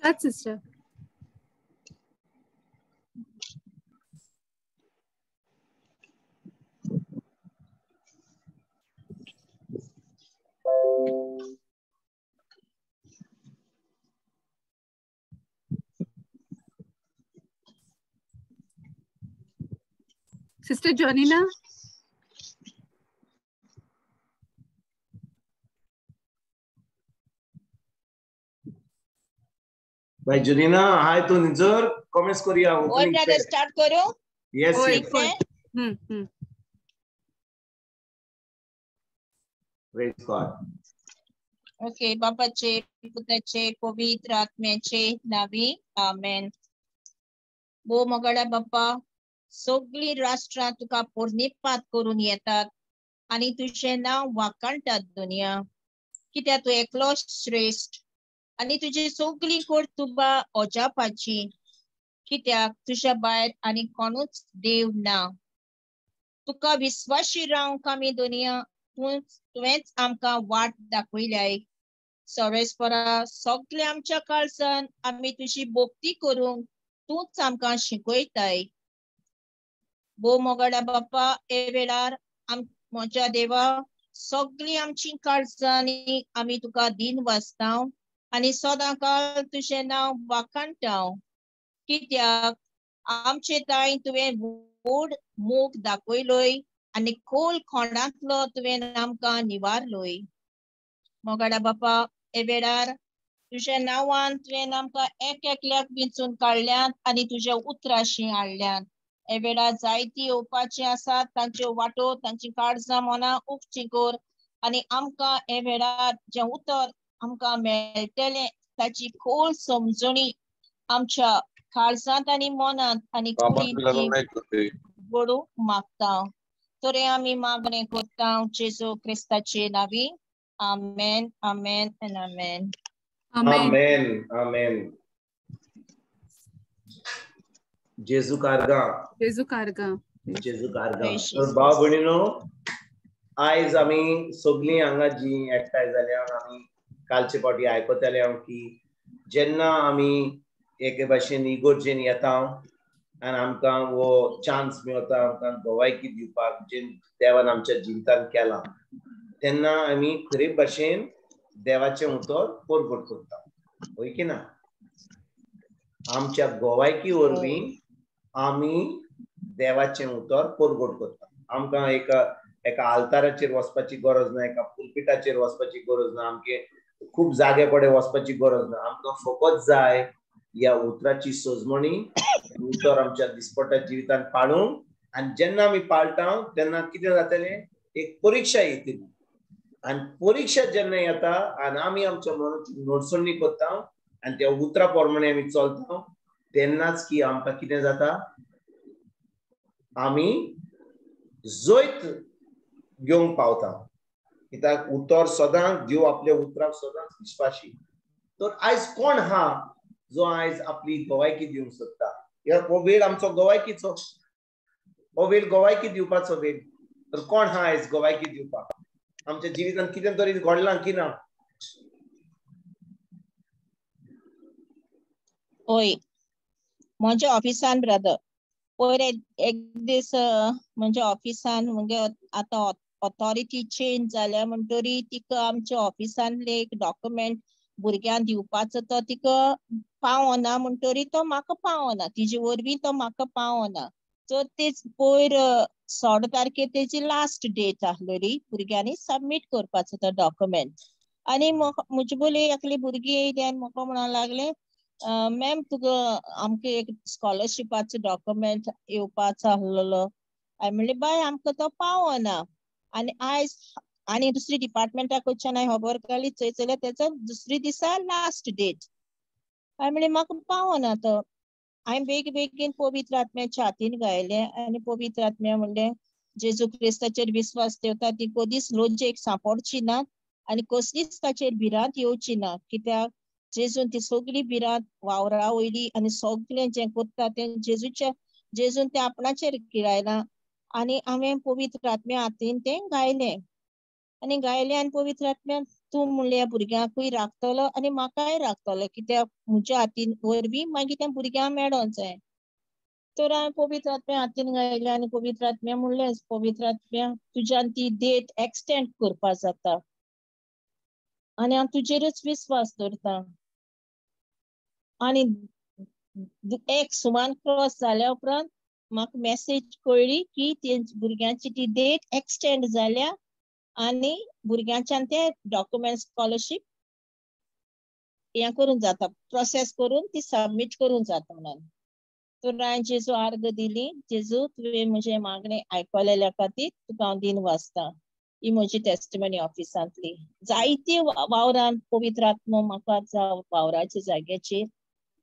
Start, sister. Sister Jonina. Bhai Jonina, hi to Nizar. Comments Korea. Aur brother start करो. Yes, yes. Praise God. Okay, बापाचे पुताचे पवित्र आत्म्याचे नावी आमेन. बो मोगाळ्या बाप्पा, सगळीं राष्ट्रां तुका पोरणीपात करून येतात आनी तुजें नांव वाखाणटात दुनिया, कित्याक तूं एकलो श्रेश्ठ आनी तुजी सगळीं कर्तुबां अजापाची, कित्याक तुज्या भायर आनी कोणूच देव ना. तुका विस्वाशी रावंक आमी दुनिया तुवेंच आमकां वाट दाखयल्याय. सर्वेस्परा सगळे आमच्या काळजान आमी तुजी भक्ती करूंक तूंच आमकां शिकयताय. भोव मोगाळ्या बाप्पा, हे वेळार म्हज्या देवा सगळीं आमची काळजांनी आमी तुका दिन वाचता आनी सदां काळ तुजें नांव वाखाणटा, कित्याक आमचे ताई तुवें व्हड मोग दाखयलोय आनी खोल खोंडांतलो तुवें आमकां निवारलोय. मोगाळ्या बाप्पा, हे वेळार तुज्या नांवान तुवें आमकां एक एकल्याक विंचून काडल्यात आनी तुज्या उतराशी हाडल्यात. हे वेळार जायती येवपाची आसात, तांच्यो वाटो तांची काळजां मनां उकची कर आनी आमकां हे वेळार जें उतर आमकां मेळटलें ताची खोल समजणी आमच्या काळजांत आनी मनांत आनी कुडींत घडोवंक मागता. तरी आमी मागणें करता जेजू क्रिस्ताचे नांवी. आमेन, आमेन आनी आमेन. आमेन, आमेन. जेजू कारगा, जेजू कारगा, जेजू कारगा. तर भाव भयणीनो, आयज आमी सगळीं हांगा जी एकठांय जाल्या आमी कालचे फावटी आयकताले हांव की जेन्ना आमी एके भाशेन इगोर्जेन येता आनी आमकां हो चान्स मेळटा आमकां गवायकी दिवपाक जे देवान आमच्या जिवितान केलां, तेन्ना आमी खरे भाशेन देवाचें उतर परगट करता, हय की ना? आमच्या गवायकी वरवीं आमी देवाचें उतर परगट करता. आमकां एका एका आल्ताराचेर वचपाची गरज ना, एका पुलपिटाचेर वचपाची गरज ना, आमके खूब जागे कडेन वचपाची गरज ना. आमकां फकत जाय ह्या उतराची सजमणी, उतर आमच्या दिसपट्ट्या जिवितान पाळूंक. आनी जेन्ना आमी पाळटा तेन्ना कितें जातलें, एक परिक्षा येतली. आनी परिक्षा जेन्ना येता आनी आमी आमच्या मनाची नडसणी करता आनी त्या उतरा प्रमाणे आमी चलता, तेन्नाच की आमकां कितें जाता, आमी जैत घेवंक पावता. कित्याक उतर सदांच देव आपल्या उतराक सदांच विश्वासी. तर आयज कोण हा जो आयज आपली गवायकी दिवंक सोदता? हो वेळ आमचो गवायकीचो, हो वेळ गवायकी दिवपाचो वेळ. तर कोण हा आयज गवायकी दिवपाक? आमच्या जिवितांत कितें तरी घडलां की ना? हय, म्हज्या ऑफिसान ब्रदर पयर एक दीस म्हज्या ऑफिसान म्हणजे आतां ऑथॉरिटी चेंज जाल्या म्हणटरी तिका आमच्या ऑफिसांतले एक डॉक्युमेंट भुरग्यांक दिवपाचो तो तिका पावना, म्हणटरी तो म्हाका पावना, तिजे वरवीं तो म्हाका पावना. सो तेच पयर 16 तारखे तेजी लास्ट डेट आसलेली भुरग्यांनी सबमीट करपाचो तो डॉक्युमेंट. आनी म्हजे बोली एकली भुरगीं येयली आनी म्हाका म्हणूंक लागलें, मॅम तुका आमकां एक स्कॉलरशिपाचो डॉक्युमेंट येवपाचो आसलेलो. हांवें म्हणलें बाय आमकां तो पावना. आनी आयज आनी दुसरी डिपार्टमेंटा कडच्यान हांवें खबर काडली, चोय जाल्यार तेचो दुसरी दिसा लास्ट डेट. हांवें म्हणलें म्हाका पावना तो. हांवें बेगीन बेगीन पवित्र आत्म्याच्या हातीन गायलें आनी पवित्र आत्म्या म्हणलें जेजू क्रिस्ताचेर विस्वास ठेवता ती कदीच लज्जेक सांपडची ना आनी कसलीच ताचेर भिरांत येवची ना, कित्याक जेजून ती सगळी भिरांत वावरा वयली आनी सगळें जें करता तें जेजूच्या जेजून तें आपणाचेर किरायलां. आनी हांवें पवित्र आत्म्या हातीन तें गायलें आनी गायलें आनी पवित्र आत्म्यान तूं म्हणलें भुरग्यांकूय राखतलो आनी म्हाकाय राखतलो, कित्याक म्हज्या हातीन वरवीं मागीर त्या भुरग्यांक मेळोंक जाय. तर हांवें पवित्र आत्म्या हातीन घायलें आनी पवित्र आत्म्या म्हणलें, पवित्र आत्म्या तुज्यान ती डेट एक्सटेंड करपा जाता आनी हांव तुजेरच विस्वास दवरता. आनी एक सुमान क्रॉस जाल्या उपरांत म्हाका मॅसेज कळ्ळी की ते भुरग्यांची ती डेट एक्सटेंड जाल्या आनी भुरग्यांच्यान ते डॉक्युमेंट स्कॉलरशीप हें करून जाता, प्रोसेस करून ती सबमीट करून जाता म्हणून. तर हांवें जेजू आर्ग दिली, जेजू तुवें म्हजें मागणें आयकलेल्या खातीर तुका हांव दिन वाचता. ही म्हजी टेस्टिमनी ऑफिसांतली. जायती वावरान पवित्र आत्मो म्हाका जावं वावराच्या जाग्याचेर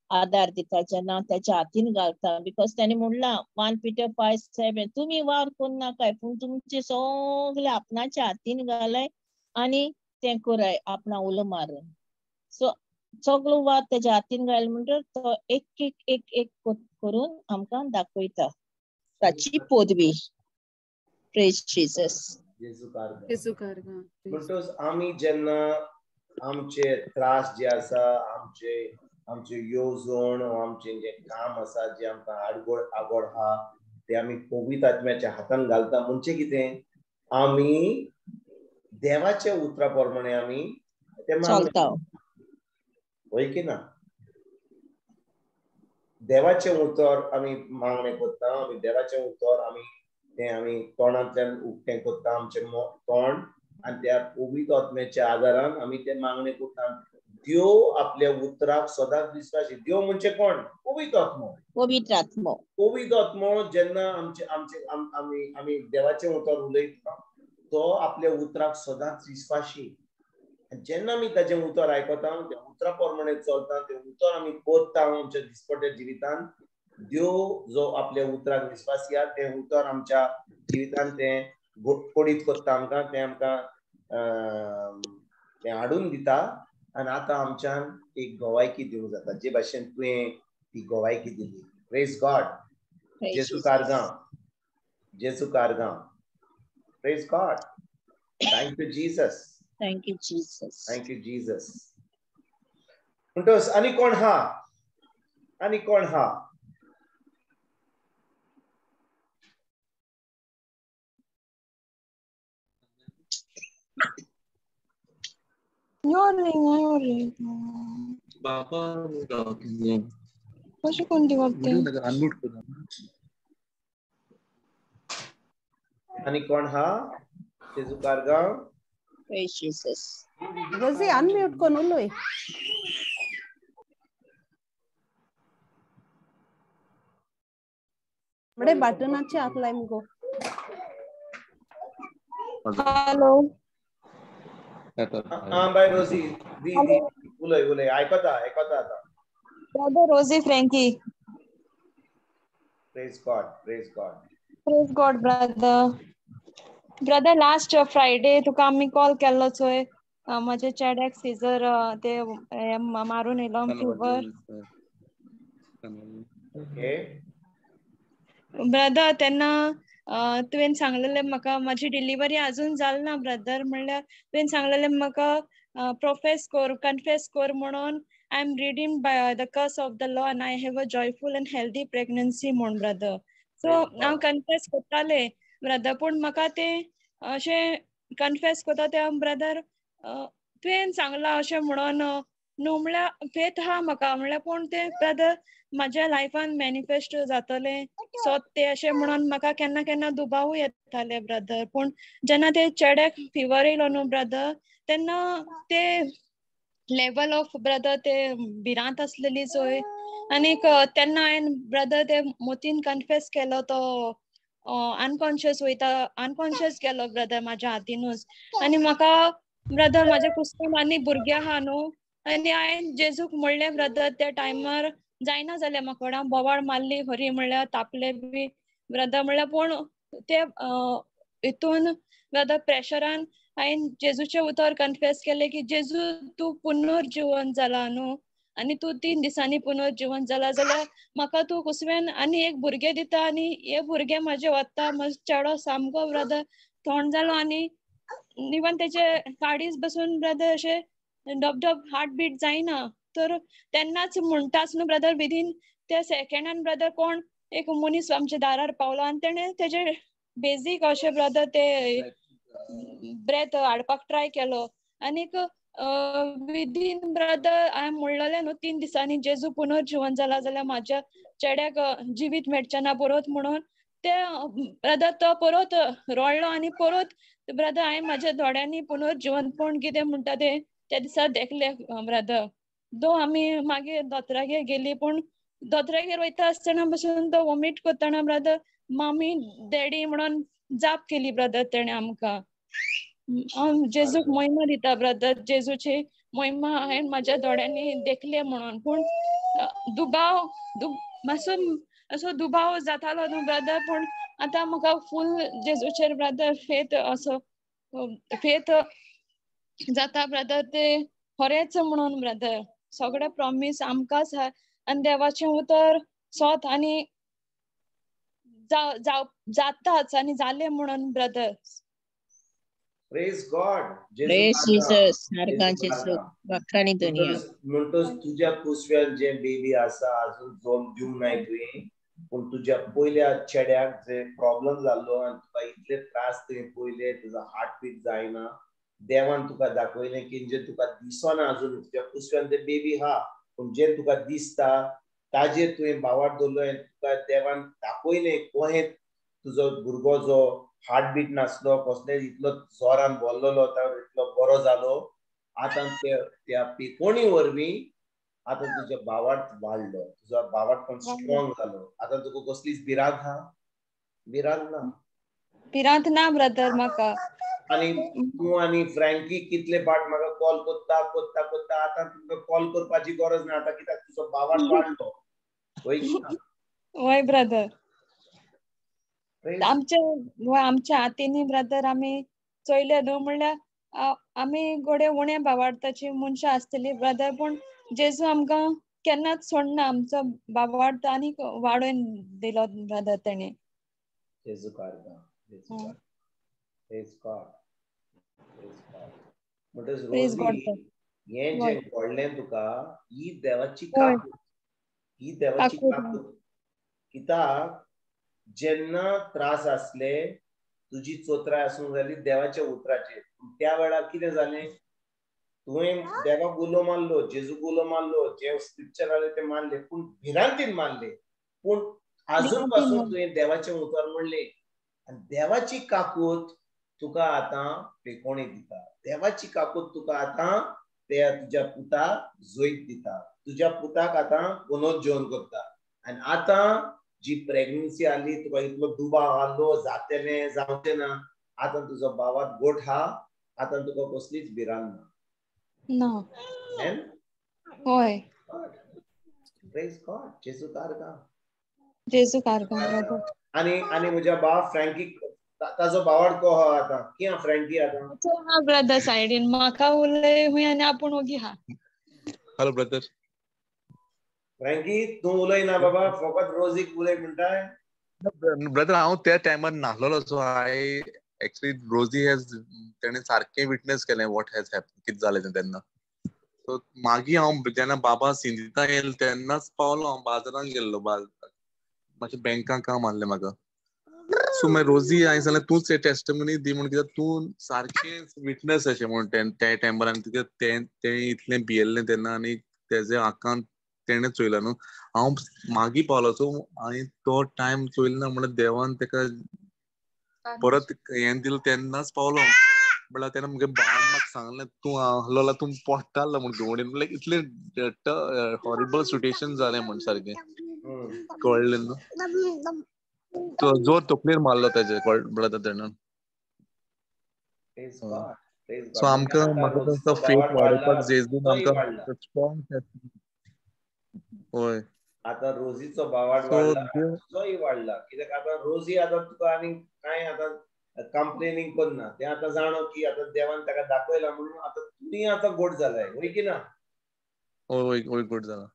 आदार दिता जेन्ना तेच्या हातीन घालता. Because तेणें म्हणलां 1 Peter 5:7, तुमी वावर करूं नाकाय पूण तुमचे सगळे आपणाच्या हातीन घालाय आनी तें कराय आपणा उलो मारून. सो सगळो वावर तेच्या हातीन घाल म्हणटर तो एक एक एक एक करून आमकां दाखयता ताची पदवी. Praise Jesus. म्हणटच आमी जेन्ना आमचे त्रास जे आसा, आमचे आमचे येवजण, आमचें जें काम आसा, जें आमकां आडगोड आगोड आहा ते आमी पवित्र आत्म्याच्या हातान घालता. म्हणजे कितें, आमी देवाच्या उतरा प्रमाणे आमी ते चलता, हय की ना? देवाचें उतर आमी मागणें करता, आमी देवाचें उतर आमी तें आमी तोंडांतल्यान उक्तें करता, आमचें तोंड, आनी त्या पवित्र आत्म्याच्या आदारान आमी तें मागणें करता. देव आपल्या उतराक सदांच विस्वासी. देव म्हणजे कोण? पवित्र आत्मो. पवित्र आत्मो. पवित्र आत्मो जेन्ना आमचे आमचे आमी आमी देवाचें उतर उलयता तो आपल्या उतराक सदांच विस्वासी. जेन्ना आमी ताचें उतर आयकता, त्या उतरा प्रमाणे चलता, तें उतर आमी करता आमच्या दिसपट्ट्या जिवितान, देव जो आपल्या उतराक विस्वासी आहा तें उतर आमच्या जिवितान तें कोडीत करता, आमकां तें आमकां तें हाडून दिता. आनी आतां आमच्यान एक गवायकी दिवंक जाता, जे भाशेन तुवें ती गवायकी दिली. Praise God. जेजू कारगांव, जेजू कारगांव. Praise God. Thank you Jesus. Thank you Jesus. Thank you Jesus. म्हणटोस आनी कोण हा? आनी कोण हा? बाबा कशें कोण करते? आनी कोण हा? जेजू कारगांव. Praise Jesus. Rosie unmute कोण उलय. बडे बटनाचे हात लाय मुगो. हॅलो. हां बाय रोजी, दी दी उलय उलय, आयकता आयकता आता. Brother Rosie Frankie. Praise God. Praise God. Praise God brother. Brother last Friday तुका आमी कॉल केल्लो चोय, म्हज्या चेड्याक सीजर ते मारून येयलो फिवर. ब्रदर तेन्ना तुवें सांगलेलें म्हाका, म्हाजी डिलिव्हरी आजून जाल ना ब्रदर, म्हणल्यार तुवें सांगलेलें म्हाका प्रोफेस कर, कन्फेस कर म्हणून. I am redeemed by the curse of the law and I have a joyful and healthy pregnancy म्हूण ब्रदर. सो हांव कन्फेस करतालें ब्रदर, पूण म्हाका तें अशें कन्फेस करता तें ब्रदर तुवें सांगलां अशें म्हणून न्हू, म्हणल्यार फेथ आहा म्हाका, म्हणल्यार पूण तें ब्रदर म्हाज्या लायफान मॅनिफेस्ट जातलें सोत तें अशें म्हणून म्हाका केन्ना केन्ना दुबावूय येताले ब्रदर. पूण जेन्ना ते चेड्याक फिवर येयलो न्हू ब्रदर, तेन्ना ते लेवल ऑफ ब्रदर ते भिरांत आसलेली चोय, आनीक तेन्ना हांवें ब्रदर ते मोतीन कन्फेस केलो, तो अनकॉन्शियस वयता, अनकॉन्शियस गेलो ब्रदर म्हाज्या हातीनूच. आनी म्हाका ब्रदर म्हाज्या कुस्तान आनी भुरगे आहा न्हू, आनी हांवें जेजूक म्हणलें ब्रदर त्या टायमार जायना जालें म्हाका, हांव बोवाळ मारली खरी, म्हणल्यार तापले बी ब्रदर, म्हणल्यार पूण ते हितून ब्रदर प्रेशरान हांवें जेजूचें उतर कन्फेस केलें की जेजू तूं पुनर्जिवन जाला न्हू, आनी तूं 3 दिसांनी पुनर्जिवन जाला जाल्यार म्हाका तूं कुसव्यान आनी एक भुरगें दिता, आनी हे भुरगें म्हाजें वता. म्हजो चेडो सामको ब्रदर थंड जालो आनी इवन तेचे काडीज बसून ब्रदर अशें डब हार्ट बीट जायना. तर तेन्नाच म्हणटाच न्हू ब्रदर, विदीन त्या सेकेंडान ब्रदर कोण एक मनीस आमच्या दारार पावलो आनी तेणें तेजे बेजीक अशें ब्रदर ते ब्रेथ हाडपाक ट्राय केलो. आनीक विदीन ब्रदर हांवें म्हणलेलें न्हू 3 दिसांनी जेजू पुनर्जिवन जाला जाल्यार म्हाज्या चेड्याक जिवीत मेळचें ना परत म्हणून, ते ब्रदर तो परत रडलो आनी परत ब्रदर हांवें म्हाज्या दोळ्यांनी पुनर्जिवनपण कितें म्हणटा तें त्या दिसा देखलें ब्रदर. दो आमी मागीर दोतोरागेर गेली, पूण दोतोरागेर वयता आसतना पसून तो वॉमीट करतना ब्रदर मामी डॅडी म्हणून जाप केली ब्रदर तेणें आमकां. हांव जेजूक महिमा दिता ब्रदर, जेजूची महिमा हांवें म्हाज्या दोळ्यांनी देखले म्हणून. पूण दुबाव मातसो असो दुबाव जातालो न्हू ब्रदर, पूण आतां म्हाका फूल जेजूचेर ब्रदर फेथ असो फेथ जाता ब्रदर, ते खरेंच म्हणून ब्रदर. सगळे प्रॉमीस आमकांच आनी देवाचें उतर सोत आनी जाताच आनी जालें म्हणून brother. Praise God. Praise Jesus. वाखाणी दुनिया. म्हणटच तुज्या कुसव्यान जे बेबी आसा अजून जल्म दिवंक नाय तुवें, पूण तुज्या पयल्या चेड्याक जे प्रॉब्लम जाल्लो आनी तुका इतले त्रास तुवें पयले, तुजो हार्टबीट जायना, देवान तुका दाखयलें की जे तुका दिसना अजून तुज्या कुसव्यान ते बेबी हा, पूण जे तुका दिसता ताजेर तुवें भावार्थ दवरलो आनी तुका देवान दाखयलें कोहें तुजो भुरगो जो हार्टबीट नासलो कसले इतलो जोरान बोल्लोलो इतलो बरो जालो, आतां त्या पिकोणी वरवीं आतां तुज्या भावार्थ वाडलो, तुजो भावार्थ पण स्ट्रॉंग जालो. आतां तुका कसलीच भिरांत हा? भिरांत ना? भिरांत ना ब्रदर म्हाका. आनी तूं आनी फ्रँकी कितले फाट म्हाका कॉल करता करता करता, आतां तुमकां कॉल करपाची गरज ना आतां, कित्याक तुजो भावार्थ वाडलो. वय ब्रदर, आमच्या आमच्या हातींनी ब्रदर आमी चोयले न्हू, म्हणल्यार आमी गोडे उणे भावार्थाची मनशां आसतली ब्रदर, पूण जेजू आमकां केन्नाच सोडना, आमचो भावार्थ आनीक वाडोवन दिलो ब्रदर तेणें. हें जें घडलें तुका ही देवाची काकूट, ही देवाची काकूट. कित्याक जेन्ना त्रास आसले तुजी चोत्राय आसूंक जाली देवाच्या उतराचेर, त्या वेळार कितें जालें, तुवें देवाक उलो मारलो, जेजूक उलो मारलो, जे स्क्रिप्चर आसले ते मारले, पूण भिरांतीन मारले, पूण आजून पासून तुवें देवाचें उतर म्हणलें आनी देवाची काकूत तुका आतां पेकोणी दिता, देवाची काकूत तुका आतां त्या तुज्या पुताक जैत दिता, तुज्या पुताक आतां पुनर्जीवन करता. आनी आतां जी प्रेग्नन्सी आली तुका इतलो दुबाव आसलो जातलें जावचें ना, आतां तुजो भावात गोठ हा, आतां तुका कसलीच भिरांत ना. हय. प्रेज गॉड. जेजू कारगा, जेजू कारगा. आनी आनी म्हज्या भाव फ्रँकी ताजो भावार्थ को हा आतां कितें फ्रँकी आतां हा ब्रदर सायडीन म्हाका उलय हुंय आनी आपूण ओगी हा. हॅलो ब्रदर फ्रँकी, तूं उलय ना बाबा, फकत रोजीक उलय म्हणटाय. ब्रदर हांव त्या टायमार नासलेलो, so I actually Rosie has तेणें सारकें विटनेस केलें what has happen, कितें जालें तें तेन्ना. सो मागीर हांव जेन्ना बाबा सिंदिता येयलो तेन्नाच पावलो, हांव बाजारान गेल्लो, मातशें बँकान काम आहलें म्हाका. सो मागीर रोजी हांवें सांगलें तूंच टेस्टमनी दी म्हूण, कित्याक तूं सारकें विटनेस अशें म्हूण त्या टायमार, आनी कित्याक तें इतलें भियेल्लें तेन्ना आनी तेजें आकांत तेणें चोयला न्हू. हांव मागीर पावलो, सो हांवें तो टायम चोयलो ना, म्हणल्यार देवान तेका परत हें दिलें तेन्नाच पावलो. म्हणल्यार तेन्ना म्हगे भावान म्हाका सांगलें तूं आहलो जाल्यार तूं पडटालो म्हूण धुंवडीन, म्हणल्यार इतलें हॉरिबल सिट्युएशन जालें म्हूण सारकें कळ्ळें न्हू. तो जोर तकलेर मारलो तेजे ब्रदर तेणें. सो आमकां म्हाका दिसता फेथ वाडोवपाक जेजून आमकां स्ट्रॉंग. होय, आतां रोजीचो भावार्थ वाडला, तुजोय वाडला, कित्याक आतां रोजी आतां तुका आनी कांय आतां कंप्लेनिंग करना, तें आतां जाणो की आतां देवान ताका दाखयला म्हणून आतां तुमी आतां गोड जालाय, वय की ना? हय हय, गोड जाला.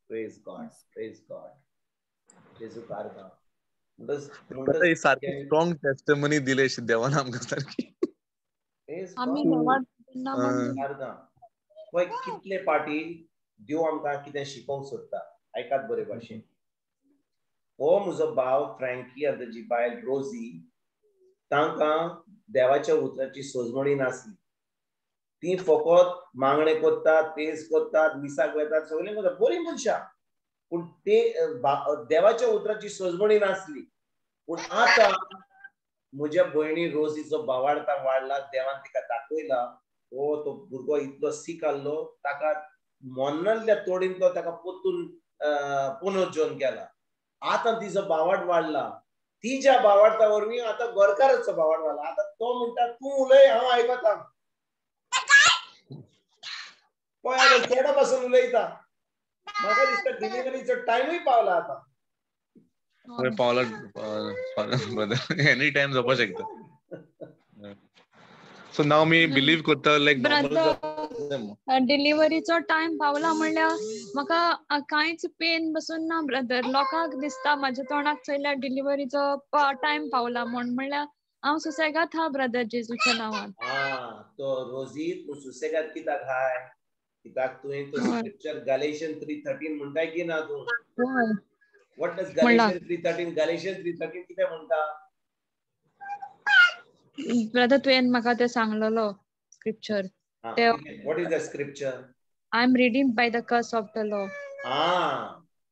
प्रेज गॉड, प्रेज गॉड. जेजू कारगा. सारकी स्ट्रॉंग टेस्टिमनी दिले देवान आमकां सारकी. पळय कितले पाटी देव आमकां कितें शिकोवंक सोदता. आयकात बरे भाशेन. हो म्हजो भाव फ्रँकी आनी ताजी बायल रोजी, तांकां देवाच्या उतराची सोजमणी नासली. ती फकत मागणें करतात, पेज करतात, मिसाक वेतात, सगळें करतात, बरीं मनशां, पूण ते देवाच्या उतराची सोजमणी नासली. पूण आतां म्हज्या भयणी रोजीचो भावार्थ वाडला, देवान तिका दाखयला. हो तो भुरगो इतलो सीक आहलो, ताका मोन्नांतल्या तोडीन तो ताका परतून पुनर्जोन केला. आतां तिचो भावार्थ वाडला. तिच्या भावार्था वरवीं आतां गोरकाराचो भावार्थ वाडला. आतां तो म्हणटा तूं उलय, हांव आयकता. पळय आतां चेडो पासून उलयता. म्हाका दिसता डिलिव्हरीचो टायमूय पावला आतां. पावला, एनी टायम जावपाक शकता. सो नाव मी बिलीव करता लायक डिलिव्हरीचो टायम पावला म्हणल्यार म्हाका कांयच पेन बसून ना ब्रदर. लोकांक दिसता म्हाज्या तोंडाक चोयल्यार डिलिव्हरीचो टायम पावला म्हण, म्हणल्यार हांव सुसेगाद हा ब्रदर जेजूच्या नांवान. तो रोजी तूं सुसेगाद कित्याक हाय? कित्याक तुवें तो स्क्रिप्चर गलेशियन 3:13 म्हणटाय की ना तूं? What does Galatians 3:13? Galatians 3:13 कितें म्हणटा? ब्रदर तुवें म्हाका तें सांगलेलो scripture. What is the scripture? I am redeemed by the curse of the law.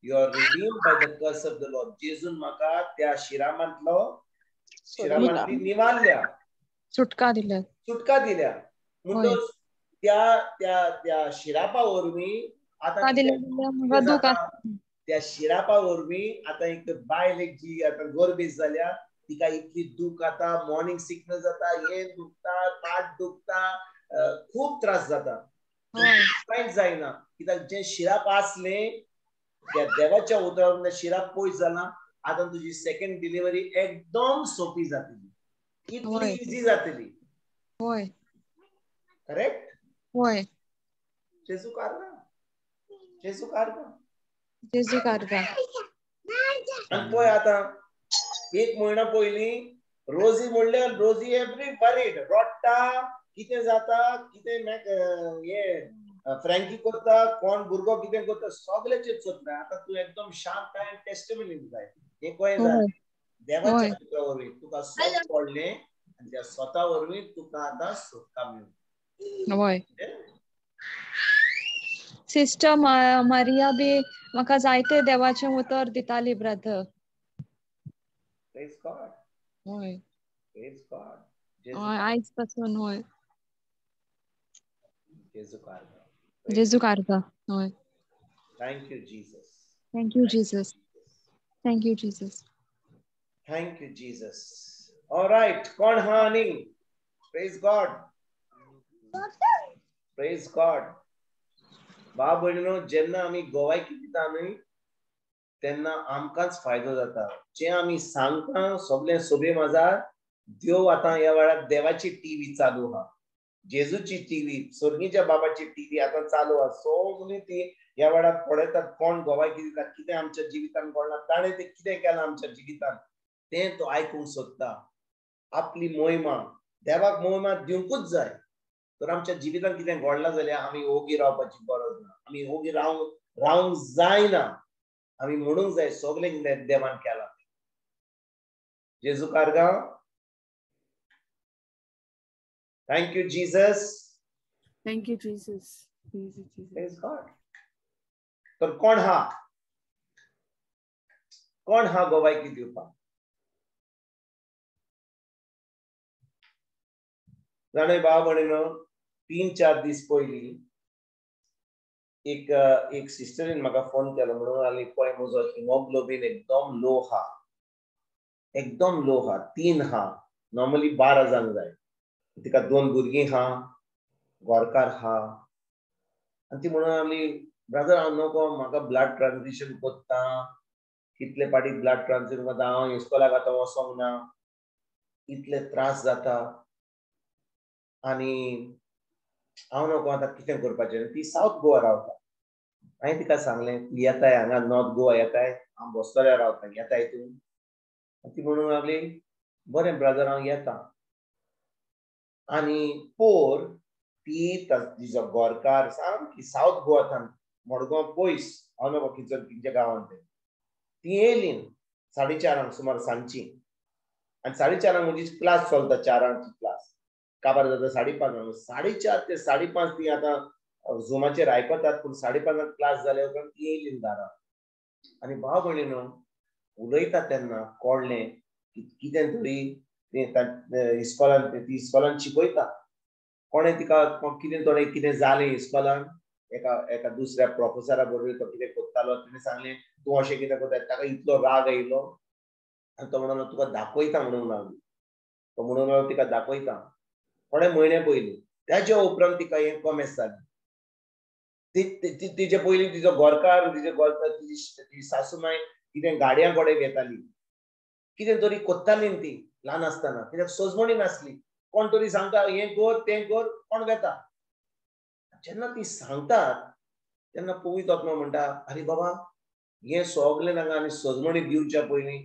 You are redeemed by the curse of the law. जेजून म्हाका त्या शिरामांतलो शिरामांतली निवारल्या, सुटका दिल्या, सुटका दिल्या. म्हणटच त्या त्या त्या शिरापा वरवीं आतां त्या शिरापा वरवीं आतां एक बायल एक जी आतां गर्भेस्त जाल्या तिका इतली दूख आतां मॉर्निंग सिकनस जाता, हे दुखता, पाट दुखता, खूब त्रास जाता, कांयच जायना. कित्याक जें शिराप आसलें त्या देवाच्या उतरान शिराप पयस जाला. आतां तुजी सेकंड डिलिव्हरी एकदम सोपी जातली, इतली इजी जातली. करेक्ट? जेजू कारगा, जेजू कारगा, जेजू कारगा. आनी पळय आतां एक म्हयनो पयलीं रोजी म्हणल्यार रोजी एवरी वरीड, रडटा, कितें जाता, कितें हे फ्रँकी करता, कोण भुरगो कितें करता, सगळ्याचेर चोतना. आतां तूं एकदम शांत आनी टेस्टिमनी जाय. हें कळ्ळें जालें देवाच्या उतरा वरवीं तुका सोत पडलें आनी त्या स्वता वरवीं तुका आतां सुटका मेळ्ळी. सिस्टर मारिया बी म्हाका जायते देवाचें उतर दिताली ब्रदर. Praise God. हय. Praise God. आयज पासून हय. जेजू कारगा, जेजू कारगा. हय. Thank you Jesus. Thank you Jesus. Thank you Jesus. Thank you Jesus. Alright, कोण हा आनी? Praise God, praise God. भाव भयणीनो, जेन्ना आमी गोवायकी दिता न्हय तेन्ना आमकांच फायदो जाता. जे आमी सांगता सगळें सोबे माजार देव आतां ह्या वेळार देवाची टीव्ही चालू आहा, जेजूची टीव्ही, स्वर्गीच्या बाबाची टीव्ही आतां चालू आहा. सगळी ती ह्या वेळार पळयतात कोण गोवायकी दिता, कितें आमच्या जिवितान घडलां, ताणें तें कितें केलां आमच्या जिवितान, तें तो आयकूंक सोदता. आपली मोहिमा देवाक मोहिमा दिवंकूच जाय. तर आमच्या जिवितान कितें घडलां जाल्यार आमी ओगी रावपाची गरज ना, आमी ओगी रावंक जायना. आमी म्हणूंक जाय सगळें देवान केलां. जेजू कारगा. Thank you Jesus. Thank you Jesus. Praise God. तर कोण हा, कोण हा गोवायकी दिवपाक? जाणा भाव भयणीनो, 3-4 दीस पयलीं एक एक सिस्टरीन म्हाका फोन केलो. म्हणून लागली पळय म्हजो हिमोग्लोबीन एकदम लो हा, एकदम लो हा, 3 हा, नॉर्मली 12 जावंक जाय. तिका 2 भुरगीं हा, गोरकार हा. आनी ती म्हणून लागली ब्रदर हांव नको, म्हाका ब्लड ट्रान्सफ्युजन कोत्ता, कितले पाटी ब्लड ट्रान्सफ्युजन करता, हांव इस्कोलाक आतां वचोंक ना, इतले त्रास जाता आनी हांव नको आतां कितें करपाचें. ती सावथ गोवा रावता. हांवें तिका सांगलें तूं येताय हांगा नॉर्थ गोवा येताय, हांव बोस्तोड्या रावता, येताय तूं? ती म्हणूंक लागली बरें ब्रदर हांव येता. आनी पोर ती तिजो गोरकार सामकी सावथ गोवाथान मडगांव पयस हांव न्हू खंयचो तिच्या गांवांत तें. ती येयली 4:30 सुमार सांजची आनी 4:30 म्हणजे क्लास चलता, 4ची क्लास काबार जाता 5:30. 4:30 ते 5:30 ती आतां झुमाचेर आयकतात, पूण 5:30 क्लास जाल्या उपरांत ती येयली दारां. आनी भाव भयणीनो उलयता तेन्ना कळ्ळें कितें तरी इस्कॉलान, ती इस्कॉलान शिकयता. कोणें तिका कितें थोडें कितें जालें इस्कॉलान, एका एका दुसऱ्या प्रोफेसरा बरोबर तो कितें करतालो, तिणें सांगलें तूं अशें कितें करता. ताका इतलो राग आयलो आनी तो म्हणून तुका दाखयता म्हणूंक लागलो. तो म्हणून लागलो तिका दाखयता थोडे म्हयने पयलीं. ताच्या उपरांत तिका हें कॉमेस जालें. तिचे पयलीं तिजो घरकार, तिजे घरकार तिजी सासूमाय कितें गाडयां कडेन घेताली, कितें तरी कोत्ताली ती ल्हान आसतना, कित्याक सोजमणी नासली. कोण तरी सांगता हें कर तें कर, कोण वेता. जेन्ना ती सांगतात तेन्ना पवित्र आत्मा म्हणटा अरे बाबा हें सगळें तांकां आमी सजमणी दिवच्या पयलीं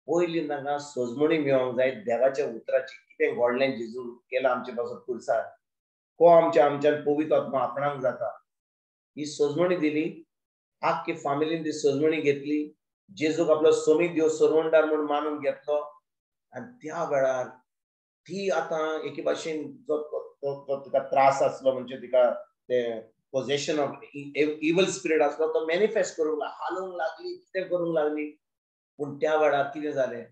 पयलीं तांकां सजमणी मेळोंक जाय देवाच्या उतराची. कितें घडलें जेजू केलां आमचे पासून पुरसार, को आमच्या आमच्यान पवित्र आत्मा आपणाक जाता. ही सजमणी दिली, आख्खी फामिलीन ती सजमणी घेतली, जेजूक आपलो समीक देव सरवंडार म्हूण मानून घेतलो. आनी त्या वेळार ती आतां एके भाशेन जो तिका त्रास आसलो, म्हणजे तिका ते पोजेशन ऑफ इवल स्पिरिट आसलो तो मॅनिफेस्ट करूंक हालोवंक लागली, कितें करूंक लागली. पूण त्या वेळार कितें जालें,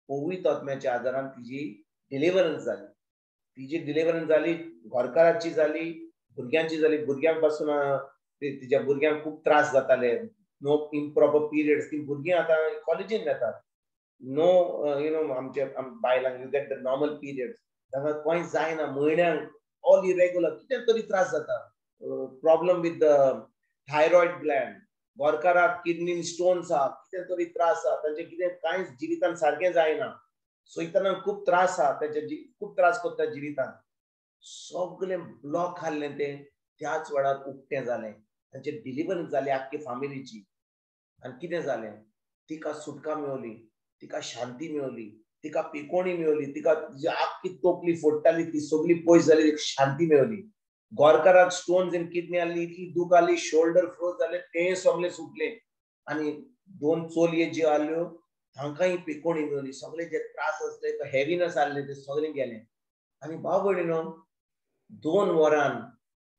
पवित्र आत्म्याच्या आदारान तिजी डिलिव्हरन्स जाली. तिजी डिलिव्हरन्स जाली, घरकाराची जाली, भुरग्यांची जाली. भुरग्यांक पासून तिच्या भुरग्यांक खूब त्रास जाताले, नो इम्प्रॉपर पिरियड्स. ती भुरगीं आतां कॉलेजीन वेतात, नो you know आमच्या बायलांक you get the normal periods, तांकां कांय जायना, म्हयन्यांक ऑल इरेग्युलर कितें तरी त्रास जाता. Problem with the thyroid gland, घरकाराक किडनीन स्टोन्स आहा, कितें तरी त्रास आहा, तांचे कितें कांय जिवितान सारकें जायना, सैतानान खूब त्रास आहा, तांचे खूब त्रास करता जिवितान. सगळें ब्लॉक आहलें तें त्याच वेळार उक्तें जालें, तांचे डिलिव्हरन्स जाली आख्खी फामिलीची. आनी कितें जालें, तिका सुटका मेवली, तिका शांती मेवली, तिका पिकोणी मेवली, तिका आख्खी तोपली फोडटाली ती सगळी पयस जाली, शांती मेवली. गोरकाराक स्टोन्स इन किडनी आहली, इतली दूख आहली, शोल्डर फ्रोज जाले, तें सगळें सुटलें. आनी 2 चलये ज्यो आहल्यो तांकांय पिकोणी मेवली, सगळे जे त्रास आसले तो हेवीनस आहले ते सगळें गेलें. आनी भाव भयणीनो 2 वरान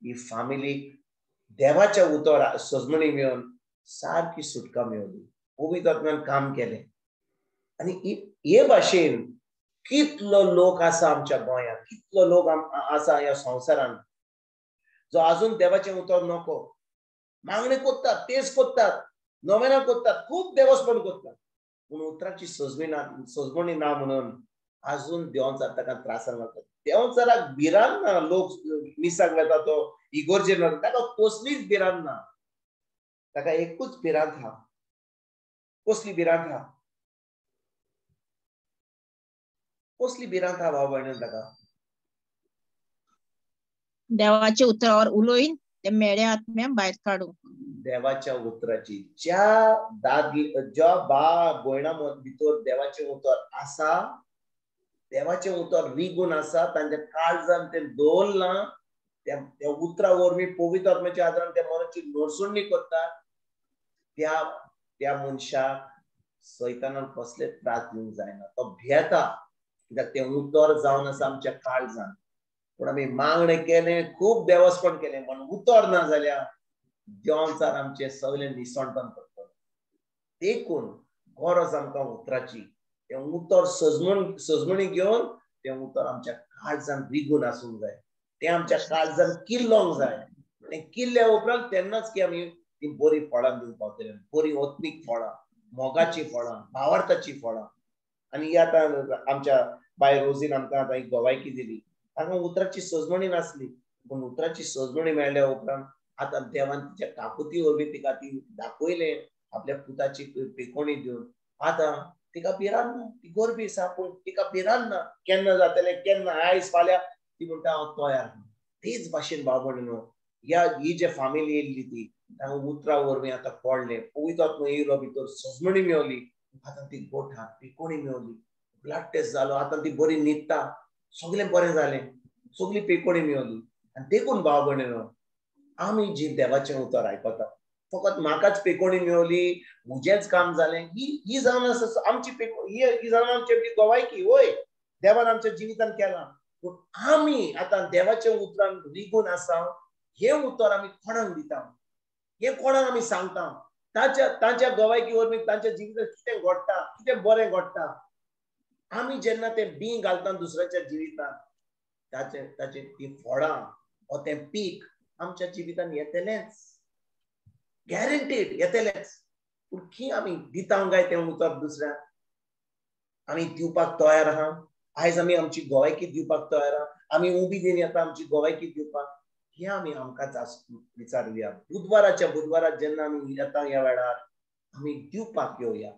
ही फामिलीक देवाच्या उतर सजमणी मेळून सारकी सुटका मेवली. पवित्र आत्म्यान काम केलें. आनी हे भाशेन कितलो लोक आसा आमच्या गोंयांत, कितलो लोक आसा ह्या संवसारांत जो अजून देवाचें उतर नको, मागणें करतात, तेज करतात, नोवेनां करतात, खूब देवस्पण करतात, पूण उतराची सजमणी ना, सजमणी ना म्हणून अजून देवचार ताका त्रासान घालतात. देवचाराक भिरांत ना, लोक मिसाक वेता तो इगोर्जेर वता, ताका कसलीच भिरांत ना. ताका एकूच भिरांत आहा. कसली भिरांत आहा? कसली भिरांत आहा भाव भयणीन ताका? देवाच्या उतरावर उलोवन ते मेळ्या आत्म्या भायर काडूंक. देवाच्या उतराची, ज्या दादले ज्या बा भयणा भितर देवाचें उतर आसा, देवाचें उतर रिगून आसा, तांच्या काळजान तें दवरलां, त्या उतरा वरवीं पवित्र आत्म्याच्या आदारान त्या मनाची नडसुणी करता, त्या त्या मनशाक सैतानान कसले त्रास दिवंक जायना. तो भियेता, कित्याक तें उतर जावन आसा आमच्या काळजान. पूण आमी मागणें केलें, खूब देवस्पण केलें, पण उतर ना जाल्यार देवचार आमचें सगळें निसणटण करतलो. देखून गरज आमकां उतराची. तें उतर सजमण सजमणी घेवन तें उतर आमच्या काळजान रिगून आसूंक जाय, तें आमच्या काळजान किल्लोंक जाय. तें किल्ल्या उपरांत तेन्नाच की आमी ती बरी फळां दिवंक पावतली, बरी ओत्मीक फळां, मोगाचीं फळां, भावार्थाचीं फळां. आनी ही आतां आमच्या बाय रोजीन आमकां आतां एक गवायकी दिली. तांकां उतराची सजमणी नासली, पूण उतराची सजमणी मेळ्ळ्या उपरांत आतां देवान तिच्या काकुती वरवीं तिका ती दाखयलें आपल्या पुताची पिकोणी दिवन. आतां तिका भिरांत ना, ती गोरबी आसा पूण तिका भिरांत ना, केन्ना जातलें केन्ना आयज फाल्यां ती म्हणटा हांव तयार. तेच भाशेन भाव भयणीनो ह्या ही जे फामिली येयल्ली ती तांकां उतरां वरवीं आतां पडलें, पवित्र आत्मो येयलो भितर, सजमणी मेवली, आतां ती गोठां पिकोणी मेवली, ब्लड टेस्ट जालो, आतां ती बरी न्हिदता, सगळें बरें जालें. सगळी पेकोणी मेवली. आनी देखून भाव भयणीनो, आमी जी देवाचें उतर आयकता, फकत म्हाकाच पेकोणी मेवली, म्हजेंच काम जालें, ही जावन आसा आमची पेको, ही जावन आमची गवायकी. वय, देवान आमच्या जिवितान केलां, पूण आमी आतां देवाच्या उतरान रिगून आसा. हें उतर आमी कोणाक दिता, हें कोणाक आमी सांगता, ताच्या गवायकी वरवीं तांच्या जिवितांत कितें घडटा, कितें बरें घडटा. आमी जेन्ना तें बीं घालता दुसऱ्याच्या जिवितांत, ताचें ताचें ती फळां वो तें पीक आमच्या जिवितांत येतलेंच, गॅरंटीड येतलेंच. पूण की आमी दिता काय तें उतर दुसऱ्याक? आमी दिवपाक तयार आहा? आयज आमी आमची गवायकी दिवपाक तयार आहा? आमी उमेदीन येता आमची गवायकी दिवपाक? हे आमी आमकां जास्त विचारुया. बुधवाराच्या बुधवाराक जेन्ना आमी येता ह्या वेळार आमी दिवपाक येवया.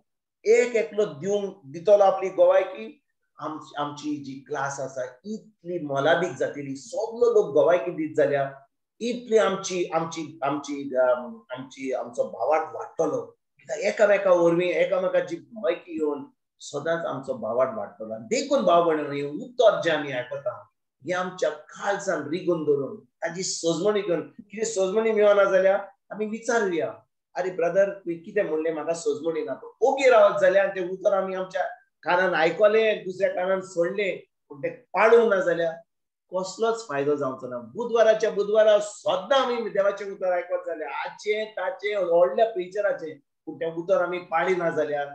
एक एकलो दिवंक दितलो आपली गवायकी, आमची जी क्लास आसा इतली मोलादीक जातली. सगलो लोक गवायकी दीत जाल्यार इतली आमची आमची आमची आमची आमचो भावार्थ वाडटलो. कित्याक एकामेका वरवीं एकामेकाची गवायकी येवन सदांच आमचो भावार्थ वाडटलो. आनी देखून भाव भयणीनो, हें उतर जें आमी आयकता हें आमच्या काळजान रिगून धरून ताची सजमणी घेवन, कितें सजमणी मेळना जाल्यार आमी विचारुया, अरे ब्रदर तुवें कितें म्हणलें, म्हाका सजमणी ना. ओगी रावत जाल्यार तें उतर आमी आमच्या कानान आयकलें, दुसऱ्या कानान सोडलें, पूण तें पाळूंक ना जाल्यार कसलोच फायदो जावचो ना. बुधवाराच्या बुधवारा सद्दां आमी देवाचें उतर आयकत जाल्यार, आचें ताचें व्हडल्या प्रिचराचें, पूण तें उतर आमी पाळी ना जाल्यार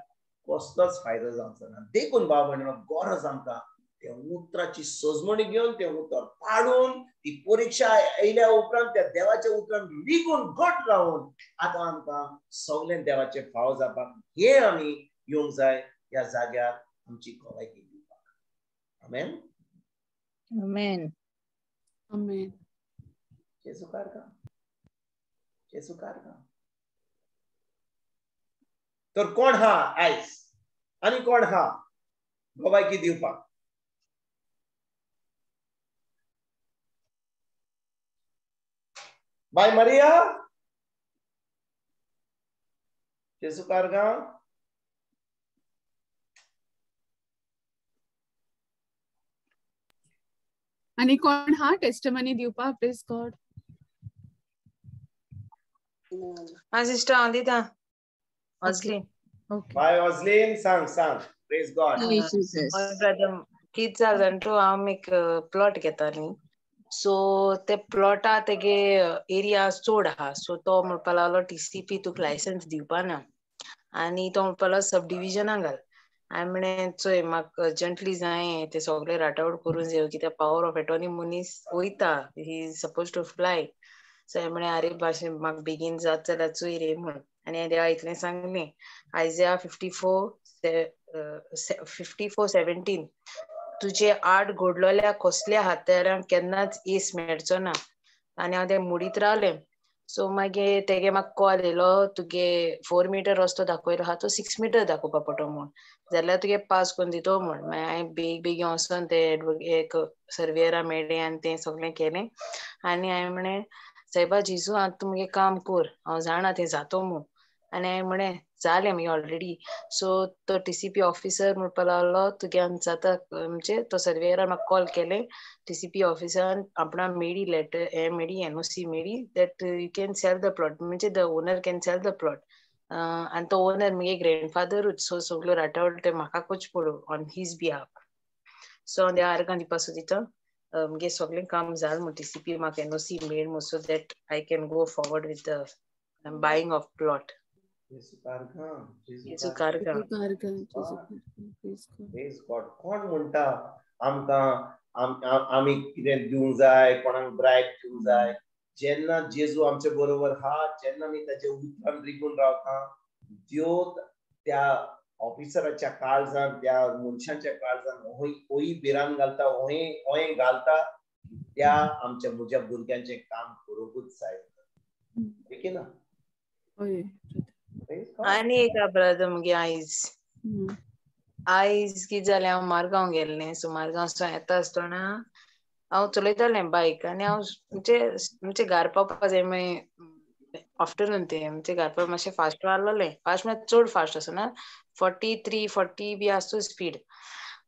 कसलोच फायदो जावचो ना. देखून भाव भयणीनो, गरज आमकां त्या उतराची सजमणी घेवन तें उतर पाडून ती परिक्षा आयल्या उपरांत त्या देवाच्या उतरान रिगून घट रावून आतां आमकां सगळें देवाचें फाव जावपाक हें आमी येवंक जाय ह्या जाग्यार आमची गवायकी दिवपाक. आमेन. आमेन. आमेन. जेजू कारगा, जेजू कारगा. तर कोण हा आयज आनी कोण हा गवायकी दिवपाक? बाय मारिया, जेजू कारगा. आनी कोण हा टेस्टमनी दिवपाक? Praise God. हा सिस्टर, हांव दिता. ऑजलीन. बाय ऑजलीन, सांग सांग. Praise God. ब्रदर, कितें जालें जाणा तूं, हांव एक प्लॉट घेताली. सो ते प्लॉटा तेगे एरिया चड आहा. सो तो म्हणपा लागलो टीसीपी तुका लायसन्स दिवपा ना, आनी तो म्हणपा लागलो सब डिविजना घाल. हांवें म्हणलें चोय म्हाका अर्जंटली जाय ते सगळे राट आवट करून जाय, कित्याक पावर ऑफ एटॉर्नी मनीस वयता, he is suppose to fly. So हांवें म्हणलें आरे भाशेन म्हाका बेगीन जात जाल्यार चोय रे म्हूण. आनी हांवें देवा इतलें सांगलें, आयजया 54:17, तुजे आड घडलोल्या कसल्या हात्यारांक केन्नाच येस मेळचो ना. आनी हांव तें मुडीत रावलें. सो मागीर तेगे म्हाका कॉल येयलो, तुगे 4 मिटर रस्तो दाखयलो आहा तो 6 मिटर दाखोवपा पडटलो म्हूण, जाल्यार तुगे पास करून दितो म्हूण. मागीर हांवें बेग बेगीन वचोन ते एक सर्वियरा मेळ्ळें आनी तें सगळें केलें. आनी हांवें म्हणलें सायबा जेजू आतां तूं मुगे काम कर, हांव जाणा तें जातो म्हूण. आनी हांवें म्हणलें जालें मागीर ऑलरेडी. सो तो टीसीपी ऑफिसर म्हणपा लागलो तुगे आमी जाता, म्हणजे तो सर्वेयरान म्हाका कॉल केलें, टीसीपी ऑफिसरान आपणा मेळी लेटर हें मेळी NOC मेळी that you can sell the plot, म्हणजे the owner can sell the plot. आनी तो ओनर मुगे ग्रँडफादरूच, सो सगळ्यो राटावळ ते म्हाका करचें पडू ऑन his behalf. सो हांव देवा आर्गां दिवपा सोदिता मुगे सगळें काम जालें म्हूण, टीसीपी म्हाका एनओसी मेळ म्हूण, so that I can go forward with the buying of plot. कोण म्हणटा आमकां आमी कितें दिवंक जाय, कोणाक ब्रायब दिवंक जाय? जेन्ना जेजू आमचे बरोबर हा, जेन्ना आमी ताचे उतरान रिगून रावता, देव त्या ऑफिसराच्या काळजान, त्या मनशाच्या काळजान ओय भिरांत घालता, ओय घालता, त्या आमच्या म्हज्या भुरग्यांचें काम करूंकूच जाय. ठीक ना? आनी एक ब्रदर मुगे आयज आयज कितें जालें, हांव मारगांव गेल्लें. सो मारगांव सावन येता आसतना हांव चलयतालें बायक, आनी हांव म्हणजे म्हणजे घार पावपा जाय मागीर आफ्टरनून तें म्हणजे घार पावपा मातशें फास्ट मारलोलें. फास्ट म्हळ्यार चड फास्ट आसना, 43 40 बी आसतो स्पीड.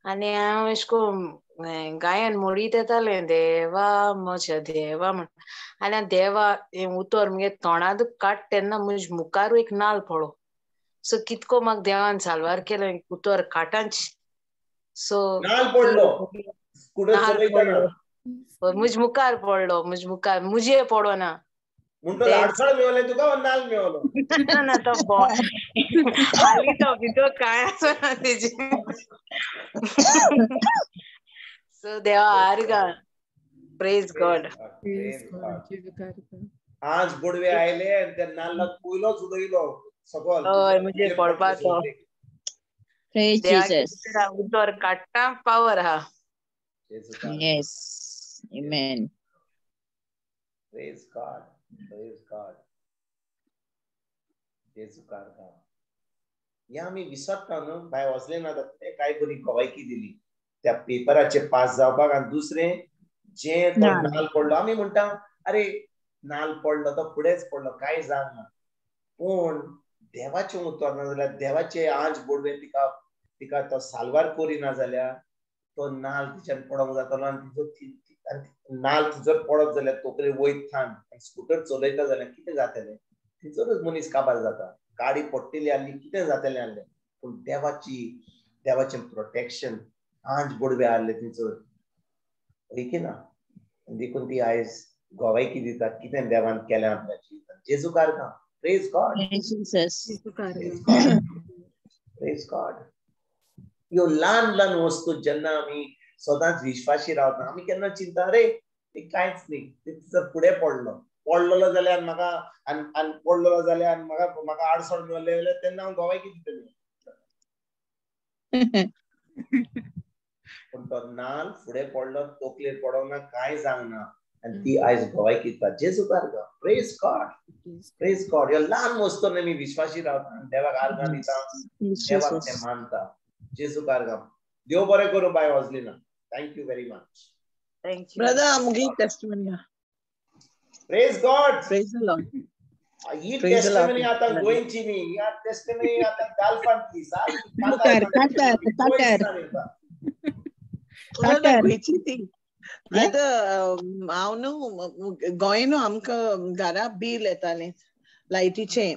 आनी हांव अशें करून गायन मोडीत येतालें देवा म्हज्या देवा म्हण. आनी देवा हें उतर मुगे तोंडांत काड तेन्ना म्हज मुखारू एक नाल पडो. सो कितको म्हाका देवान साल्वार केलें उतर काटांच. सो नाल पडलो मुज मुखार पडलो, मुज मुखार मुजे पडो ना. तुका नाल मेवलो ना तो हाली तो भितर कांय आसना तेजे. सो देवा आर्गा, प्रेज गॉड. आज बुडवे आयले आनी त्या नाल्लाक पयलोच उडयलो सकल. हय मुजे पडपाचो. Praise Jesus. उतर काडटा पावर हा. Yes. Amen. Praise God. Praise God. जेजू कारगा. ह्या आमी विसरता न्हू बाय वचले ना ते काय बरी गवायकी दिली त्या पेपराचे पास जावपाक. आनी दुसरें जे तो नाल पडलो आमी म्हणटा अरे नाल पडलो तो फुडेंच पडलो कांय जावंक ना. पूण देवाचें उतर ना जाल्यार देवाचे आज बोडवे तिका तिका तो साल्वार करिना जाल्यार तो नाल तिच्यान पडोंक जातलो. आनी तिजो नाल जर पडत जाल्यार तकले वयत थान स्कुटर चलयता जाल्यार कितें जातलें? थंयसरूच मनीस काबार जाता. गाडी पडटली आहली कितें जातलें आहलें. पूण देवाची देवाचें प्रोटेक्शन आंज बोडवे आहले थंयसर की ना. देखून ती आयज गोवायकी दिता कितें देवान केलें आपल्या जिवितान. जेजू कारगा. Praise God. Praise God. ह्यो ल्हान ल्हान वस्तू जेन्ना आमी सदांच विश्वाशी रावता आमी केन्ना चिंता अरे ते कांयच न्ही ते जर फुडें पडलो पडलेलो जाल्यार म्हाका आनी पडलेलो जाल्यार म्हाका म्हाका आडसण मेळ्ळें जाल्यार तेन्ना हांव गोवायकी दितलें. पूण तो नाल फुडें पडलो तकलेर पडोंक ना कांय जावंक ना आनी ती आयज गोवायकी दिता. जेजू कारगा. Praise God. Praise God. ह्यो ल्हान वस्तू आमी विश्वाशी रावता देवाक आर्गां दिता देवाक ते मानता. जेजू कारगा. देव बरें करूं बाय Oslina. Thank you very much. Thank you brother. आमगे testimony. Praise God. Praise the Lord. He testimony आतां गोंयची न्ही, ही टेस्टिमनी आतां गाल्फांतली. कातर कातर कातर कातर गोंयची ती ब्रदर. हांव न्हू गोंय न्हू आमकां घरा बील येतालें लायटीचें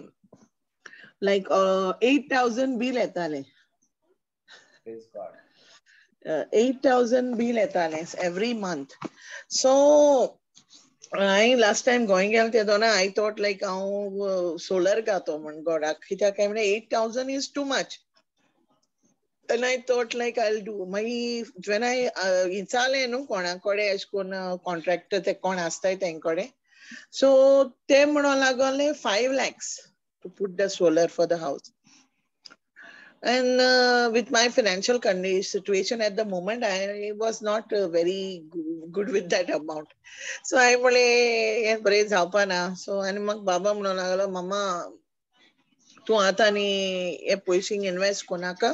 लायक 8,000 बील येतालें. 8,000 बील येतालें एवरी मंथ. सो हांवें लास्ट टायम गोंय गेलें तेदोना I thought लायक हांव सोलर घातो म्हण गॉडाक कित्याक काय म्हणल्यार 8,000 is too much. And I thought like I'll do. मागीर when I विचारलें न्हू कोणा कडेन अशें करून कॉन्ट्रॅक्टर ते कोण आसताय तें कडेन, सो ते म्हणूंक लागले 5 lakhs to put the solar for the house. And with my financial situation at the moment, I was not very good with that amount. So I म्हणलें हें बरें जावपा ना. सो आनी म्हाका बाबा म्हणूंक लागलो मामा तूं आतां आनी हे पयशे इनवेस्ट करनाका.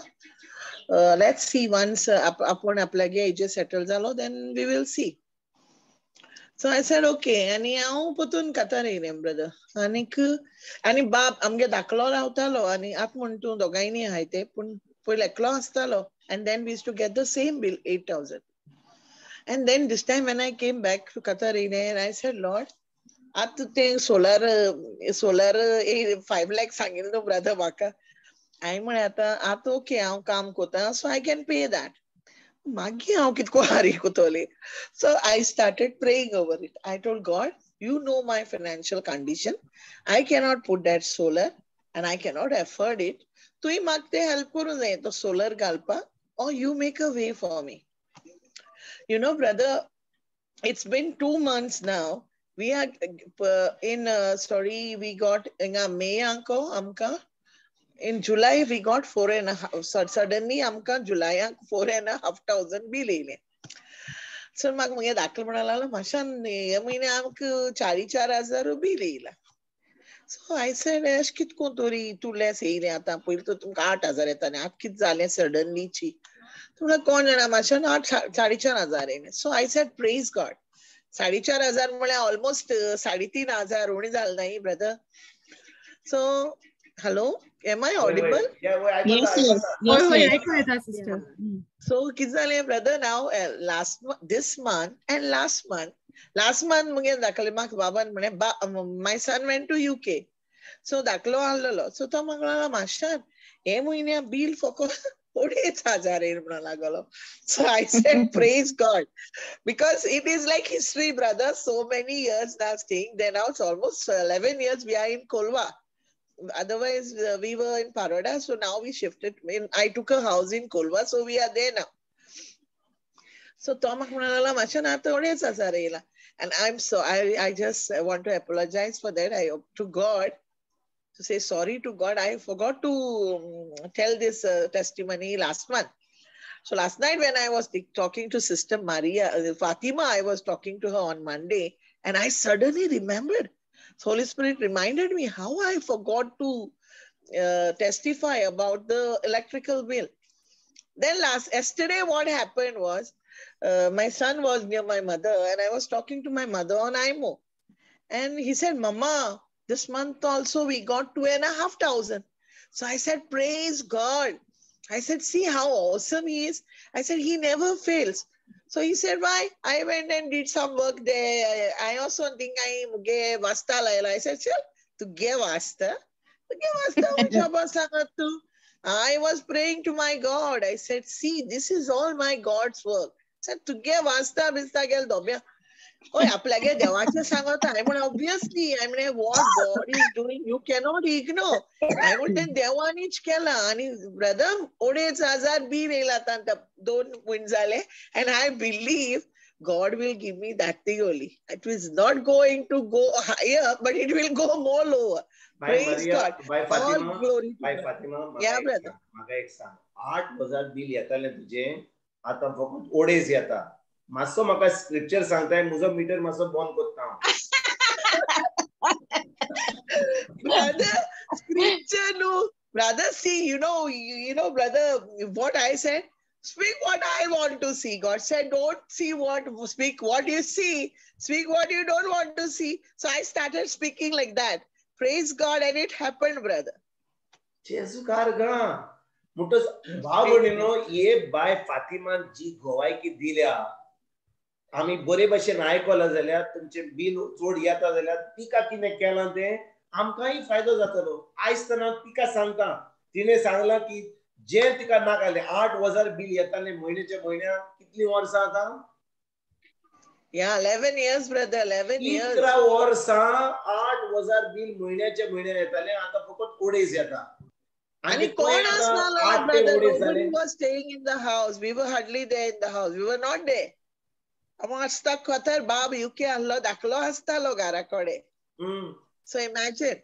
Let's see once आपूण आपल्यागे हेजेर सेटल जालो then we will see. So I said okay. आनी हांव परतून कातार येयलें ब्रदर. आनीक आनी बाब आमगे धाकलो रावतालो आनी आतां म्हण तूं दोगांयनी आहाय ते, पूण पयलीं एकलो आसतालो. And then we used to get the same bill 8,000. And then this time when I came back to Qatar येयलें I said Lord आतां तें सोलर सोलर 5 लाख सांगिल्लें न्हू ब्रदर म्हाका. हांवें म्हळें आतां आतां ओके हांव काम करता so I can pay that. मागीर हांव कितको हारी Kotoli. So I started praying over it. I told God, you know my financial condition. I cannot put that solar and I cannot afford it. तुवें म्हाका तें हेल्प करूंक जाय तो सोलर घालपाक, or you make a way for me. You know brother, it's been 2 months now. We are in sorry, we got हिंगा मेयांको आमकां in July we got 4.5. So suddenly आमकां जुलयाक 4,500 बील येयलें. सो म्हाका मागीर धाकलो म्हणूंक लागलो मातशान हे म्हयने आमकां 4,500 बील येयलां. सो I said अशें कितको तरी तूं लेस येयलें आतां, पयलीं तर तुमकां 8,000 येतालें आतां कितें जालें सडनलीची. म्हणल्यार कोण जाणा मातशान 4,500 येयलें. So I said praise God. 4,500 म्हळ्यार ऑलमोस्ट 3,500 उणें जालें न्ही brother. So Hello, am I audible? Yes, yes. Yes, sister. So कितें जालें brother, now last this month and last month, last month मुगे दाखले म्हाका बाबान म्हळें, my son went to UK, so दाखलो आहलेलो. सो तो म्हाका म्हणलो, मास्टर हे म्हयन्या बील फकत 2,500 येयल म्हणून लागलो. So I said praise God, because it is like history brother. So many years now staying there, now it's almost 11 years we are in Colva. Otherwise we were in Paroda, so now we shifted. I took a house in Colva, so we are there now. So तो म्हाका म्हणलो मातशें ना 2,500 येयला. And I'm so I just want to apologize for that. I hope to God, to say sorry to God, I forgot to tell this testimony last month. So last night when I was talking to Sister Maria, Fatima, I was talking to her on Monday, and I suddenly remembered. Holy Spirit reminded me how I forgot to testify about the electrical bill. Then yesterday what happened was, my son was near my mother, and I was talking to my mother on IMO. And he said, Mama, this month also we got 2,500. So I said, praise God. I said, see how awesome he is. I said, he never fails. So he said, why? I went and did some work there. I also think I gave vasta. I said, sure, to give vasta. To give vasta. I was praying to my God. I said, see, this is all my God's work. I said, to give vasta, vista gel dobya. Oh, आपल्यागे देवाचें सांगता. I mean, obviously, I mean, what God is doing, you cannot ignore. I mean, देवानीच केला. आणि brother, 2,500 bill येयला आतां 2 म्हयने जाले. And I believe God will give me that thing only. It is not going to go higher, but it will go more lower. Praise God. By Fatima, all glory to by God. Fatima, yeah, brother. म्हाका एक सांग, 8,000 bill येतालें तुजें, आतां फकत 2.5 येता. मातसो म्हाका स्क्रिप्चर सांगताय, म्हजो मिटर मातसो बंद करता. Brother, scripture no. Brother, see, you know, brother, what I said, speak what I want to see. God said, don't see what, speak what you see, speak what you don't want to see. So I started speaking like that. Praise God, and it happened, brother. जेजू कारगा म्हणटच भाव भयणीनो, हे बाय फातिमान जी गोवायकी दिल्या, आमी बरे भशेन आयकलां जाल्यार तुमचें बील चड येता जाल्यार तिका कितें केलां तें आमकांय फायदो जातलो. आयज तर हांव तिका सांगता, तिणें सांगलां की जें तिका नाका 8,000 बील येतालें म्हयन्याच्या म्हयन्याक, कितलीं वर्सां आतां? Yeah, 11 years, brother, 11 years. 11 वर्सां 8,000 बील म्हयन्याच्या म्हयन्याक येतालें, आतां फकत 2.5 येता. आणि कोण आसनालो brother? Nobody was staying in the house. We were hardly there in the house. We were not there. आसता खतर बाब युके आहलो, दाखलो आसतालो घरा कडेन. So imagine.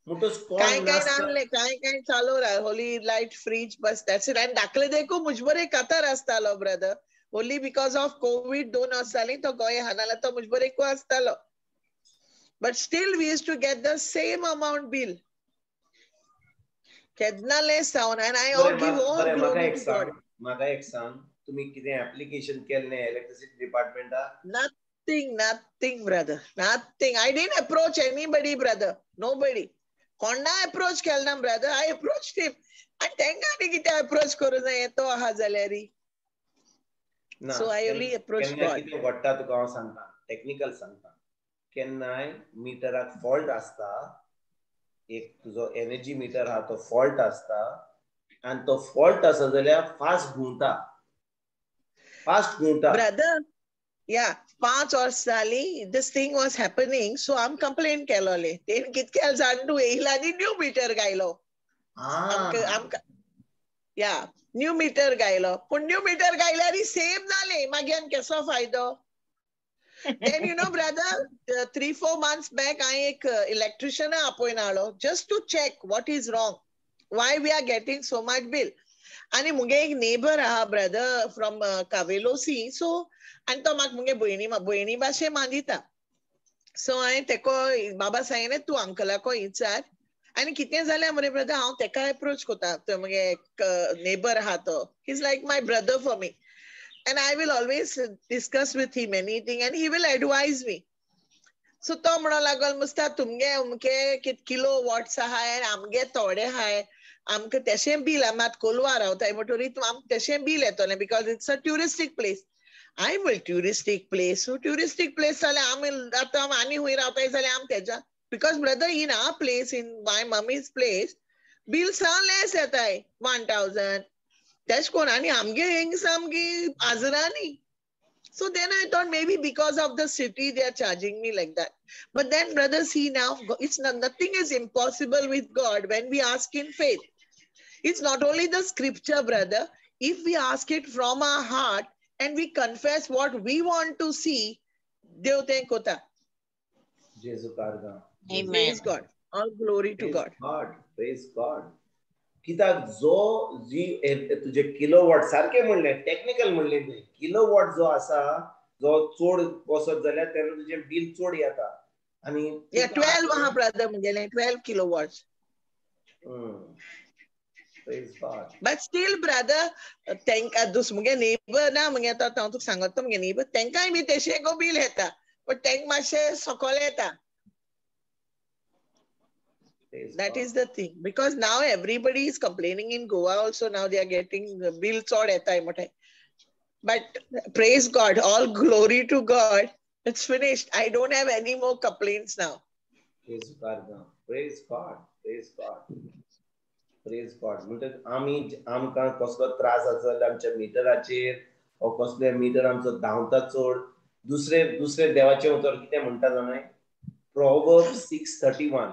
काय काय नासले, काय काय चालू होली लायट फ्रीज बस, that's it. आनी दाखले देखू मुजबरे कतर आसतालो brother. Only because of COVID 2 वर्सां जालीं तो गोंय हानाला तो मुजबरे एकू आसतालो. But still we used to get the same amount bill. केन्ना less जावन. And I all give all glory to God. म्हाका एक सांग, तुम्ही कितें एप्लिकेशन केल्लें electricity डिपार्टमेंटाक? Nothing, nothing brother, nothing. I didn't approach anybody brother, nobody. कोणा approach केलो ना ब्रदर. I approach him. आनी तेंकां आनी कितें अप्रोच करूं जाय तो आहा जाल्यार. So I only approach God. कितें घडटा तुका हांव सांगता, टेक्निकल सांगता. केन्नाय मिटराक फॉल्ट आसता, एक तुजो एनर्जी मिटर आहा तो फॉल्ट आसता, आनी तो फॉल्ट आसा जाल्यार फास्ट घुंवता, फास्ट घुंवता ब्रदर. या 5 वर्स जाली this thing was happening. So आम कंप्लेन केलोले, तेण कितक्या जाण येयला आनी न्यू मिटर घायलो. आमकां या न्यू मिटर घायलो, पूण न्यू मिटर घायल्यार सेम जालें. मागीर आनी कसो फायदो? Then you know brother, 3-4 months back I एक इलेक्ट्रिशियन आपोवन हाडलो, just to check what is wrong, why we are getting so much bill. आनी मुगे एक नेबर आहा ब्रदर फ्रॉम कावेलोसी. सो आनी तो म्हाका मुगे भयणी भाशे मांदिता. सो हांवें तेको बाबा सांगलें, तूं अंकलाको विचार आनी कितें जालें मरे ब्रदर. हांव तेका एप्रोच करता, तो मुगे एक नेबर आहा तो, he is like my brother for me. And I will always discuss with him anything and he will advise me. So तो म्हणो लागलो मुस्ता तुमगे अमके कित किलो वॉट्स आहाय आनी आमगे थोडे आहाय, आमकां तेशें बील मात कोलवा रावताय म्हणटरी आमकां तेशें बील येतलें because it's a touristic place. I will touristic place, so touristic place जाल्यार आमी आतां आनी खंय रावताय जाल्यार आम तेज्या, because brother in our place, in my mummy's place bill सा लेस येताय 1000 तेश कोण आनी आमगे हिंग सामकी आजरांनी. So then I thought maybe because of the city they are charging me like that. But then brother, see now, it's not, nothing is impossible with God when we ask in faith. It's not only the scripture, brother. If we ask it from our heart and we confess what we want to see, Dev तें कोता. Jesu karga. Amen. Praise God. All glory to God. God. Praise God. कित्याक जो जी तुजे kilowatt सारकें म्हणलें, technical म्हणलें तुवें, किलोवॉट जो आसा जो चड बसत जाल्यार तेन्ना तुजें बील चड येता. आनी 12 आहा ब्रदर म्हगेलें, 12 kilowatts. But still brother, तेंकां दुस मुगे नेबर ना मुगे, आतां हांव तुका सांगता मुगे नेबर तेंकांय बी तेशें गो बील येता, बट तेंकां मातशें सकयल येता. That is the thing, because now everybody is complaining in Goa also. Now they are getting bill chod yeta hai. But praise God, all glory to God. It's finished. I don't have any more complaints now. Praise God. Praise God. Praise God. Praise God. म्हणजे आमी आमकां कसलो त्रास आसा जाल्यार आमच्या मिटराचेर ओ कसले मिटर आमचो धांवता चड. दुसरे दुसरे देवाचें उतर कितें म्हणटा जाणाय, Proverbs 6:31.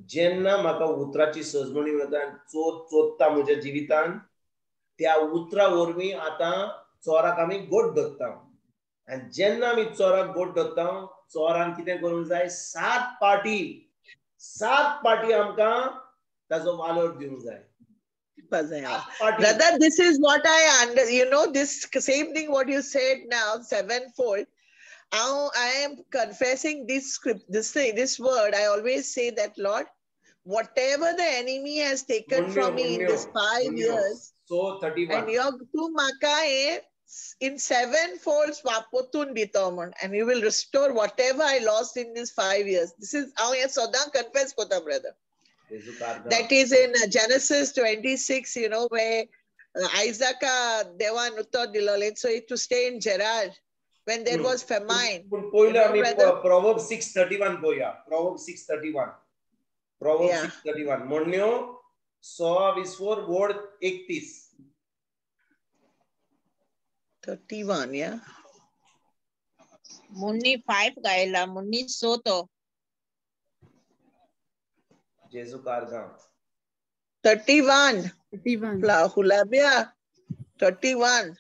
जेन्ना म्हाका उतराची सजमणी मेळटा आनी चोर चोरता म्हज्या जिवितान, त्या उतरा वरवीं आतां चोराक आमी गोट धरता. आनी जेन्ना आमी चोराक गोट धरता, चोरान कितें करूंक जाय, 7 पाटी आमकां ताजो वालोर दिवंक जाय. Brother, this is what I under, you know, this same thing what you said now, sevenfold. Now I am confessing this script, this thing, this word. I always say that, Lord, whatever the enemy has taken from me in this 5 years, so 31, and your tu maka in 7 folds vapotun dito man, and you will restore whatever I lost in these 5 years. This is how I soda confess kota, brother. That is in Genesis 26, you know, where Isaac devan uttar dilole, so to stay in Gerar when there was famine. पयलो आमी Proverbs 6:31 पळोवया. Proverbs 6:31. Proverbs 6:31. म्हणण्यो 26 वड 31. 31, yeah. Munni 5 गायला, मुन्नी 100 तो. जेजू कारगांव. 31. 31. हुलाब्या 31.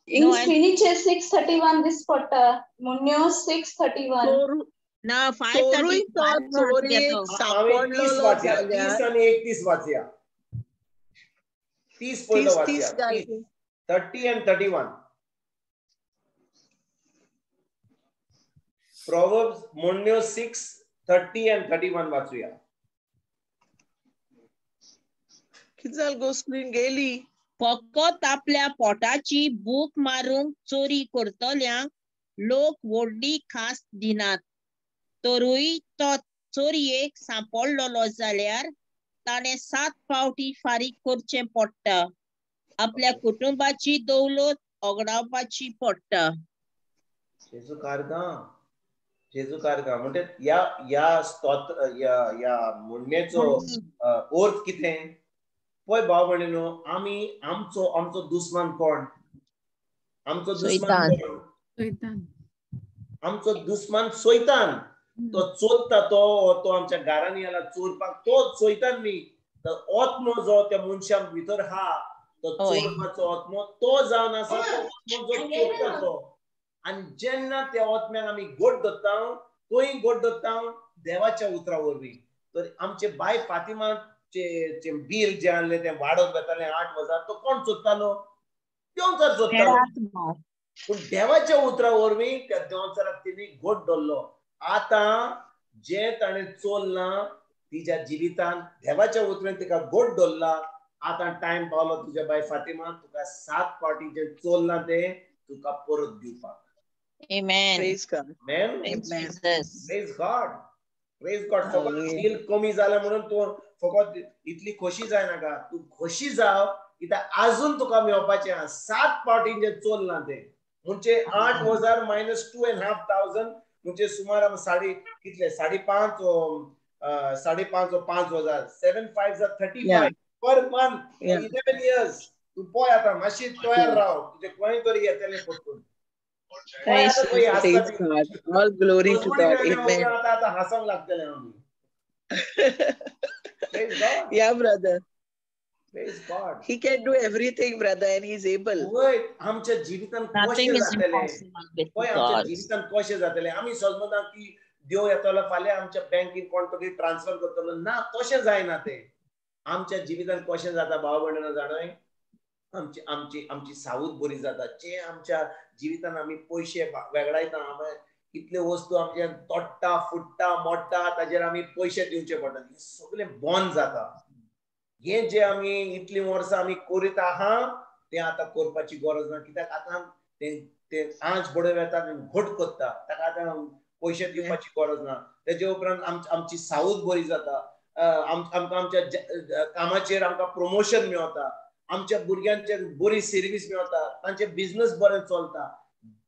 No, स्क्रीनीचेर 6:31 this पडटा. मुन्यो 6:31. ना 5:31. 30 आनी 31 वाचया. 30 पयलो वाचया. 30 and 31. Proverbs म्हणण्यो 6:30 and 31 वाचूया. कितें जालें गो, स्क्रीन गेली. फकत आपल्या पोटाची भूक मारूंक चोरी करतल्यांक लोक व्हडली खास दिनात, तरूय तो चोरयेक सांपडलेलो जाल्यार ताणें 7 फावटी फारीक करचें पडटा, आपल्या कुटुंबाची दौलत ओगडावपाची पडटा. जेजू कारगांव, जेजू कारगांव. म्हणजे ह्या ह्या स्तोत्र ह्या ह्या म्हणण्याचो अर्थ कितें? पळय भाव भयणीनो, आमी आमचो आमचो दुस्मान कोण? आमचो दुस्मान कोण? आमचो दुस्मान सैतान. तो चोरता, तो तो आमच्या घरांनी आला चोरपाक, तो सैतान न्ही. तर आत्मो जो त्या मनशा भितर हा, तो चोरपाचो आत्मो तो जावन आसा, तो आत्मो जो चोरता तो. आनी जेन्ना त्या आत्म्याक आमी गोट धरता, तोय गोट धरता देवाच्या उतरा वरवीं. तर आमचे बाय फातिमा चे बील जे आणले ते वाडत वताले 8,000, तो कोण चोरतालो? देंवचार चोरतालो. पूण देवाच्या उतरा वरवीं त्या देंवचाराक तिणी गोट धरलो. आतां जे ताणें चोरलां तिच्या जिवितान देवाच्या उतरान तिका गोट धरला. आतां टायम पावलो तुज्या बाय फातिमा, तुका 7 फावटी जे चोरलां तें तुका परत दिवपाक. Amen. Praise God. Amen. Praise God. Praise God. फकत बिल कमी जालें म्हणून तूं फकत इतली खोशी जायनाका, तूं खोशी जाव कित्याक आजून तुका मेळपाचें आहा. 7 फावटीं जें चोरलां तें म्हणजे 8,000 मायनस 2,500 म्हणजे सुमार साडे कितले 5.5 5.5 5,000 7 5 35 पर मंथ 11 years. तूं पळय आतां मातशी तयार राव, तुजें खंय तरी येतलें परतून. Praise God. All glory to God. Amen. आतां हांसोंक लागतलें आमी. Praise God. Yeah, brother. Praise God. He can do everything, brother, and he's able. वय आमच्या जिवितान कशें जातलें, पळय आमच्या जिवितान कशें जातलें. आमी समजता की देव येतलो फाल्यां आमच्या बँकेन कोण तरी ट्रान्सफर करतलो, ना तशें जायना तें. आमच्या जिवितान कशें जाता भाव भयणां जाणय, आमची आमची आमची सावूद बरी जाता. जे आमच्या जिवितान आमी पयशे वेगळायता, आमी कितल्यो वस्तू आमच्या तोडटा फुट्टा मोडटा, ताजेर आमी पयशे दिवचे पडटा, हें सगळें बंद जाता. हें जे आमी इतलीं वर्सां आमी करीत आहा तें आतां करपाची गरज ना, कित्याक आतां तें आंच बडोव येता घट करता, ताका आतां पयशे दिवपाची गरज ना. तेजे उपरांत आमची सावूद बरी जाता, आमकां आमच्या कामाचेर आमकां प्रमोशन मेळता, आमच्या भुरग्यांचेर बरी सर्वीस मेळता, तांचे बिजनस बरें चलता.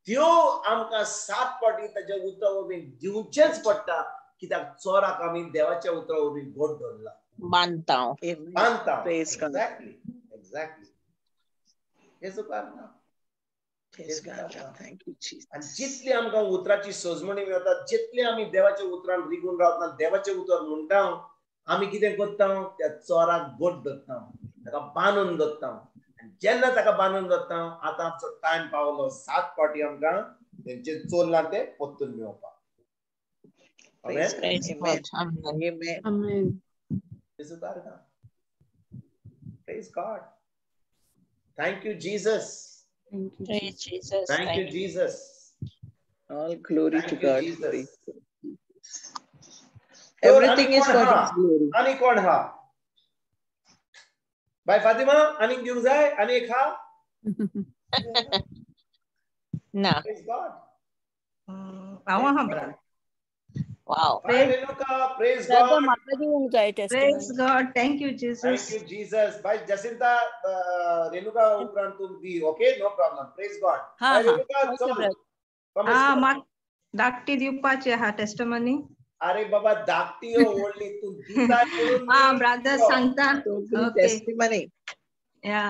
देव आमकां 7 फावटी ताच्या उतरा वरवीं दिवचेंच पडटा, कित्याक चोराक आमी देवाच्या उतरा वरवीं घट धरला, बांदता बांदता. एक्झॅक्टली एक्झॅक्टली हें ना. आनी जितली आमकां उतराची सजमणी मेळटा, जितली आमी देवाच्या उतरान रिगून रावता, देवाचें उतर म्हणटा, आमी कितें करता, त्या चोराक घट धरता, ताका बांदून दवरता. आनी जेन्ना ताका बांदून दवरता, आतां आमचो टायम पावलो 7 फावटी आमकां तेंचे चोरलां तें परतून मेळोवपाक. Amen. Praise God. Thank you, Jesus. Thank you, Jesus. Thank you, Jesus. All glory to God. Jesus. Everything is for His glory. आणि कोण हा? बाय फातिमा, आणि घेऊन जाय आणि एक हा. ना. Praise God. हांव brother. Wow. Renuka, praise God. Praise God. Thank you, Jesus. Thank you, Jesus. Bye, Jacinta, Renuka उपरांत तूं दी. Okay, no problem. Praise God. हा Bye, Renuka, हा, म्हाका धाकटी दिवपाची आहा टेस्टमनी. अरे बाबा, धाकटी व्हडली तूं दिता. हा ब्रदर सांगता. टेस्टमनी. या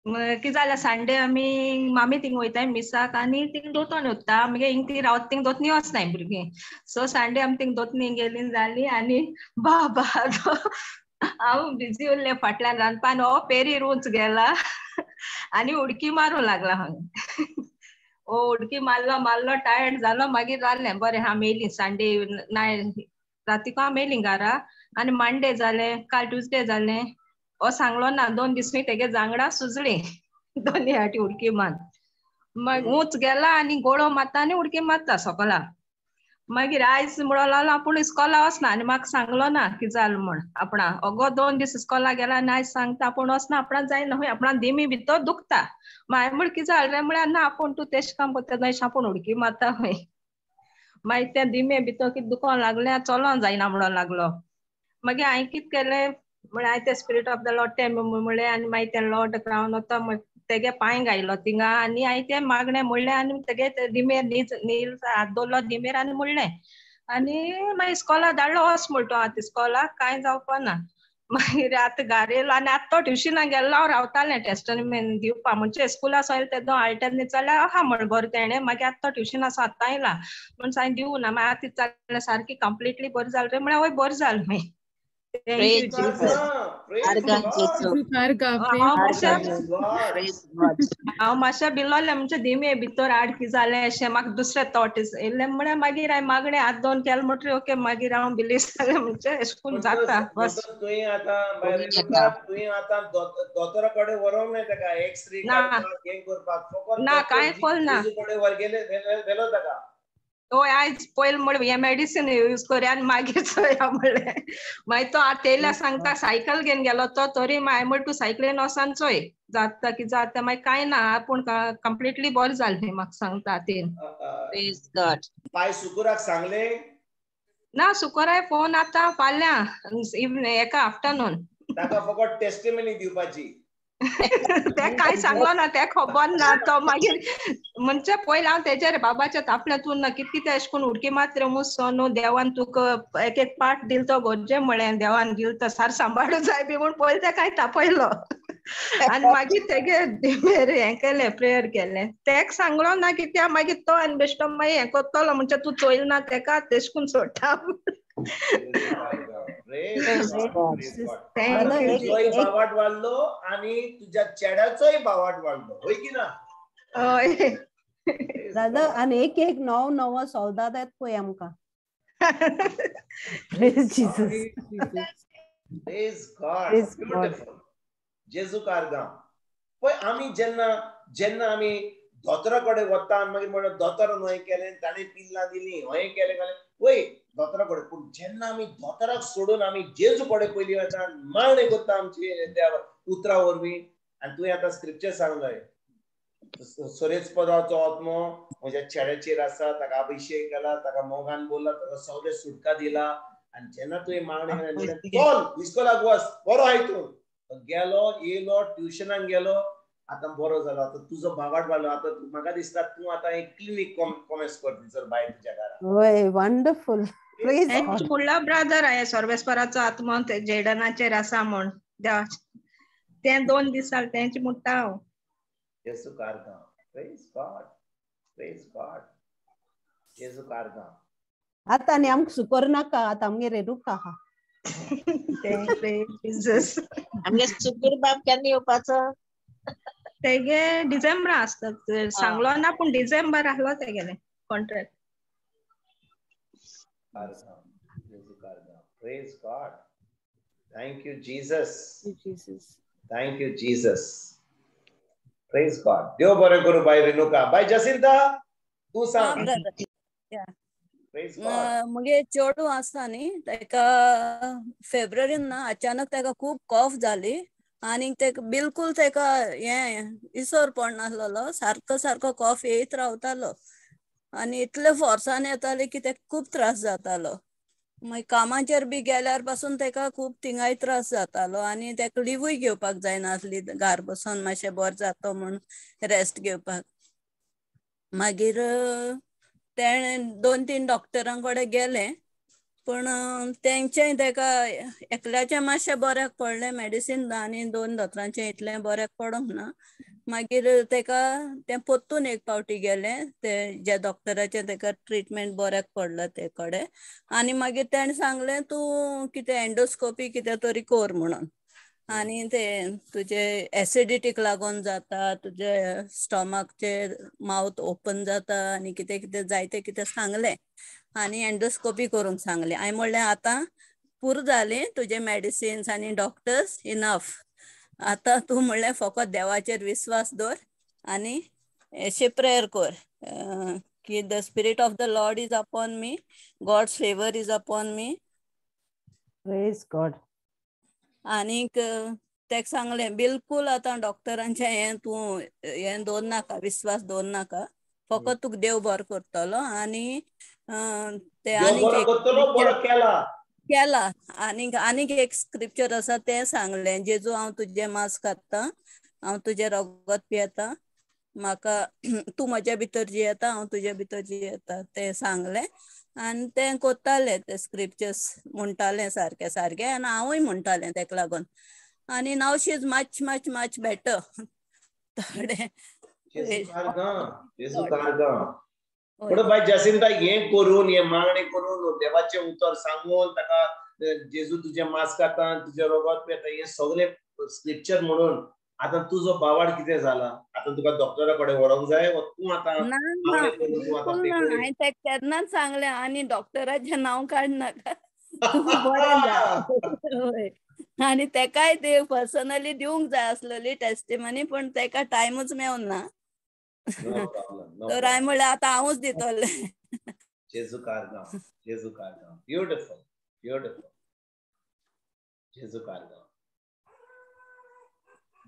कितें जालें, संडे आमी मामी थिंग वयताय मिसाक आनी थिंग दोतोन वता, मागीर हिंग ती रावत थिंग दोतनी वचनाय भुरगीं. सो संडे आमी थिंग दोतनी गेली जाली आनी बाबा हांव बिजी उरलें फाटल्यान रांदपान, हो पेरीर उंच गेला आनी उडकी मारूंक लागला हांगा. ओ उडकी मारलो मारलो टायर्ड जालो, मागीर जालें बरें हांव येयली संडे नाय रातीक हांव येयली घरा. आनी मंडे जालें, काल ट्युजडे जालें, हो सांगलो ना 2 दीस तेगे जांगडां सुजली दोनी फाटी उडकी मार. मागीर उंच गेला आनी गोळो मारता आनी उडकी मारता सोकोला. मागीर आयज म्हणो लागलो आपूण इस्कॉला वचना आनी म्हाका सांगलो ना कितें जालें म्हण आपणा. अगो 2 दीस इस्कॉला गेला आनी आयज सांगता आपूण वचना, आपणाक जायना खंय, आपणाक दिमी भितर दुखता. मागीर म्हण कितें जालें रे म्हळ्यार ना आपूण तूं तेश काम करता न्हय, आपूण उडकी मारता खंय. मागीर त्या दिमे भितर कितें दुखोंक लागलें, चलोंक जायना म्हणोंक लागलो. मागीर हांवें कितें केलें म्हळ्यार हांवें तें स्पिरीट ऑफ the Lord तें म्हणलें आनी मागीर तें लॉर्ड क्रावन वता तेगे पांय घायलो थिंगा आनी हांवें तें मागणें म्हणलें आनी तेगे दिमेर नील हात दवरलो दिमेर आनी म्हणलें आनी मागीर इस्कॉला धाडलो. वच म्हणटा आतां इस्कॉलाक कांय जावपा ना. मागीर आतां घरा येयलो आनी आतां तो ट्युशनाक गेल्लो, हांव रावतालें टेस्टमेंट दिवपा म्हणजे स्कुला सोयल तेदो आल्टरनेट जाल्यार आहा म्हण बरें तेणें. मागीर आतां तो ट्युशना सो आतां येयला म्हण हांवें दिवं ना. मागीर आतां जालें सारकी कंप्लिटली बरें जालें रे म्हळ्यार वय बरें जालें मागीर. हांव मातशें भिलोलें म्हणजे दिमे भितर आड कितें जालें अशें म्हाका दुसरें थॉट येयलें म्हळ्यार मागीर हांवें मागणें हात दोन केलें म्हणटकीर ओके मागीर हांव बिलीव जालें म्हणजे अशें करून जाता बस. तुवें आतां तुवें आतां दोतोरा कडेन व्हरोंक ना ताका एक्सरे करपाक, ना कांय कोल ना, व्हेलो ताका. हय आयज पयलीं म्हळ्यार हें मेडिसीन यूज करया आनी मागीर चोया म्हणलें. मागीर तो आतां येयल्यार सांगता सायकल घेवन गेलो तो, तरी मागीर म्हण तूं सायकलीन वचोन चोय जाता की जाता. मागीर कांय ना, पूण कंप्लिटली बरें जालें म्हाका सांगता आतीन. Praise God. पाय सुकुराक सांगले ना? सुकोराय फोन आतां फाल्यां इवनिंग एका आफ्टरनून. ताका फकत टेस्टिमनी दिवपाची. ते कांय सांगलो ना, ते खबर ना. तो मागीर म्हणजे पयलीं हांव तेजेर बाबाच्या तापलें, तूं ना कित कितें अशें करून उडकी मात रे मुसो न्हू, देवान तुका एक एक पार्ट दिल तो गरजे म्हळें, देवान दिल तो सार सांबाळू जाय बी म्हूण पयलीं ते कांय तापयलो. आनी मागीर तेगे हें केलें, प्रेयर केलें. तेक सांगलो ना कित्याक मागीर तो आनी बेश्टो मागीर हें करतलो म्हणजे तूं चोयल ना तेका तेश करून सोडटा. तुजोय बावाट वाडलो आनी तुज्या चेड्याचोय बावाट वाडलो, हय की ना? हय दादा. आनी एक एक नवो नवो सोल्दाद येत पळय आमकां. Praise Jesus. Praise God. Beautiful. जेजू कारगांव. पळय आमी जेन्ना जेन्ना आमी दोतोरा कडेन वता आनी मागीर म्हणटा दोतोरान हें केलें, ताणें पिल्लां दिलीं, हें केलें केलें, वय दोतोरा कडेन. पूण जेन्ना आमी दोतोराक सोडून आमी जेजू कडेन पयलीं वता, मागणी करता आमची त्या उतरां वरवीं. आनी तुवें आतां स्क्रिप्चर सांगलें, सोरेच पदाचो आत्मो म्हज्या चेड्याचेर आसा, ताका अभिषेक केला, ताका मोगान बोलला, ताका सगळे सुटका दिला. आनी जेन्ना तुवें मागणी केली, चल इस्कोलाक वच, बरो आहाय तूं, गेलो येयलो ट्युशनाक गेलो, आतां बरो जालो, आतां तुजो भावाट वाडलो. आतां म्हाका दिसता तूं आतां एक क्लिनीक कॉमेर्स कर थंयसर भायर तुज्या घरा. हय, वंडरफुल. फुडलो ब्रदर हांवें सर्वेस्पराचो आत्मो जेडनाचेर आसा म्हूण तें 2 दीस जाले तेंच म्हणटा हांव. जेजू कारगांव. Praise God. Praise God. जेजू कारगांव. आतां आनी आमकां सुकोर नाका, आतां आमगेर रेडूक आहा. आमगे सुकूर बाब केन्ना येवपाचो? तेगे डिसेंबर आसता सांगलो ना, पूण डिसेंबर आहलो तेगेले contract. Praise God. Thank you Jesus. Thank you Jesus. Praise God. देव बरें करूं बाय रेणुका. बाय जसिंता तूं सांग. मगे चेडूं आसा न्ही, ताका फेब्रुवारीन ना अचानक ताका खूब कॉफ जाली आनी तेका बिलकुल ताका हें इसोर पडनासलेलो, सारको सारको कॉफ येयत रावतालो आनी इतले फोर्सान येताले की ताका खूब त्रास जातालो. मागीर कामाचेर बी गेल्यार पासून ताका खूब थिंगाय त्रास जातालो आनी ताका लिवूय घेवपाक जायनासली, घार बसून मातशें बरें जाता म्हूण रेस्ट घेवपाक. मागीर तेणें 2-3 डॉक्टरां कडेन गेलें, पूण तेंचें ताका एकल्याचें मातशें बऱ्याक पडलें मेडिसीन आनी 2 दोतोरांचें इतलें बऱ्याक पडूंक ना. मागीर ताका तें परतून एक पावटी गेलें ते ज्या डॉक्टराचें ताका ट्रिटमेंट बऱ्याक पडलां ते कडेन, आनी मागीर तेणें सांगलें तूं कितें एंडोस्कोपी कितें तरी कर म्हणून, आनी ते तुजे एसिडिटीक लागून जाता, तुजे स्टॉमाकचे मावथ ओपन जाता आनी कितें कितें जायते कितें सांगलें आनी एंडोस्कोपी करूंक सांगलें. हांवें म्हणलें आतां पुरो जालें तुजे मेडिसिन्स आनी डॉक्टर्स, इनफ, आतां तूं म्हणलें फकत देवाचेर विस्वास दवर आनी अशें प्रेयर कर की the spirit of the Lord is upon me, God's favour is upon me. Praise God. आनीक तेका सांगलें बिलकुल आतां डॉक्टरांचें हें तूं हें दवर नाका, विस्वास दवर नाका, फकत तुका देव बरो करतलो. आनी ते आनीक केला आनीक आनीक एक स्क्रिप्चर आसा तें सांगलें, जेजू हांव तुजें मांस खाता, हांव तुजें रगत पियेता, म्हाका तूं म्हज्या भितर जियेता, हांव तुज्या भितर जियेता, तें सांगलें. आनी तें कोत्तालें ते स्क्रिप्चर्स म्हणटालें सारकें सारकें आनी हांवूय म्हणटालें तेका लागून. आनी now she is much much much better. थोडे पूण बाय जसिंता हें करून, हें मागणें करून, देवाचें उतर सांगून ताका जेजू तुजें मांस खाता, तुजें रगत पिता, हें सगळें स्क्रिप्चर म्हणून आतां तुजो बावाड कितें जाला? आतां तुका डॉक्टरा कडेन व्हरोंक जाय वा तूं आतां? हांवें तेका केन्नाच सांगलें आनी डॉक्टराचें नांव काडनाका, बरें जालें. आनी तेकाय ते पर्सनली दिवंक जाय आसलेली टेस्टिमनी, पूण तेका टायमूच मेवना. तर हांवें म्हणलें आतां हांवूच दितलें. जेजू कारगांव, जेजू कारगांव. Beautiful, beautiful. जेजू कारगांव.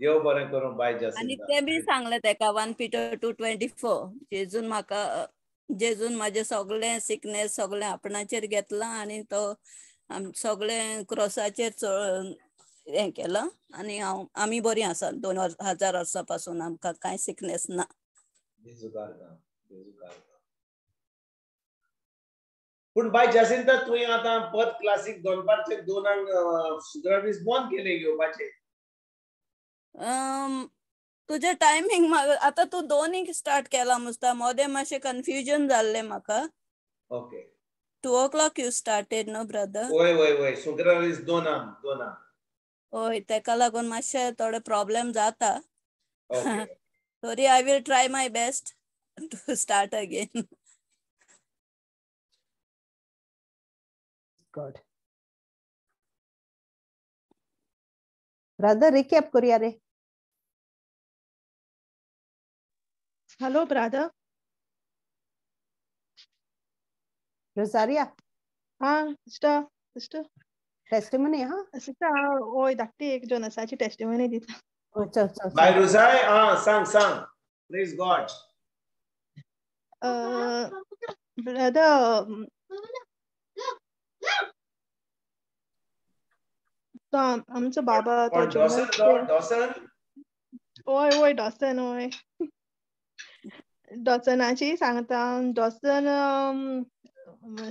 देव बरें करूं बाय आनी जासिंता. ते बी सांगलें तेका 1 Peter 2:24 जेजून म्हाका, जेजून म्हाजें सगळें सिकनेस सगळें आपणाचेर घेतलां आनी तो सगळें क्रोसाचेर हें केलां आनी हांव आमी बरीं आसा. 2000 वर्सां पासून आमकां कांय सिकनेस ना. जेजू कारगांव, जेजू कारगांव. पूण बाय जासिंता, तुवें आतां परत क्लासीक दनपारचे 2 शुक्रार दीस बंद केले घेवपाचे. तुजें टायमींग आतां तूं 2 स्टार्ट केला मुस्ता, मोदें मातशें कन्फ्युजन जाल्लें म्हाका. Okay. 2 o'clock you started न्हू ब्रदर? वय वय वय, शुक्रार दीस 2. हय, तेका लागून मातशें थोडे प्रॉब्लेम जाता. Okay. Sorry, I will try my best to start again. God. Brother recap करूया रे. Hello brother. Rosaria. हा सिस्टर, सिस्टर टेस्टिमनी. हा सिस्टर, ओय धाकटी एक जोनसाची टेस्टिमनी दिता. चल चल. बाय रोजाय, हा सांग सांग. Praise God. Brother, तो आमचो बाबा तो डॉसन, डॉसन. ओय ओय डॉसन, ओय डॉसनाची सांगता. डॉसन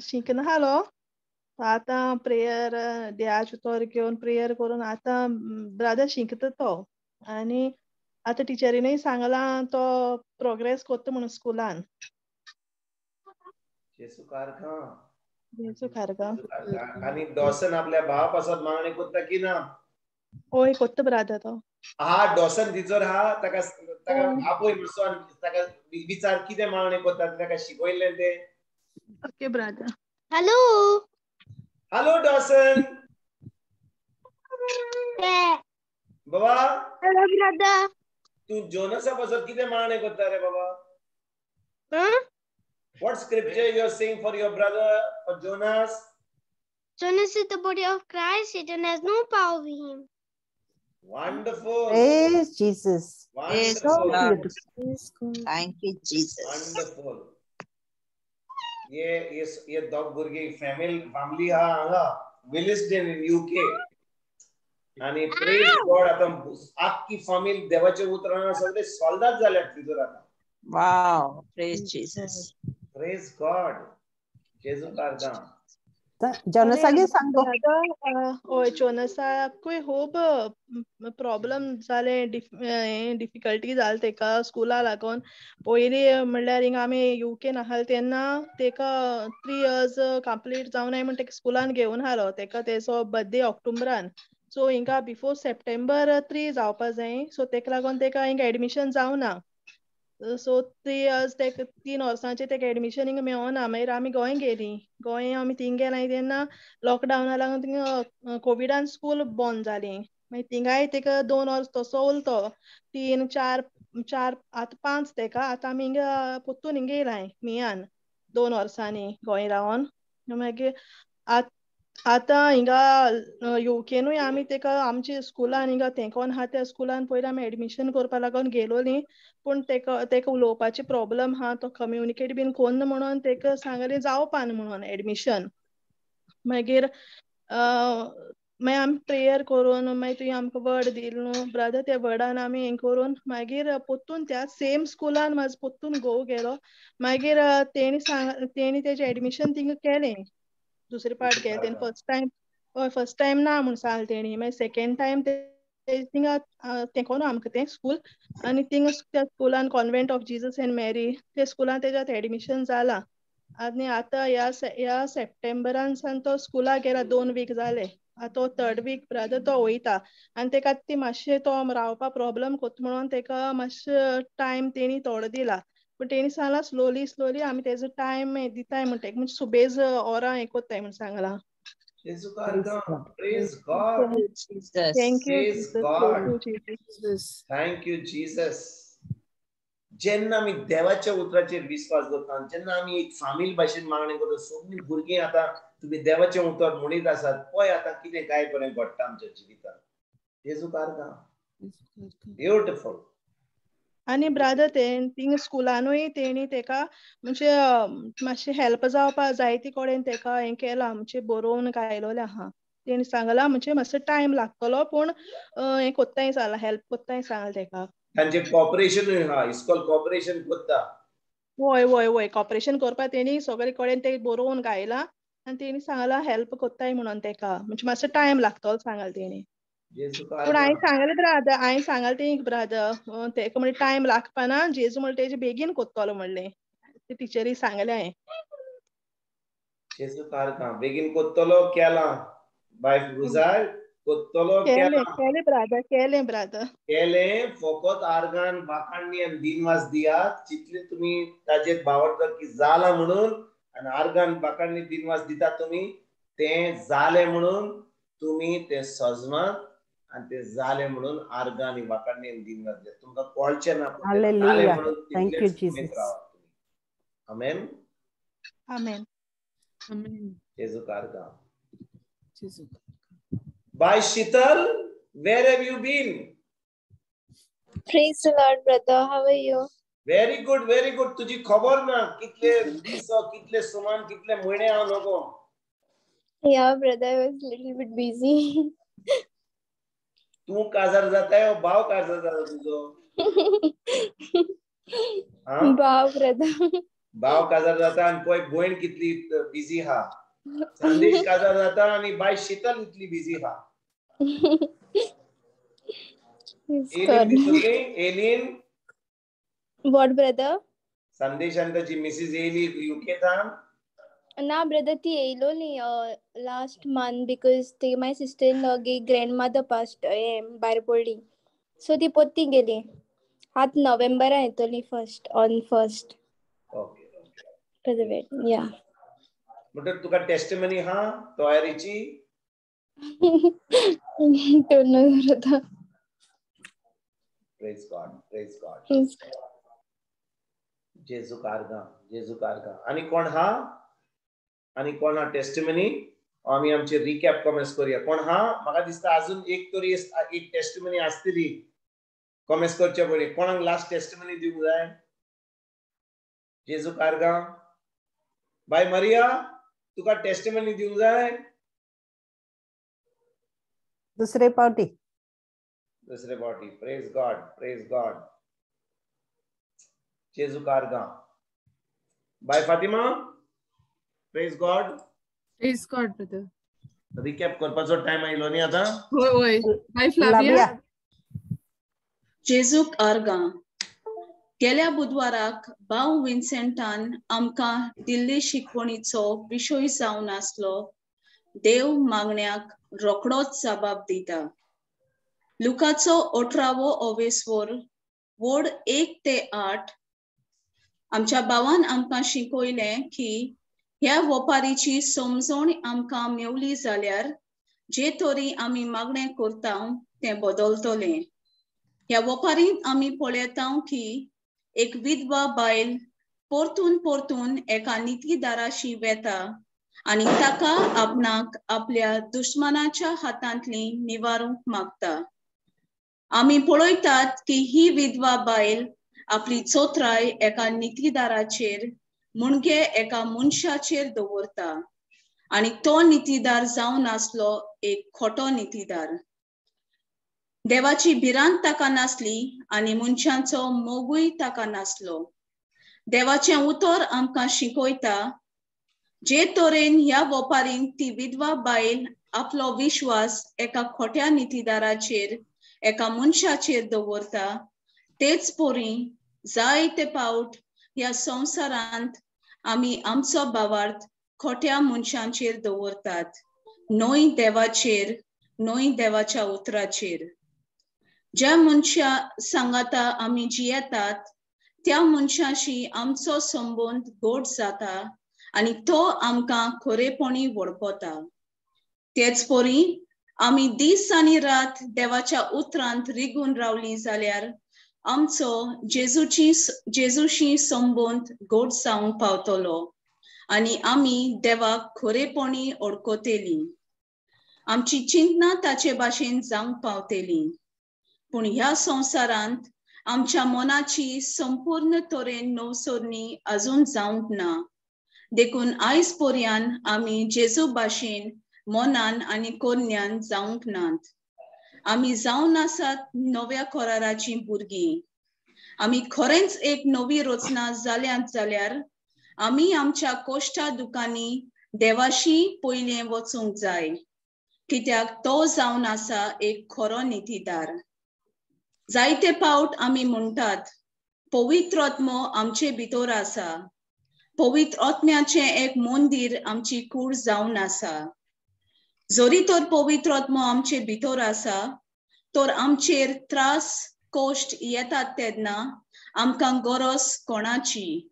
शिकनाहलो, आतां प्रेयर देवाचें उतर घेवन प्रेयर करून आतां ब्रदर शिकता तो. आनी आतां टिचरीनूय सांगलां तो प्रोग्रेस करता म्हणून स्कुलान. जेजू कारगांव, जेजू कारगांव. आनी डॉसन आपल्या भावा पासत मागणी करता की ना? ओय करता ब्रदर तो. हा डॉसन तिचोर हा, ताका ताका आपय मातसो आनी ताका विचार कितें मागणी करता, ताका शिकयल्लें तें. Okay brother. Hello hello Dawson बाबा. Hello brother. तूं जोनसा पासत कितें मागणी करता रे बाबा? What scripture you are saying for your brother, for Jonas? Jonas is the body of Christ. Satan has no power over him. Wonderful. Praise Jesus. Wonderful. Beautiful. Thank you, Jesus. Wonderful. ये ये दोग भुरगीं family हा हांगा विलिसडन in UK. आनी प्रेज गॉड, आतां आख्खी फामील देवाच्या उतरान सगळे सोल्दाद जाल्यात तितूर आतां. Wow, praise Jesus. Praise God. जेजू कारगांव. जोनसागे सांगो. हय, जोनसाकूय खूब प्रॉब्लम जाले, डिफिकल्टी जाले तेका स्कुला लागून. पयलीं म्हणल्यार हिंगा आमी युकेन आसले तेन्ना तेका 3 इयर्स कंप्लीट जावनाय म्हण तेका स्कुलान घेवन आसलो. तेका तेजो बर्थडे ऑक्टोबरान, सो हिंगा बिफोर सप्टेंबर 3 जावपा जाय. सो तेका लागून तेका हिंगा एडमिशन जावना. सो 3 इयर्स तेका 3 वर्सांचे तेका एडमिशन हिंगा मेळना. मागीर आमी गोंय गेलीं. गोंय आमी थिंग गेलाय तेन्ना लॉकडावना लागून थिंगा कोविडान स्कूल बंद जालीं. मागीर थिंगाय तेका 2 वर्स तसो उरलो. 3 4 4 आतां 5 तेका. आतां आमी हिंगा परतून हिंगा येयलाय मेयान 2 वर्सांनी गोंय रावन. मागीर आतां हिंगा युकेनूय आमी तेका आमच्या स्कुलान हिंगा तेंकोन आहा त्या स्कुलान पयलीं आमी एडमिशन करपा लागून गेलोलीं. पूण तेका तेका उलोवपाची प्रॉब्लम आहा, तो कम्युनिकेट बीन कोन्न म्हणून तेका सांगलें जावपाना म्हणून एडमिशन. मागीर मागीर आमी प्रेयर करून मागीर तुवें आमकां वर्ड दिल न्हू ब्रदर, त्या वर्डान आमी हें करून मागीर परतून त्या सेम स्कुलान म्हाजो परतून घोव गेलो. मागीर तेणी सांग तेणी तेजें एडमिशन थिंगा केलें. दुसरे पार्ट गेले तेणी फर्स्ट टायम, फर्स्ट टायम ना म्हूण सांगलें तेणी. मागीर सेकेंड टायम थिंगा तेंकोन आमकां तें स्कूल, आनी थिंगा त्या स्कुलान convent of Jesus and Mary त्या स्कुलान तेज्या एडमिशन जालां. आनी आतां ह्या सप्टेंबरान सान तो स्कुलाक गेला, 2 वीक जाले. आतां तो 3rd week brother तो वयता. आनी तेका ती मातशें तो रावपा प्रॉब्लम कोत्ता म्हणून तेका मातशें टायम तेणी थोडो दिला. पूण तेणी सांगलां स्लोली स्लोली आमी तेजो टायम दिताय म्हणटा, म्हणजे सुबेज ओरां हें कोत्ताय म्हूण सांगलां. Praise God. Thank you Thank you Jesus. जेन्ना आमी देवाच्या उतराचेर विस्वास दवरता, जेन्ना आमी एक फामील भाशेन मागणें करता, सगळीं भुरगीं आतां तुमी देवाचें उतर म्हणीत आसात, पळय आतां कितें काय बरें घडटा आमच्या जिवितांत. जेजू आर्गां. ब्युटिफूल. आनी ब्रादर थिंग स्कुलानूय तेणी तेका म्हणजे मातशें हेल्प जावपा जायते कडेन तेका हें केलां, म्हणजे बरोवन गायलोलें आहा. तेणी सांगलां म्हणजे मातसो टायम लागतलो पूण हें कोत्ताय सांगलां, हेल्प कोत्ताय सांगलां तेका. तांचे कॉपरेशनूय आहा, इस्कॉल कॉपरेशन कोत्ता. वय वय वय कॉपरेशन करपा तेणी सगळे कडेन ते बरोवन गायलां आनी तेणी सांगलां हेल्प कोत्ताय म्हणून तेका, म्हणजे मातसो टायम लागतलो सांगलां तेणी. पूण हांवें सांगलें ब्रादर, हांवें सांगलें तें ब्रादर तेका म्हणजे टायम लागपाना, जेजू म्हणलें तेजे बेगीन कोत्तलो म्हणलें, ते टिचरी सांगलें हांवें. जेजू आर्गां. बेगीन कोत्तलो केलां बाय रुजार कोत्तलो केलें केलें ब्रादर, केलें ब्रादर, केलें. फकत आर्गान वाखाणणी आनी दिनवास दियात, जितले तुमी ताजेर बावडतात की जालां म्हणून, आनी आर्गान वाखाणणी दिनवास दितात तुमी, तें जालें म्हणून तुमी तें सजमात आनी तें जालें म्हणून आर्गां आनी वाखाणणी आनी दिनवास दियात. तुमकां कळचें ना पण तें जालें म्हणून तितलेच उमेद रावात तुमी. आमेन. आमेन. जेजू आर्गां. Bye Sheetal, where have you been? Praise the Lord, brother. How are you? Very good, very good. तुझी खबर ना, कितले दीस, कितले सुमान, कितले म्हयने हांव नको. Yeah, brother, I was a little bit busy. तू काजार जाताय ओ भाव काजार जाता तुझो? भाव ब्रदर. भाव काजार जाता आनी पळय भयण कितली बिजी हा. संदेश काजार जाता आनी बाय शीतल इतली बिजी हा. एलिन दिसली? एलिन. What brother? संदेश आनी ताची मिसिस एली युके थान? ना ब्रदर, ती येयलोली लास्ट मंथ because ती my sister in law गे ग्रँड मदर पास्ट हें भायर पडली, सो ती पोत्ती गेली. आतां नोव्हेंबरा येतली फर्स्ट ऑन फर्स्ट. ओके. या म्हणटर तुका टेस्टिमनी हा तयारीची? Praise God, praise God. जेजू आर्गां, जेजू आर्गां. आनी कोण हा? आनी कोण हा टेस्टिमनी? आमी आमचे रिकॅप कॉमेंट्स करूया. कोण हा? म्हाका दिसता अजून एक तरी एक टेस्टिमनी आसतली कॉमेंट्स करचे पयलीं. कोणाक लास्ट टेस्टिमनी दिवंक जाय? जेजू आर्गां. बाय मरिया, तुका टेस्टिमनी दिवंक जाय? दुसरे पावटी. दुसरे पावटी. प्रेज गॉड, प्रेज गॉड. जेजू आर्गां. बाय Fatima, praise God. Praise God brother. Recap करपाचो टायम आयलो न्ही आतां? होय होय. बाय फ्लाविया. जेजूक आर्गां. गेल्या बुधवाराक भाव विन्सेंटान आमकां दिल्ली शिकवणीचो विशय जावन आसलो देव मागण्याक रोखडोच जबाब दिता. लुकाचो 18वो ओवेस्वर वोड 1 ते 8 आमच्या भावान आमकां शिकयलें की ह्या वपारीची समजण आमकां मेवली जाल्यार जे तरी आमी मागणें करता तें बदलतलें. ह्या वपारींत आमी पळयता की एक विधवा बायल परतून परतून एका नितीदाराशी वेता आनी ताका आपणाक आपल्या दुश्मनाच्या हातांतली निवारूंक मागता. आमी पळयतात की ही विधवा बायल आपली चोत्राय एका नितीदाराचेर म्हणजे एका मनशाचेर दवरता आनी तो नितीदार जावन आसलो एक खोटो नितीदार. देवाची भिरांत ताका नासली आनी मनशांचो मोगूय ताका नासलो. देवाचें उतर आमकां शिकयता जे तरेन ह्या वपारीन ती विधवा बायल आपलो विश्वास एका खोट्या नितीदाराचेर एका मनशाचेर दवरता तेच परी जायते पावट ह्या संवसारांत आमी आमचो भावार्थ खोट्या मनशांचेर दवरतात, न्हय देवाचेर, न्हय देवाच्या उतराचेर. ज्या मनशा सांगाता आमी जियेतात त्या मनशाशी आमचो संबंद गोड जाता आनी तो आमकां खरेपणी वळखता. तेच परी आमी दीस आनी रात देवाच्या उतरांत रिगून रावली जाल्यार आमचो जेजूशी संबंद गोड जावंक पावतलो आनी आमी देवाक खरेपणी ओळखतली. आमची चिंतना ताचे भाशेन जावंक पावतली. पूण ह्या संवसारांत आमच्या मनाची संपूर्ण तरेन नवसरणी अजून जावंक ना. देखून आयज पर्यंत आमी जेजू भाशेन मनान आनी कोन्यान जावंक नात. आमी जावन आसात नव्या कराराची भुरगीं. आमी खरेंच एक नवी रचना जाल्यात जाल्यार आमी आमच्या कोश्टा दुकांनी देवाशी पयलें वचूंक जाय, कित्याक तो जावन आसा एक खरो नितीदार. जायते पावट आमी म्हणटात पवित्र आत्मो आमचे भितर आसा, पवित्र आत्म्याचें एक मंदीर आमची कूड जावन आसा. जरी तर पवित्र आत्मो आमचे भितर आसा तर आमचेर त्रास कश्ट येतात तेन्ना आमकां गरज कोणाची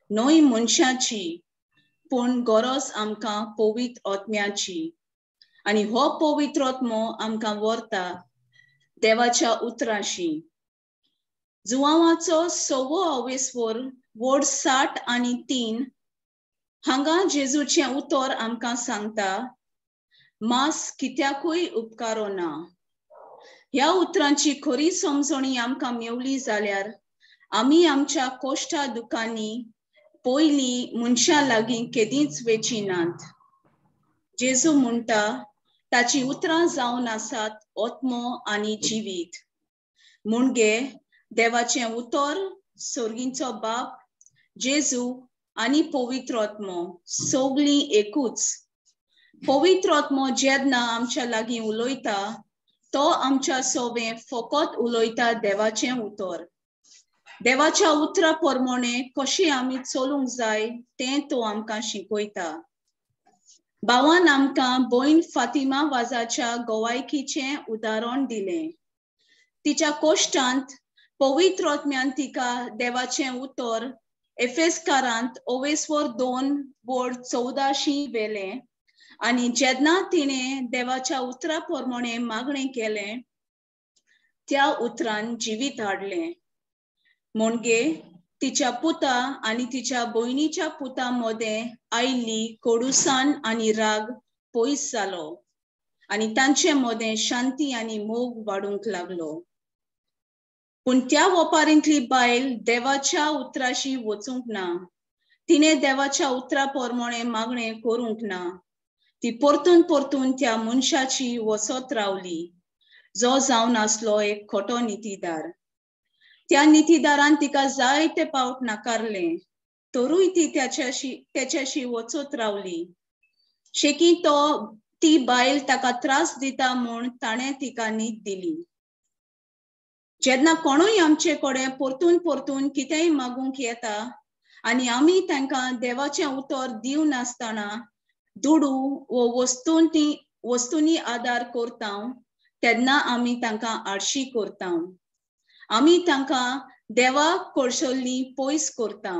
न्हय मनशाची, पूण गरज आमकां पवित्र आत्म्याची. आनी हो पवित्र आत्मो आमकां व्हरता देवाच्या उतराशी. जुवांवाचो 6वो अवेस्वर वड 60 आनी 3 हांगा जेजूचें उतर आमकां सांगता, मास कित्याकूय उपकारो ना. ह्या उतरांची खरी समजणी आमकां मेवली जाल्यार आमी आमच्या कोश्टा दुकांनी पयलीं मनशां लागीं केदींच वेची नात. जेजू म्हणटा ताची उतरां जावन आसात आत्मो आनी जिवीत. म्हणजे देवाचें उतर, सर्गींचो बाप, जेजू आनी पवित्र आत्मो सगळीं एकूच. पवित्र आत्मो जेन्ना आमच्या लागीं उलयता तो आमच्या सोवे फकत उलयता देवाचें उतर. देवाच्या उतरा प्रमाणे कशें आमी चलूंक जाय तें तो आमकां शिकयता. भावान आमकां भयण फातिमा वाजाच्या गोवायकीचें उदाहरण दिलें. तिच्या कोश्टांत पवित्र आत्म्यान तिका देवाचें उतर एफेसकारांत ओवेस्वर 2 वड 14 व्हेलें आनी जेन्ना तिणें देवाच्या उतरा प्रमाणे मागणें केलें त्या उतरान जिवीत हाडलें. म्हणजे तिच्या पुता आनी तिच्या भयणीच्या पुता मदें आयिल्ली कोडुसाण आनी राग पयस जालो आनी तांचे मदें शांती आनी मोग वाडूंक लागलो. पूण त्या वपारींतली बायल देवाच्या उतराशी वचूंक ना. तिणें देवाच्या उतरा प्रमाणे मागणें करूंक ना. ती परतून परतून त्या मनशाची वचत रावली जो जावन आसलो एक खोटो नितीदार. त्या नितीदारान तिका जायते पावट नाकारलें तरूय ती त्याच्याशी वचत रावली. शेकी तो ती बायल ताका त्रास दिता म्हूण ताणें तिका नीत दिली. जेन्ना कोणूय आमचे कडेन परतून परतून कितेंय मागूंक येता आनी आमी तांकां देवाचें उतर दिवनासतना दुडू वो वस्तूंनी आदार करता तेन्ना आमी तांकां आडशी करता. आमी तांकां देवाक कोळशल्ली पयस करता.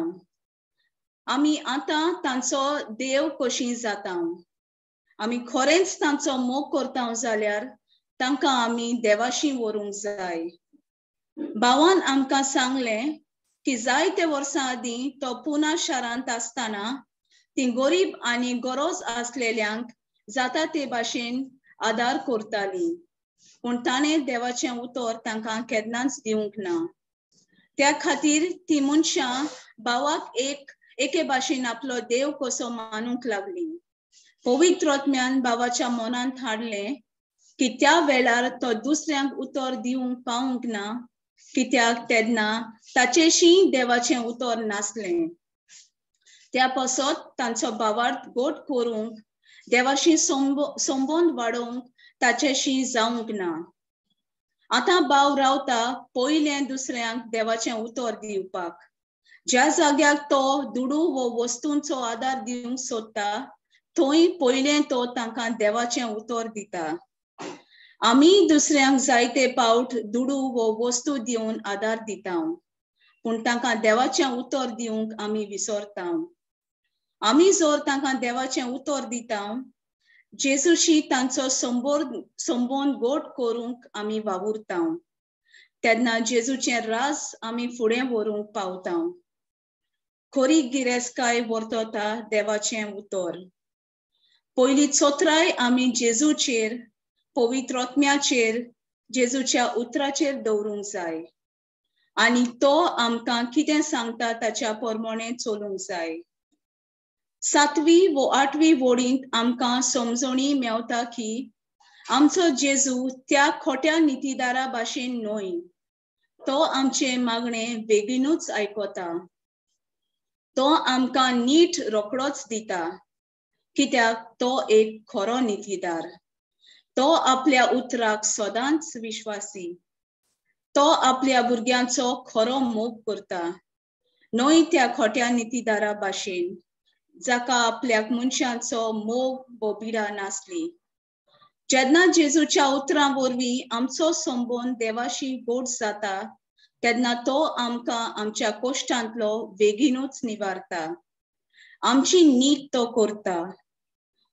आमी आतां तांचो देव कशी जाता. आमी खरेंच तांचो मोग करता जाल्यार तांकां आमी देवाशी व्हरूंक जाय. भावान आमकां सांगलें की जायते वर्सां आदीं तो पुना शारांत आसतना ती गरीब आनी गरज आसलेल्यांक जाता ते भाशेन आदार करताली, पूण ताणें देवाचें उतर तांकां केन्नाच दिवंक ना. त्या खातीर ती मनशां भावाक एके भाशेन आपलो देव कसो मानूंक लागली. पवित्र आत्म्यान भावाच्या मनांत हाडलें की त्या वेळार तो दुसऱ्यांक उतर दिवंक पावूंक ना, कित्याक तेन्ना ताचेशी देवाचें उतर नासलें. त्या पासत तांचो भावार्थ गोट करूंक देवाशी संबंद वाडोवंक ताचेशी जावंक ना. आतां भाव रावता पयलें दुसऱ्यांक देवाचें उतर दिवपाक. ज्या जाग्याक तो दुडू वो वस्तूंचो आदार दिवंक सोदता थंय पयलें तो तांकां देवाचें उतर दिता. आमी दुसऱ्यांक जायते पावट दुडू वो वस्तू दिवन आदार दिता, पूण तांकां देवाचें उतर दिवंक आमी विसरता. आमी जर तांकां देवाचें उतर दिता जेजूशी तांचो संबंद गोड करूंक आमी वावुरता. तेन्ना जेजूचें राज आमी फुडें व्हरूंक पावता. खरी गिरेस्तकाय वर्तता देवाचें उतर. पयली चोत्राय आमी जेजूचेर, पवित्र आत्म्याचेर, जेजूच्या उतराचेर दवरूंक जाय आनी तो आमकां कितें सांगता ताच्या प्रमाणे चलूंक जाय. 7वी वो 8वी वोडींत आमकां समजणी मेवता की आमचो जेजू त्या खोट्या नितीदारा भाशेन न्हय. तो आमचे मागणे बेगीनूच आयकता. तो आमकां नीट रोकडोच दिता, कित्याक तो एक खरो नितीदार. तो आपल्या उतराक सदांच विश्वासी. तो आपल्या भुरग्यांचो खरो मोग करता, न्हय त्या खोट्या नितीदारा भाशेन जाका आपल्याक मनशांचो मोग वो बिडा नासली. जेन्ना जेजूच्या उतरां वरवीं आमचो संबंद देवाशी गोड जाता तेन्ना तो आमकां आमच्या कोश्टांतलो बेगीनूच निवारता. आमची नीत तो करता.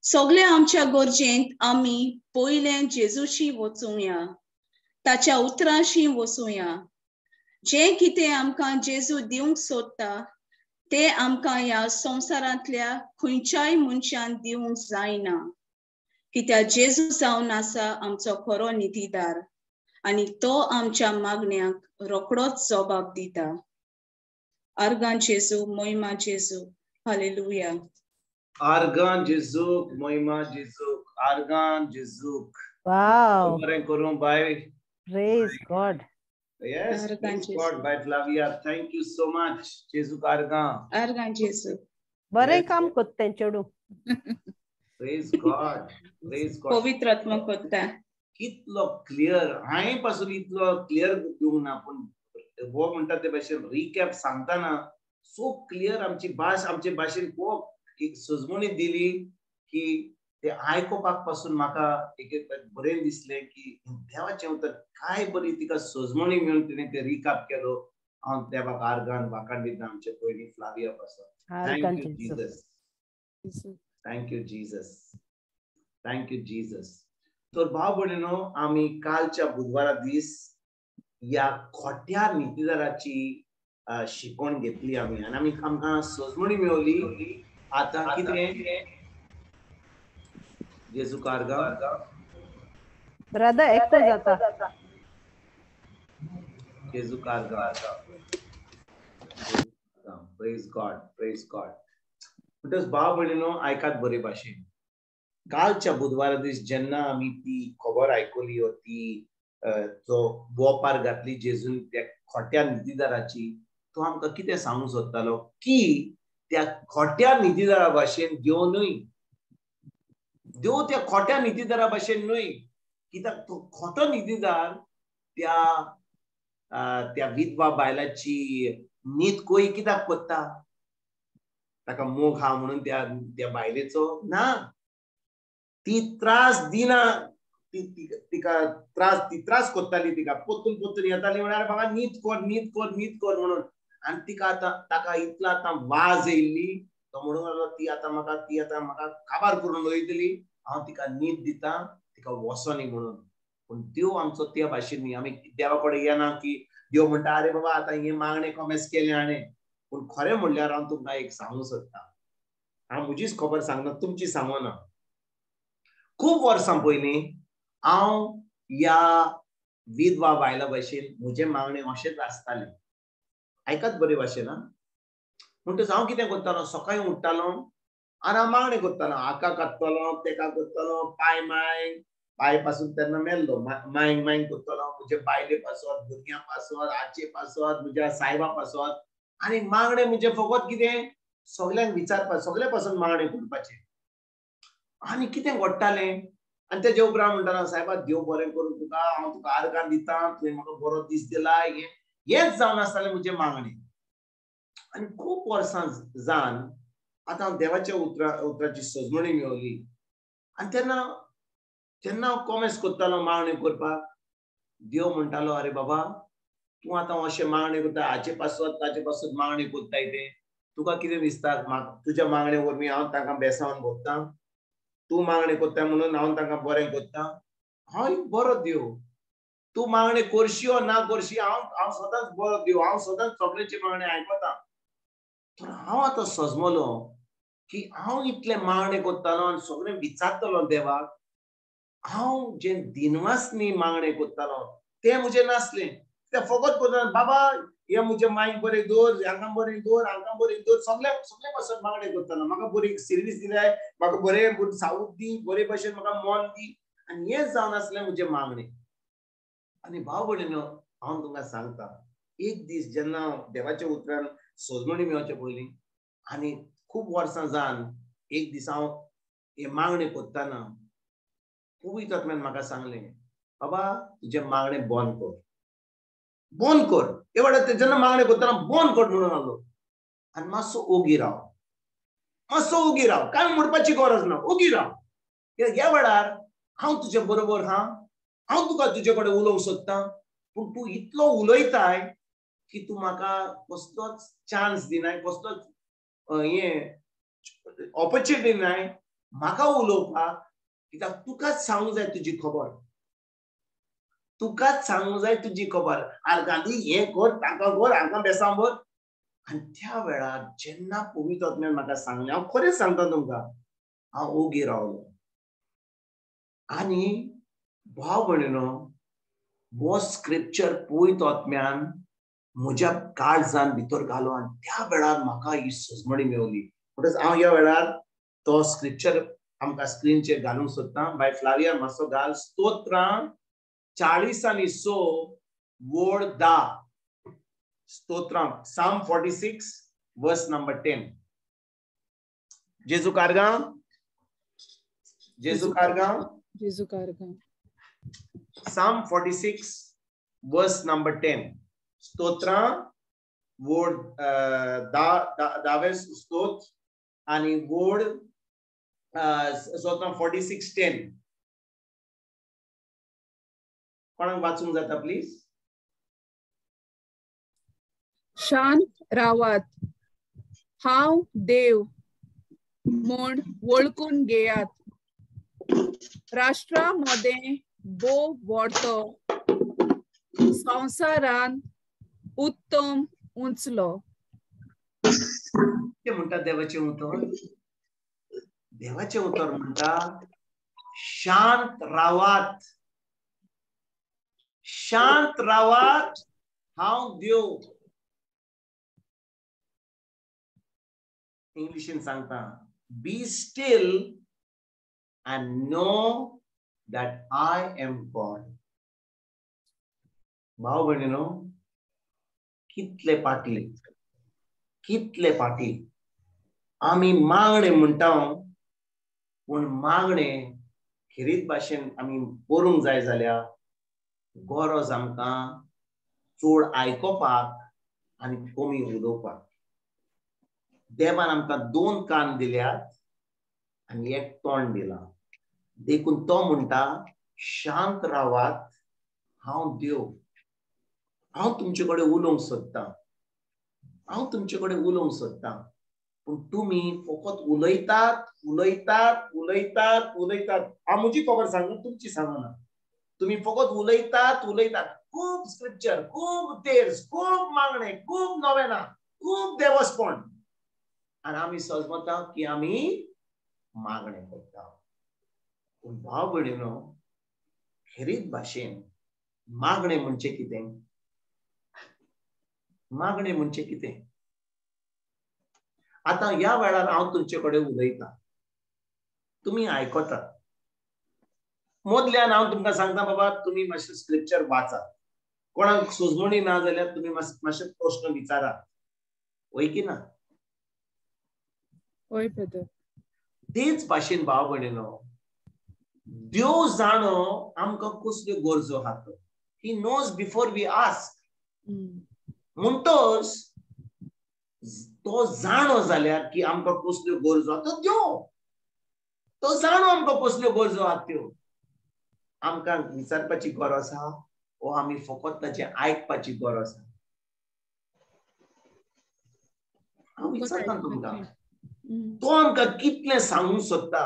सगळे आमच्या गरजेंत आमी पयलें जेजूशी वचुया, ताच्या उतरांशी वचुया. जें कितें आमकां जेजू दिवंक सोदता तें आमकां ह्या संवसारांतल्या खंयच्याय मनशान दिवंक जायना, कित्याक जेजू जावन आसा आमचो खरो नितीदार आनी तो आमच्या मागण्यांक रोकडोच जबाब दिता. आर्गां जेजू, मोहिमा जेजू, हालेलुया. आर्गां जेजूक, मोहिमा जेजूक, आर्गां जेजूक. वाव, बरें करूं बाय. Praise God. Yes, praise God, bye Flavia. Thank you so much. जेजूक आर्गां. आर्गां जेजू. बरें काम करता चेडूं. Praise God. Praise God. पवित्र आत्मा करता. कितलो क्लियर, हांवें पासून इतलो क्लियर दिवंक ना, पूण हो म्हणटा ते भाशेन रिकॅप सांगतना सो क्लियर आमची भास, आमचे भाशेन खूब एक सजमणी दिली की ते आयकुपाक पासून म्हाका एक बरें दिसलें की देवाचें उतर काय बरी तिका सजमणी मेळून तिणें ते रिकाप केलो. हांव देवाक आर्गान वाखाण दिता आमचे पयलीं फ्लाविया पासून. Thank you Jesus, thank you Jesus, thank you Jesus. तर भाव भयणीनो, आमी कालच्या बुधवारा दीस ह्या खोट्या नितीदाराची शिकवण घेतली आमी आनी आमी आमकां सजमणी मेवली. आतां कितें जेजू कारगां ब्रदर एकटो जाता. जेजू कारगां. Praise God, praise God. म्हणटच भाव भयणीनो, आयकात बरे भाशेन. कालच्या बुधवारा दीस जेन्ना आमी ती खबर आयकली ती तो वोपार घातली जेजून त्या खोट्या नितीदाराची, तो आमकां कितें सांगूंक सोदतालो की त्या खोट्या नितीदारा भाशेन देव न्हय, देव त्या खोट्या नितीदारा भाशेन न्हय. कित्याक तो खोटो नितीदार त्या त्या विधवा बायलाची नीत कोय कित्याक करता? ताका मोग हा म्हणून त्या त्या बायलेचो ना, ती त्रास दिना, तिका त्रास, ती त्रास करताली, तिका पोतून पोतून येताली म्हळ्यार म्हाका नीत कर, नीत कर, नीत कर म्हणून. आनी तिका आतां ताका इतलो आतां वाज येयल्ली, तो म्हणूंक लागलो ती आतां म्हाका, ती आतां म्हाका काबार करून वयतली, हांव तिका नीत दिता, तिका वचोनी म्हणून. पूण देव आमचो त्या भाशेन न्ही. आमी देवा कडेन येना की देव म्हणटा अरे बाबा आतां हें मागणें कोमेस केलें हाणें. पूण खरें म्हणल्यार हांव तुमकां एक सांगूंक सोदता, हांव म्हजीच खबर सांगना, तुमची सांगना. खूब वर्सां पयलीं हांव ह्या विधवा बायला भाशेन म्हजें मागणें अशेंच आसतालें. आयकात बरे भाशेन. म्हणटच हांव कितें करतालो, सकाळीं उठ्ठालो आनी हांव मागणें करतालो, हाका काडटलो, तेका करतलो, पांय माय पांय पासून तेन्ना मेल्लो, मायंग मायंग करतलो, म्हजे बायले पासत, भुरग्यां पासत, आजये पासत, म्हज्या सायबा पासत. आनी मागणें म्हजें फकत कितें सगल्यांक विचारपा, सगल्या पासून मागणें करपाचें. आनी कितें घडटालें आनी तेजे उपरांत म्हणटालो सायबा देव बरें करूं तुका, हांव तुका आर्गां दिता, तुवें म्हाका बरो दीस दिला. हें हेंच जावन आसतालें म्हजें मागणें. आनी खूब वर्सां जावन आतां हांव देवाच्या उतराची सजमणी मेवली. आनी तेन्ना जेन्ना हांव कोमेस करतालो मागणें करपाक, देव म्हणटालो अरे बाबा तूं आतां अशें मागणें करता, हाचे पासत ताचे पासत मागणें करताय, तें तुका कितें दिसता? तुज्या मागणे वरवीं हांव तांकां बेसावन भोगतां, तूं मागणें करता म्हणून हांव तांकां बरें करता. हांव एक बरो देव, तूं मागणें करशी ओ ना करशी, हांव हांव सदांच बरो देव, हांव सदांच सगळ्यांची मागणें आयकता. तर हांव आतां सजमलो की हांव इतलें मागणें करतालो आनी सगळें विचारतलो देवाक, हांव जें दिनवासनी मागणें करतालो तें म्हजें नासलें. तें फकत करतालो, बाबा हे म्हजे मायक बरें दवर, हांगा बरें दवर, हांगा बरें दवर, सगळें सगळे पासून मागणें करतालो. म्हाका बरी सिर्वीस दिलाय, म्हाका बरें सावूद दी, बरे भशेन म्हाका मन दी, आनी हें जावन आसलें म्हजें मागणें. आनी भाव भयणीनो, हांव तुमकां सांगता, एक दीस जेन्ना देवाच्या उतरान सजमणी मेळचे पयलीं आनी खूब वर्सां जावन एक दीस हांव हें मागणें करतना पवित्र आत्म्यान म्हाका सांगलें, बाबा तुजें मागणें बंद कर, बंद कर. हे वाडा जेन्ना मागणें करतना बंद कर म्हणून आलो आनी मातसो ओगी राव, मातसो ओगी राव, कांय म्हणपाची गरज ना, ओगी राव. कित्याक ह्या वेळार हांव तुजे बरोबर हा, हांव तुका तुजे कडेन उलोवंक सोदतां, पूण तूं इतलो उलयताय की तूं म्हाका कसलोच चान्स दिनाय, कसलोच हें ऑपर्च्युनिटी दिनाय म्हाका उलोवपाक. कित्याक तुकाच सांगूंक जाय तुजी खबर, तुकाच सांगूंक जाय तुजी खबर. आर्गांनी हें कर, तांकां कर, हांकां बेसांव भर. आनी त्या वेळार जेन्ना पवित्र आत्म्यान म्हाका सांगलें, हांव खरें सांगता तुमकां, हांव ओगी रावलो. आनी भाव भयणीनो, हो स्क्रिप्चर पवित्र आत्म्यान म्हज्या काळजान भितर घालो आनी त्या वेळार म्हाका ही सजमणी मेवली. म्हणटच हांव ह्या वेळार तो स्क्रिप्चर आमकां स्क्रीनचेर घालूंक सोदतां. बाय फ्लाविया मातसो घाल. स्तोत्रां 46 वोड 10. स्तोत्रां Psalm 46 verse number 10. जेजू कारगांव, जेजू कारगांव, जेजू कारगांव. Psalm 46 verse number 10. स्तोत्रां वोड 10 स्तोत्र आनी वोड स्तोत्रां 46:10. कोणाक वाचूंक जाता प्लीज? शांत रावात, हांव देव म्हूण वळखून घेयात. राष्ट्रा मदें भोव व्हडतो, संवसारान उत्तम उंचलो. कितें म्हणटा देवाचें उतर? देवाचें उतर म्हणटा शांत रावात, शांत रावात, हांव देव. इंग्लिशीन सांगता, be still and know that I am God. भाव भयणीनो, कितले पाटी, कितले पाटी आमी मागणें म्हणटा, पूण मागणें खेरीत भाशेन आमी करूंक जाय जाल्यार गरज आमकां चड आयकोपाक आनी कमी उलोवपाक. देवान आमकां 2 कान दिल्यात आनी एक तोंड दिलां, देखून तो म्हणटा शांत रावात, हांव देव, हांव तुमचे कडेन उलोवंक सोदतां, हांव तुमचे कडेन उलोवंक सोदतां, पूण तुमी फकत उलयतात उलयतात उलयतात उलयतात. हांव म्हजी खबर सांगू, तुमची सांगना. तुमी फकत उलयतात उलयतात, खूब स्क्रिप्चर, खूब तेर्स, खूब मागणे, खूब नवेना, खूब देवस्पण, आनी आमी सजमता की आमी मागणें करता. पूण भाव भयणीनो, खेरीत भाशेन मागणें म्हणजे कितें? मागणें म्हणजे कितें? आतां ह्या वेळार हांव तुमचे कडेन उलयतां, तुमी आयकतात. मदल्यान हांव तुमकां सांगता, बाबा तुमी मातशें स्क्रिप्चर वाचात, कोणाक सुजवणी ना जाल्यार तुमी मातशे प्रश्न विचारात, वय की ना? वय ब्रदर. तेच भाशेन भाव भयणीनो, देव जाणो आमकां कसल्यो गरजो आहा त्यो. He knows before we ask. म्हणटच तो जाणो जाल्यार की आमकां कसल्यो गरजो आहा तो देव, तो जाणो आमकां कसल्यो गरजो आहा त्यो. आमकां विचारपाची गरज आहा वो आमी फकत ताचें आयकपाची गरज आहा? हांव विचारता तुमकां, तो आमकां कितलें सांगूंक सोदता,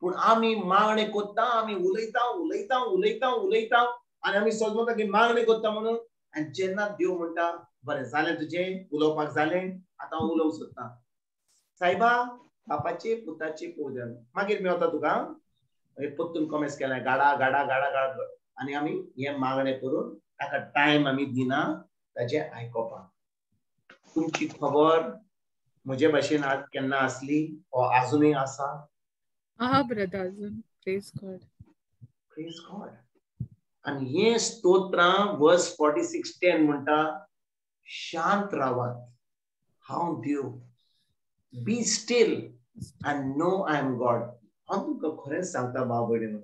पूण आमी मागणें करता, आमी उलयता उलयता उलयता उलयता, आनी आमी समजता की मागणी करता म्हणून. आनी जेन्ना देव म्हणटा बरें जालें तुजें उलोवपाक जालें, आतां हांव उलोवंक सोदतां सायबा, बापाचे पुताचे पुजन, मागीर मेवता तुका परतून कॉमेस केलें गाडा गाडा गाडा गाडा. आनी आमी हें मागणें करून ताका टायम आमी दिना ताजें आयकोपाक. तुमची खबर म्हजे भाशेन आज केन्ना आसली ओ आजुनूय आसा? आहा ब्रदर अजून. Praise God, praise God. आनी हे स्तोत्रां वर्स 46:10 म्हणटा, शांत रावात, हांव देव, be still and know I am God. हांव तुमकां खरेंच सांगता भाव भयणीनो,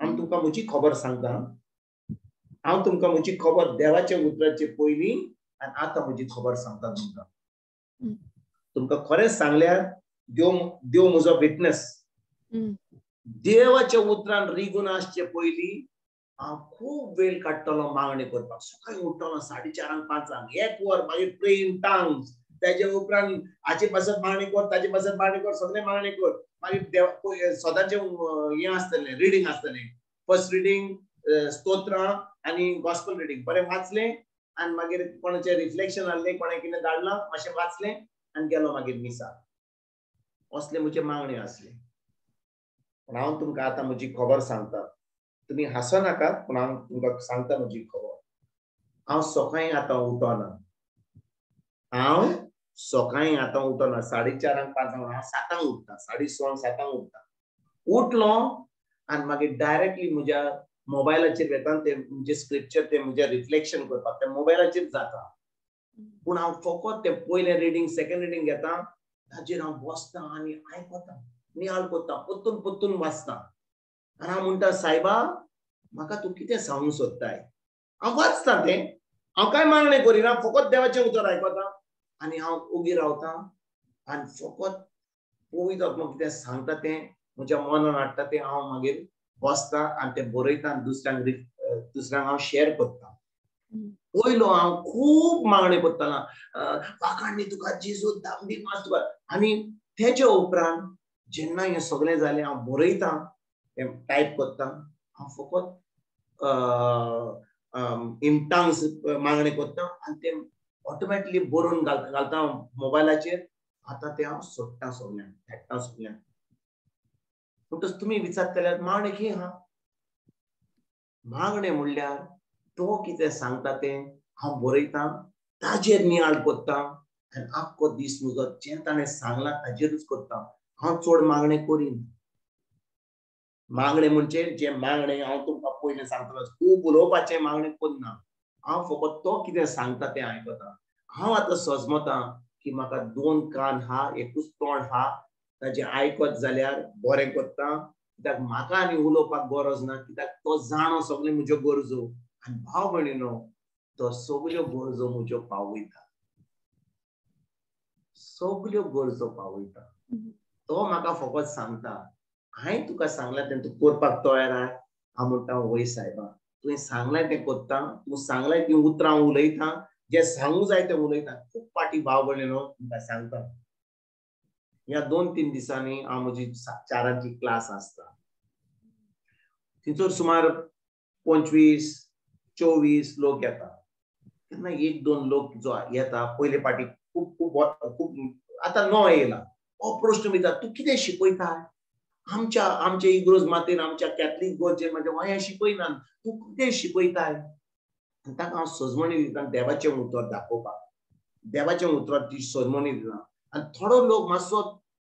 हांव तुमकां म्हजी खबर सांगता, हांव तुमकां म्हजी खबर देवाच्या उतराचे पयलीं आनी आतां म्हजी खबर सांगता तुमकां. तुमकां खरेंच सांगल्यार देव देव म्हजो विटनस. देवाच्या उतरान रिगून आसचे पयलीं हांव खूब वेळ काडटलो मागणी करपाक. सकाळीं उठ्ठलो 4:30 5 एक वर, मागीर प्रे इन टंग्स, तेजे उपरांत हाचे पासत मागणी कर, ताचे पासत मागणी कर, सगळें मागणी कर. मागीर देव सदांचें हें आसतलें, रिडींग आसतलें, फर्स्ट रिडींग स्तोत्रां आनी गॉस्पल रिडींग बरें वाचलें आनी मागीर कोणाचें रिफ्लेक्शन आहलें, कोणें कितें धाडलां मातशें वाचलें आनी गेलो मागीर मिसाक. असले म्हजे मागणी आसले. पूण हांव तुमकां आतां म्हजी खबर सांगता, तुमी हांसो नाकात, पूण हांव तुमकां सांगता म्हजी खबर. हांव सकाळीं आतां उठना, हांव सकाळीं आतां उठना 4:30 5 हांव 7 उठता, 6:30 7 उठता. उठलो आनी मागीर डायरेक्टली म्हज्या मोबायलाचेर वेता, ते म्हजे स्क्रिप्चर ते म्हजे रिफ्लेक्शन करपाक ते मोबायलाचेर जाता. पूण हांव फकत ते पयलें रिडींग सेकंड रिडींग घेता, ताजेर हांव बसता आनी आयकता, नियाळ करता, परतून परतून वाचता. आनी हांव म्हणटा सायबा म्हाका तूं कितें सांगूंक सोदताय. हांव वाचता तें, हांव कांय मागणें करिना, फकत देवाचें उतर आयकता आनी हांव ओगी रावता आनी फकत पवित्र आत्मो कितें सांगता तें म्हज्या मनान हाडटा, तें हांव मागीर बसता आनी तें बरयता आनी दुसऱ्यांक दुसऱ्यांक हांव शेअर करता. पयलो हांव खूब मागणें करतालो, वाखाणणी तुका जेजू, दामदी मास तुका. आनी तेच्या उपरांत जेन्ना हें सगळें जालें हांव बरयता, तें टायप करता, हांव फकत इन टंग्स मागणें करता आनी तें ऑटोमॅटिकली बरोवन घालता मोबायलाचेर. आतां तें हांव सोडटा सगळ्यांक, धाडटा सगळ्यांक. म्हणटच तुमी विचारतल्यार मागणें की हा, मागणें म्हणल्यार तो कितें सांगता तें हांव बरयता, ताजेर नियाळ करता आनी आख्खो दीस म्हजो जें ताणें सांगलां ताजेरूच करता. हांव चड मागणें करीन. मागणें म्हणजे जें मागणें हांव तुमकां पयलें सांगतलो, खूब उलोवपाचें मागणें करना, हांव फकत तो कितें सांगता तें आयकता. हांव आतां सजमता की म्हाका 2 कान हा, एकूच तोंड हा, ताजें आयकत जाल्यार बरें करता, कित्याक म्हाका आनी उलोवपाक गरज ना, कित्याक तो जाणो सगळ्यो म्हज्यो गरजो. आनी भाव भयणीनो, तो सगळ्यो गरजो म्हज्यो पावयता, सगळ्यो गरजो पावयता. तो म्हाका फकत सांगता, हांवें तुका सांगलां तें तूं करपाक तयार आहा. हांव म्हणटा वय सायबा, तुवें सांगलां तें करता, तूं सांगलां तीं उतरां उलयता, जें सांगू जाय तें उलयता. खूब फाटी भाव भयणीनो तुमकां सांगता, ह्या 2-3 दिसांनी हांव म्हजी 4 क्लास आसता, थंयसर सुमार 25-24 लोक येता. तेन्ना 1-2 लोक जो येता पयले फाटी खूब खूब खूब आतां 9 येयला. हो प्रश्न विचार, तूं कितें शिकयता? आमच्या आमच्या इग्रोज मातेन, आमच्या कॅथलीक गोरजे म्हणजे हें शिकयना, तूं कितें शिकयताय? आनी ताका हांव सजमणी दिता, देवाचें उतर दाखोवपाक, देवाचें उतर ती सजमणी दिता. आनी थोडो लोक मातसो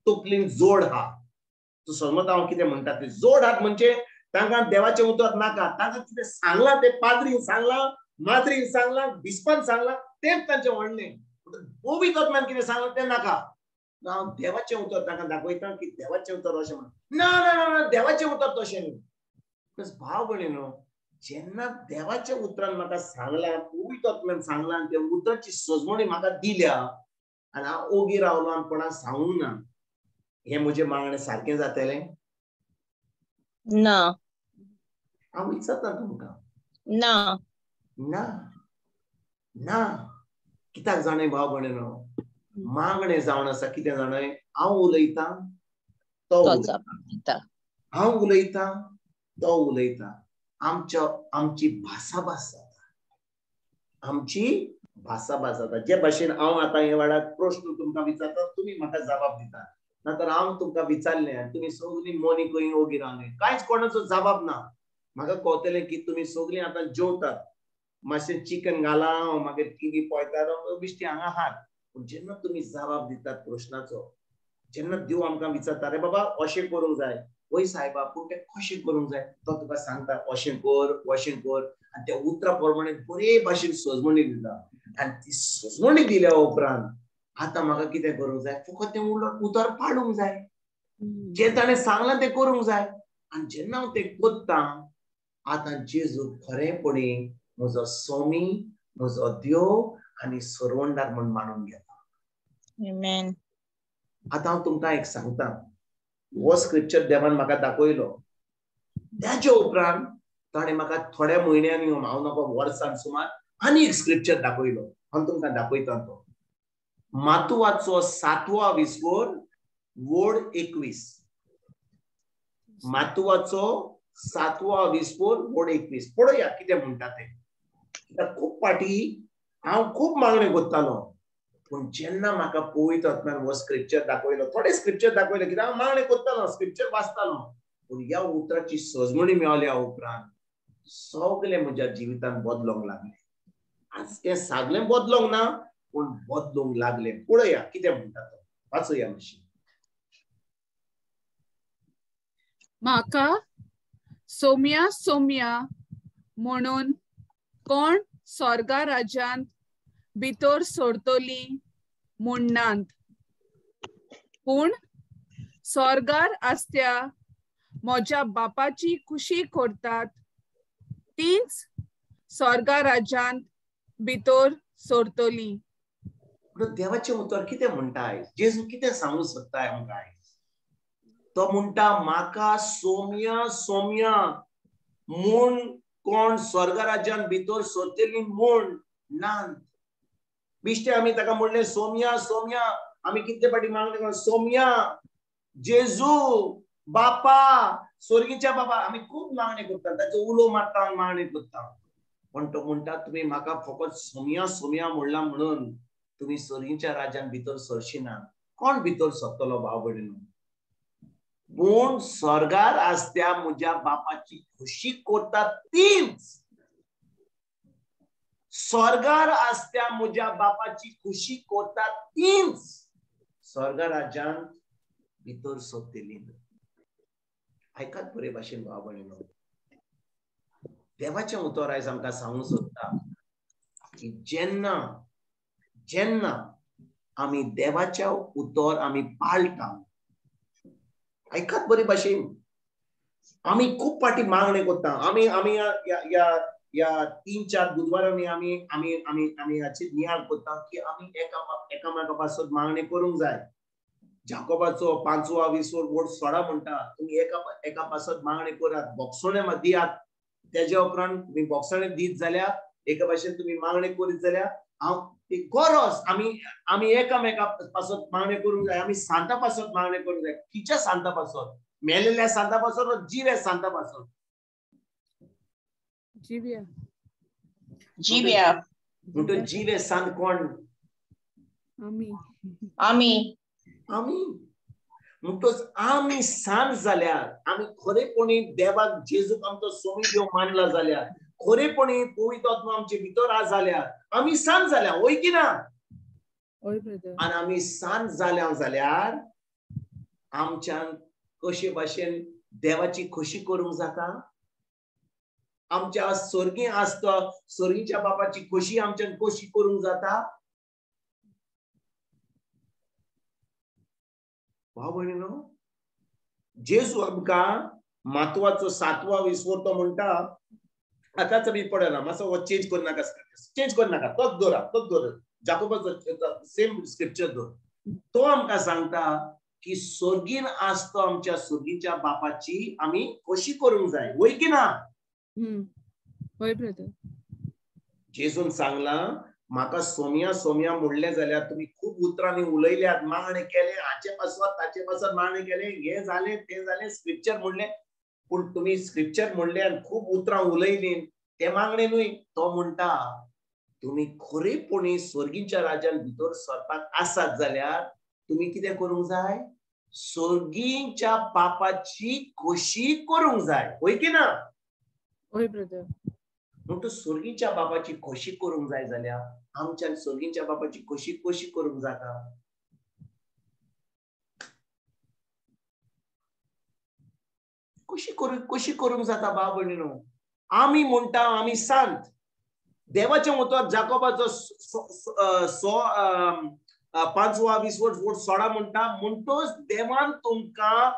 तकलीन जोड आहा, तूं समजता हांव कितें म्हणटा तें. जोड आहात म्हणजे तांकां देवाचें उतर नाका, तांकां कितें सांगलां तें पाद्रीन सांगलां, माद्रीन सांगलां, बिस्पान सांगलां, तेंच तांचें व्हडलें. पवित्र आत्म्यान कितें सांगलां तें नाका. हांव देवाचें उतर तांकां दाखयता की देवाचें उतर अशें म्हण, ना ना ना देवाचें उतर तशें न्ही. प्लस भाव भयणीनो, जेन्ना देवाच्या उतरान म्हाका सांगलां, पवित्र आत्म्यान सांगलां, त्या उतराची सजमणी म्हाका दिल्या आनी हांव ओगी रावलो आनी कोणाक सांगूंक ना, हें म्हजें मागणें सारकें जातलें ना? हांव विचारता तुमकां, ना ना ना. कित्याक जाणय भाव भयणीनो, मागणें जावन आसा कितें जाणय, हांव उलयतां तो उलयता, हांव उलयतां तो उलयता. आमची भासाभास जाता, आमची भासाभास जाता. जे भाशेन हांव आतां हे वाडाक प्रश्न तुमकां विचारता, तुमी म्हाका जबाब दिता. नातर हांव तुमकां विचारलें आनी तुमी सगळीं मोनी खंय ओगी रावले, कांयच कोणाचो जबाब ना. म्हाका कळटलें की तुमी सगळीं आतां जेवतात, मातशें चिकन घालां, मागीर टिवी पळयतात, बिश्टी हांगा आहात. पूण जेन्ना तुमी जबाब दितात प्रश्नाचो, जेन्ना देव आमकां विचारता, अरे बाबा अशें करूंक जाय, वय सायबा, पूण तें कशें करूंक जाय, तो तुका सांगता अशें कर अशें कर, आनी त्या उतरा प्रमाणे बरे भाशेन सजमणी दिता. आनी ती सजमणी दिल्या उपरांत आतां म्हाका कितें करूंक जाय, फकत तें उतर पाडूंक जाय, जें ताणें सांगलां तें करूंक जाय. आनी जेन्ना हांव तें करतां, आतां जेजू खरेंपणी म्हजो स्वामी, म्हजो देव आनी सरवंडार म्हूण मानून घेता. आतां हांव तुमकां एक सांगता, हो स्क्रिप्चर देवान म्हाका दाखयलो. त्याच्या उपरांत ताणें म्हाका थोड्या म्हयन्यांनी, हांव नाका वर्सान सुमार, आनी एक स्क्रिप्चर दाखयलो. हांव तुमकां दाखयता तो मातुवाचो 7वो विस्वोर वोड 21. मातुवाचो 7वो विस्वोर वोड 21. पळोवया कितें म्हणटा तें. खूब फाटी हांव खूब मागणें करतालो, पूण जेन्ना म्हाका पवित्र आत्म्यान हो स्क्रिप्चर दाखयलो, थोडे स्क्रिप्चर दाखयले, कित्याक हांव मागणें करतालो, स्क्रिप्चर वाचतालो, पूण ह्या उतराची सजमणी मेळ्ळ्या उपरांत सगळें म्हज्या जिवितांत बदलोंक लागलें. आज तें सगळें बदलोंक ना, पूण बदलूंक लागलें. पळोवया कितें म्हणटा तो, वाचुया मातशें. म्हाका सोम्या सोम्या म्हणून कोण स्वर्गा राज्यांत भितर सोडतली म्हणनात, पूण स्वर्गार आसत्या म्हज्या बापाची खुशी करतात तीच स्वर्गा राज्यांत भितर सोडतली. देवाचें उतर कितें म्हणटा आयज, जेजू कितें सांगूंक सोदता आमकां आयज? तो म्हणटा म्हाका सोम्या सोम्या म्हूण कोण स्वर्ग राज्यांत भितर सोडतली म्हूण ना. बिश्टे आमी ताका म्हणलें सोम्या सोम्या, आमी कितले फाटी मागले सोम्या, जेजू, बापा, स्वर्गीच्या बापा, आमी खूब मागणें करता, ताचो उलो मारता, मागणें करता. पण तो म्हणटा तुमी म्हाका फकत सोम्या सोम्या म्हणला म्हणून तुमी स्वर्गीच्या राज्यांत भितर सरशी ना. कोण भितर सरतलो भाव भयणीनो? पूण स्वर्गार आसत्या म्हज्या बापाची खुशी करता तीच, स्वर्गार आसत्या म्हज्या बापाची खुशी करता तीच स्वर्ग राज्यांत भितर सरतली. आयकात बरे भाशेन भाव भयणीनो, देवाचें उतर आयज आमकां सांगूंक सोदता की जेन्ना जेन्ना आमी देवाच्या उतर आमी पाळटा, आयकात बरे भाशेन, आमी खूब फाटी मागणें करता. आमी आमी ह्या ह्या 3-4 बुधवारांनी आमी आमी आमी आमी हाची नियाळ करता की आमी एकामेका पासत मागणें करूंक जाय. जाकोबाचो 5वो विसोर वोड 16 म्हणटा, तुमी एका पासत मागणें करात, बोगसोणे दियात, तेज्या उपरांत तुमी बोगसोणे दीत जाल्यार एका भाशेन तुमी मागणें करीत जाल्यार हांव ती गरज आमी आमी एकामेका पासत मागणें करूंक जाय. आमी सांता पासत मागणें करूंक जाय. किच्या सांता पासत? मेलेल्या सांता पासत, जिव्या सांता पासत? जिव्या. जिव्या म्हणटो जिवे सांत कोण? आमी. आमी आमी. म्हणटोच आमी सांत जाल्यार, आमी खरेपणी देवाक जेजूक आमचो स्वामी देव मानला जाल्यार, खरेपणी पवित्र आत्मा आमचे भितर आसा जाल्यार आमी सांत जाल्या, वय की ना? आनी आमी सांत जाल्या जाल्यार आमच्यान कशे भाशेन देवाची खोशी करूंक जाता? आमच्या स्वर्गीय आसता स्वर्गीच्या बापाची खोशी आमच्यान कशी करूंक जाता? भाव भयणीनो, जेजू आमकां मातवाचो 7वो विसवो तो म्हणटा, आतांच आमी पडना, मातसो हो चेंज करू नाका, चेंज करू नाका, तोच दवरा, तोच दवर, जाकोबाचो सेम स्क्रिप्चर दवर. तो आमकां सांगता की स्वर्गीन आसतो आमच्या स्वर्गीच्या बापाची आमी खोशी करूंक जाय, वय की ना? हय ब्रदर. जेजून सांगलां म्हाका सोम्या सोम्या म्हणलें जाल्यार तुमी खूब उतरांनी उलयल्यात, मागणें केलें, हाचे पासत ताचे पासत मागणें केलें, हें जालें तें जालें, स्क्रिप्चर म्हणलें, पूण तुमी स्क्रिप्चर म्हणले आनी खूब उतरां उलयलीं ते मागणें न्हय. तो म्हणटा तुमी खरेपणी स्वर्गीच्या राज्यान भितर सरपाक आसात जाल्यार तुमी कितें करूंक जाय? स्वर्गीच्या बापाची खोशी करूंक जाय. हय की ना? हय ब्रदर. म्हणटच स्वर्गीच्या बापाची खोशी करूंक जाय जाल्यार आमच्यान स्वर्गीच्या बापाची खोशी कशी करूंक जाता? कशी करूंक जाता भाव भयणीनो? आमी म्हणटा आमी सांत. देवाचें उतर जाकोबाचो 5:20-16 म्हणटा, म्हणटच देवान तुमकां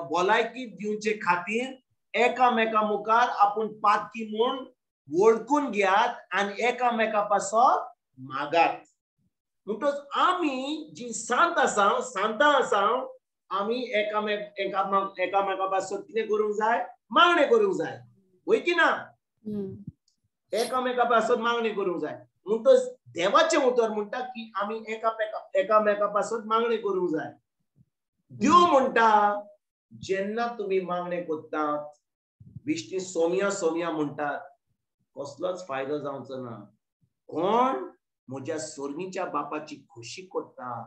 भलायकी दिवचे खातीर एकामेका मुखार आपूण पातकी म्हूण वळखून घेयात आनी एकामेका पासत मागात. म्हणटच आमी जी सांत आसा, सांतां आसा, आमी एकामेका पासत कितें करूंक जाय? मागणें करूंक जाय. वय की ना? एकामेका पासत मागणें करूंक जाय. म्हणटच देवाचें उतर म्हणटा की आमी एकामेका पासत मागणें करूंक जाय. देव म्हणटा जेन्ना तुमी मागणें करतात, बिश्टी सोमिया सोमिया म्हणटात, कसलोच फायदो जावचो ना. कोण म्हज्या स्वर्गीच्या बापाची खोशी करता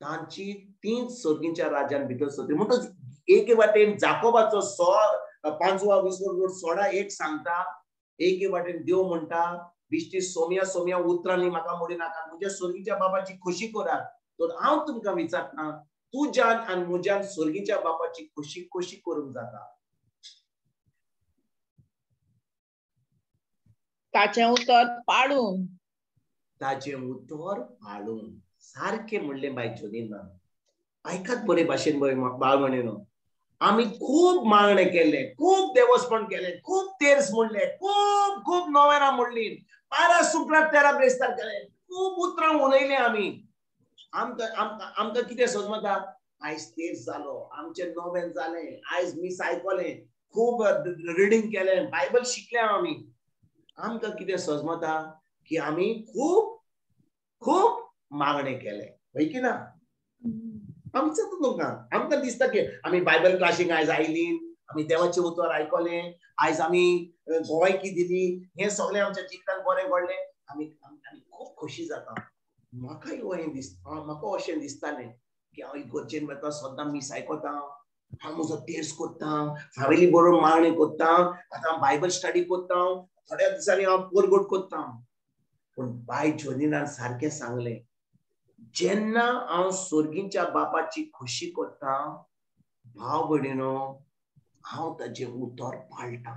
तांची तीच स्वर्गीच्या राज्यान भितर सरतली. म्हणटच एके वाटेन जाकोबाचो 5:20-16 सांगता, एके वाटेन देव म्हणटा बिश्टी सोमिया सोमिया उतरांनी म्हाका मोडी नाका, म्हज्या स्वर्गीच्या बापाची खोशी करात. तर हांव तुमकां विचारता, तुज्यान आनी म्हज्यान स्वर्गीच्या बापाची खोशी कशी करूंक जाता? ताचें उतर पाळून. ताचें उतर पाळून. सारकें म्हणलें बाय जोनीन. आयकात बरे भाशेन बाळ म्हणेनो, आमी खूब मागणें केलें, खूब देवस्पण केलें, खूब तेर्स म्हणले, खूब खूब नोवेनां म्हणलीं, 12 शुक्रार 13 ब्रेस्तार केलें, खूब उतरां उलयलीं आमी. आमकां आमकां आमकां कितें समजता? आयज तेर्स जालो, आमचें नोवेन जालें, आयज मीस आयकलें, खूब रिडींग केलें, बायबल शिकलें आमी. आमकां कितें समजता की आमी खूब खूब मागणें केलें. हय की ना? आमचें तुमकां आमकां दिसता की आमी बायबल क्लासीक आयज आयली, आमी देवाचें उतर आयकलें, आयज आमी गोवायकी दिली, हें सगळें आमच्या जिवितांत बरें घडलें, आमी आमी खूब खोशी जाता. म्हाकाय हें दिसता, म्हाका अशें दिसतालें की हांव इगर्जेन वता, सद्दां मीस आयकता, हांव म्हजो तेर्स करता, फॅमिली बरोबर मागणें करता, आतां बायबल स्टडी करता, थोड्या दिसांनी हांव परगट करता. पूण बाय जोनीनान सारकें सांगलें, जेन्ना हांव स्वर्गीच्या बापाची खोशी करता भाव भयणीनो, हांव ताचें उतर पाळटा.